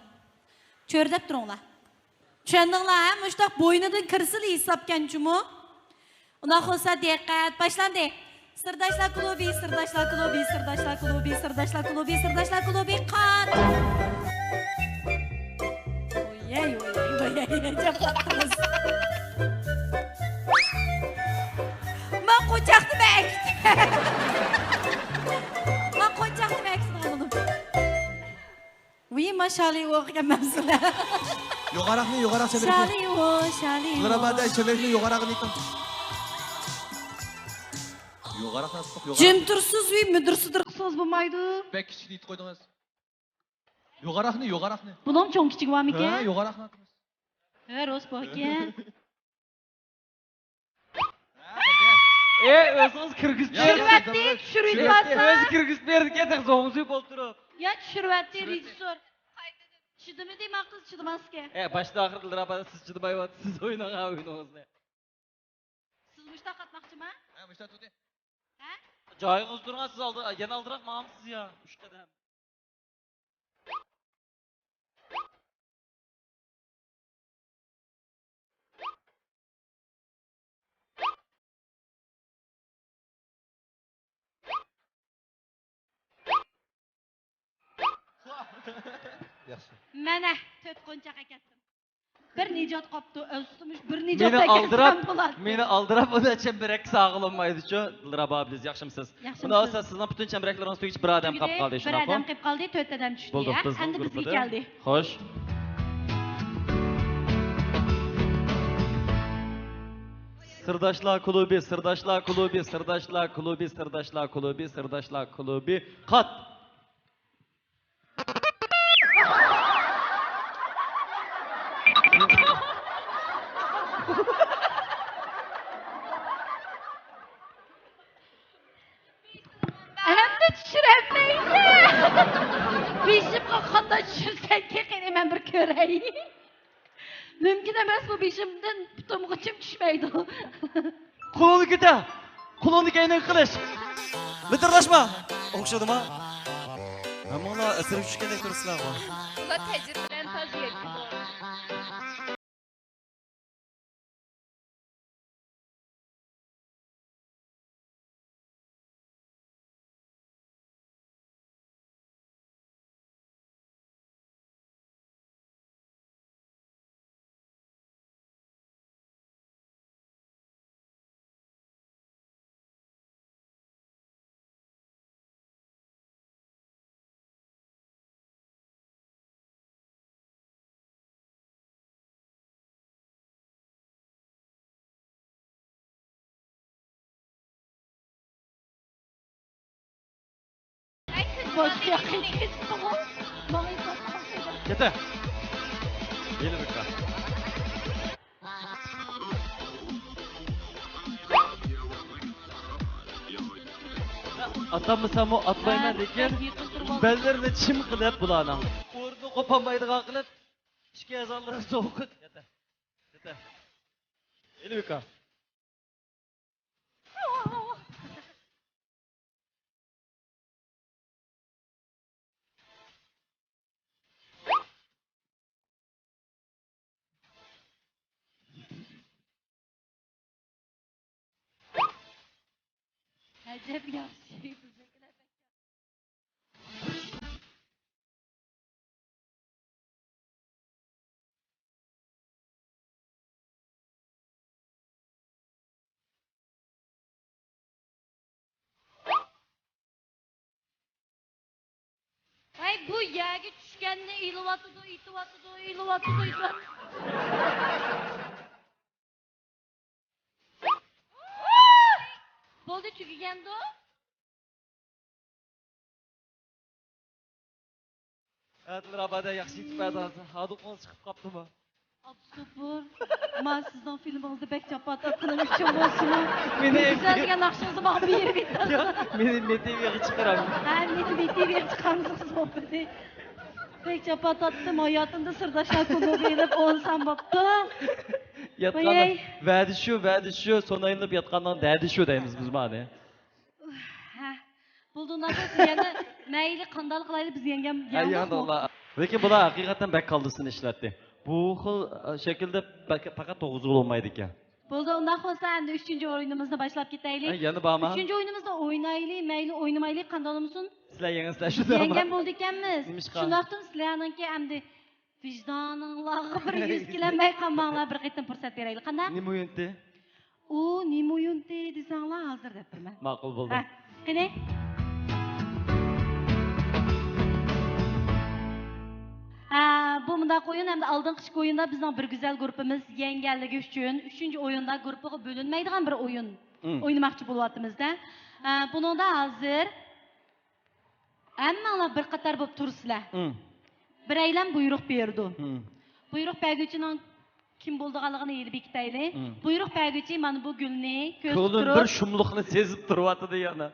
چۆرىدەپ تۇرۇڭلار. چۈشەندىڭلار، ھە؟ مۇشۇنداق بوينىدىن كىرسىلا ھېسابكەنچىمۇ؟ ئۇنداق بولسا دىققەت، باشلاندى. سىرداشلار كۇلۇبى، سىرداشلار كۇلۇبى، سىرداشلار كۇلۇبى، سىرداشلار كۇلۇبى، سىرداشلار كۇلۇبى، قان. ۋويەي، ۋويەي، ۋويەي، جاپلاپ قالىسىز. ماڭا قونچاقنى بەرگىن. ماڭا قونچاقنى بەرگىن، ئالدىم. ۋىي، ما شالىۋو ئوقۇغان مەمسىلەر. يوغاراقنى، يوغاراق چەمبىرەكنى. شالىۋو، شالىۋو. لىرابادە چەمبىرەكنى يوغاراقنى ئېيتىڭ. يوغاراقنى ئاتىسىز، يوغاراق. جىم تۇرسىز ۋىي، مىدىرسىدىر قىلسىڭىز بولمايدۇ. بەك كىچىكنى ئېيتىپ قويدىڭىز. يوغاراقنى، يوغاراقنى. بۇنىڭ چوڭ كىچىكى بارمىكەن؟ ھە، يوغاراقنى ئاتىمىز. ھە، روس باركەن. ئە، ئۆزىڭىز كىرگۈزۈپ بېرىڭ. چۈشۈرۈۋەتتى، چۈشۈرۈۋەتتى. ئۆزى كىرگۈزۈپ بېرىدىكەن، تېخى زوڭزىيىپ ئولتۇرۇپ. يا، چۈشۈرۈۋەتتى، رېژىسسور. چىدىمىدى ما قىز، چىدىماسكەن. ئە، باشتا ئاخىردا لىرابادە سىز چىدىمايۋاتىسىز، ئويناڭ ئويۇنىڭىزنى. سىز مۇشتاق قاتماقچىما؟ ھە، مۇشتاق تۇردى. ھە؟ جايىڭىزدا تۇرغان سىز ئالدى، يەنە ئالدىراق ماڭامسىز يا؟ ئۈچ قەدەم. ياخشى. مانا، تۆت قونچاق ئەكەتتىم. بىر نىجات قاپتۇ، ئۆزى تۇتمۇش بىر نىجات مېنى ئالدىراپ، مېنى ئالدىراپ، ئۇنى چەمبىرەككە سالغىلىمايدىچۇ، دىلرابا ئابلىز، ياخشىمۇسىز؟ ياخشىمۇ؟ ئۇنداق بولسا سىزنىڭ پۈتۈن چەمبىرەكلىرىڭىز تۈگىگىچە بىر ئادەم قاپقالدى، شۇنداقمۇ؟ بىر ئادەم قېلىپ قالدى، تۆت ئادەم چۈشتى. بولدۇق، ھە؟ بىزنىڭ ئەمدى بىزگە گۇرۇپپىدىن كەلدى. خوش. سىرداشلار كۇلۇبى، سىرداشلار كۇلۇبى، سىرداشلار كۇلۇبى، سىرداشلار كۇلۇبى، سىرداشلار كۇلۇبى، قات. ئەمدى چۈشۈرەلمەيمەن. بېشىمغا قانداق چۈشۈرسەك تېخى، مەن بىر كۆرەي. مۇمكىن ئەمەس، بۇ بېشىمدىن پۇتۇمغىچە چۈشمەيدۇ. قولۇڭنى كۆتەر. قولۇڭنى كەينىگە قىلىش. مىدىرلاشما. ئوخشىدىما؟ ھەممىڭلار ئەسىرگە چۈشكەندەك تۇرىسىلەرغۇ. بۇلار تەجرىبە بىلەن تازا يەتكۈزۈلگەن. كېتە. ھېلى بىر كار. ئاتالمىساممۇ ئاتمايمەن، لېكىن بەللىرىنى چىم قىلىپ بۇلارنىڭ ئورنىنى قوپالمايدىغان قىلىپ، ئىچكى ئەزالىرى سوغۇق. يېتە. يېتە. ھېلى بىكار. ئەجەب ياخشى. ھەي، بۇ يەرگە چۈشكەننى ئېلىۋاتىدۇ، ئېتىۋاتىدۇ، ئېلىۋاتىدۇ، ئېتىۋاتىدۇ. بولدى، تۈگىگەندۇ. ئەدىل رابادە ياخشى يېتىپ بەردىڭىز. ھادۇقىڭىز چىقىپ قاپتىمۇ؟ ئابدۇغەپۇر، ما سىزنىڭ فىلمىڭىزدا بەك جاپا تارتقىنىم ئۈچۈن بولسىمۇ، مېنى گۈزەل دېگەن ناخشىڭىزنى ماڭا بېرىۋېتىڭ. ياق، مېنى مېتىۋېغا چىقىرىڭ. ھە، مېنى مېتىۋېغا چىقارمىسىڭىز بولدى. بەك جاپا تارتتىم، ھاياتىمدا سىرداشلار كۇلۇبى ئېلىپ ئون سان بوپتۇ. ياتقان ۋەدە شۇ، ۋەدە شۇ، سونا ئېلىنىپ ياتقاننىڭ دەردى شۇ دەيمىز بىز مانى. ھە. بولدى، ئۇنداق بولسا يەنە مەيلى قانداق قىلايلى، بىز يەڭگەم، يەڭدۇقمۇ؟ لېكىن بۇلار ھەقىقەتەن بەك كاللىسىنى ئىشلەتتى. بۇ خىل، ئە، شەكىلدە پەك-، پەقەت توغرىسىغا بولمايدىكەن. بولدى، ئۇنداق بولسا ئەمدى ئۈچىنچى ئويۇنىمىزنى باشلاپ كېتەيلى. ئە، يەنە بارمۇ؟ ئۈچىنچى ئويۇنىمىزنى ئوينايلى، مەيلى ئوينىمايلى، قانداق بولمىسۇن. سىلەر يەڭسىلەر شۇ يەڭگەن بولدىكەنمىز. نېمىشقا؟ شۇنداقتىمۇ سىلەرنىڭكى ئەمدى ۋىجدانىڭلارغا بىر يۈز كېلەلمەي قالماڭلار، بىر قېتىم پۇرسەت بېرەيلى. قانداق؟ نېمە ئويۇنتى؟ ئۇ نېمە ئويۇنتى دېسەڭلار، ھازىر دەپ بېرىمەن. ماقۇل، بولدى. ھە. قېنى؟ ھە، بۇ مۇنداق ئويۇن ھەمدە ئالدىنقى ئىككى ئويۇندا بىزنىڭ بىر گۈزەل گۇرۇپپىمىز يەڭگەنلىكى ئۈچۈن ئۈچىنچى ئويۇندا گۇرۇپپىغا بۆلۈنمەيدىغان بىر ئويۇن ئوينىماقچى بولۇۋاتىمىز-دە. ھە، بۇنىڭدا ھازىر ھەممەڭلار بىر قاتار بولۇپ تۇرىسىلەر. بىرەيلەن بۇيرۇق بېرىدۇ. بۇيرۇق بەرگۈچىنىڭ كىم بولىدىغانلىقىنى ھېلى بېكىتەيلى. بۇيرۇق بەرگۈچى مانا بۇ گۈلنى كۆرسىتىپ تۇرۇپ، بىر شۇملۇقنى سېزىپ تۇرۇۋاتىدۇ يەنە.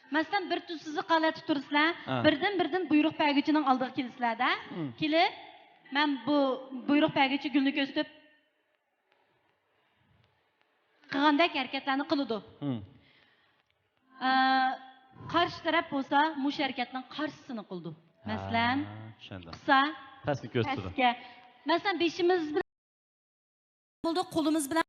مەسىلەن، بىر تۈز سىزىق ھالەتتە تۇرىسىلەر، بىردىن-بىردىن بۇيرۇق بەرگۈچىنىڭ ئالدىغا كېلىسىلەر-دە. كېلىپ، مەن بۇ بۇيرۇق بەرگۈچى گۈلنى كۆرسىتىپ، قىلغاندەك ھەرىكەتلەرنى قىلىدۇ. ئە، قارشى تەرەپ بولسا مۇشۇ ھەرىكەتنىڭ قارشىسىنى قىلىدۇ. مەسىلەن، ھە، چۈشەندىم. قىسا، پەسنى كۆرسىتىدۇ. پەسكە. مەسىلەن، بېشىمىز بىلەن بولدى، قولىمىز بىلەن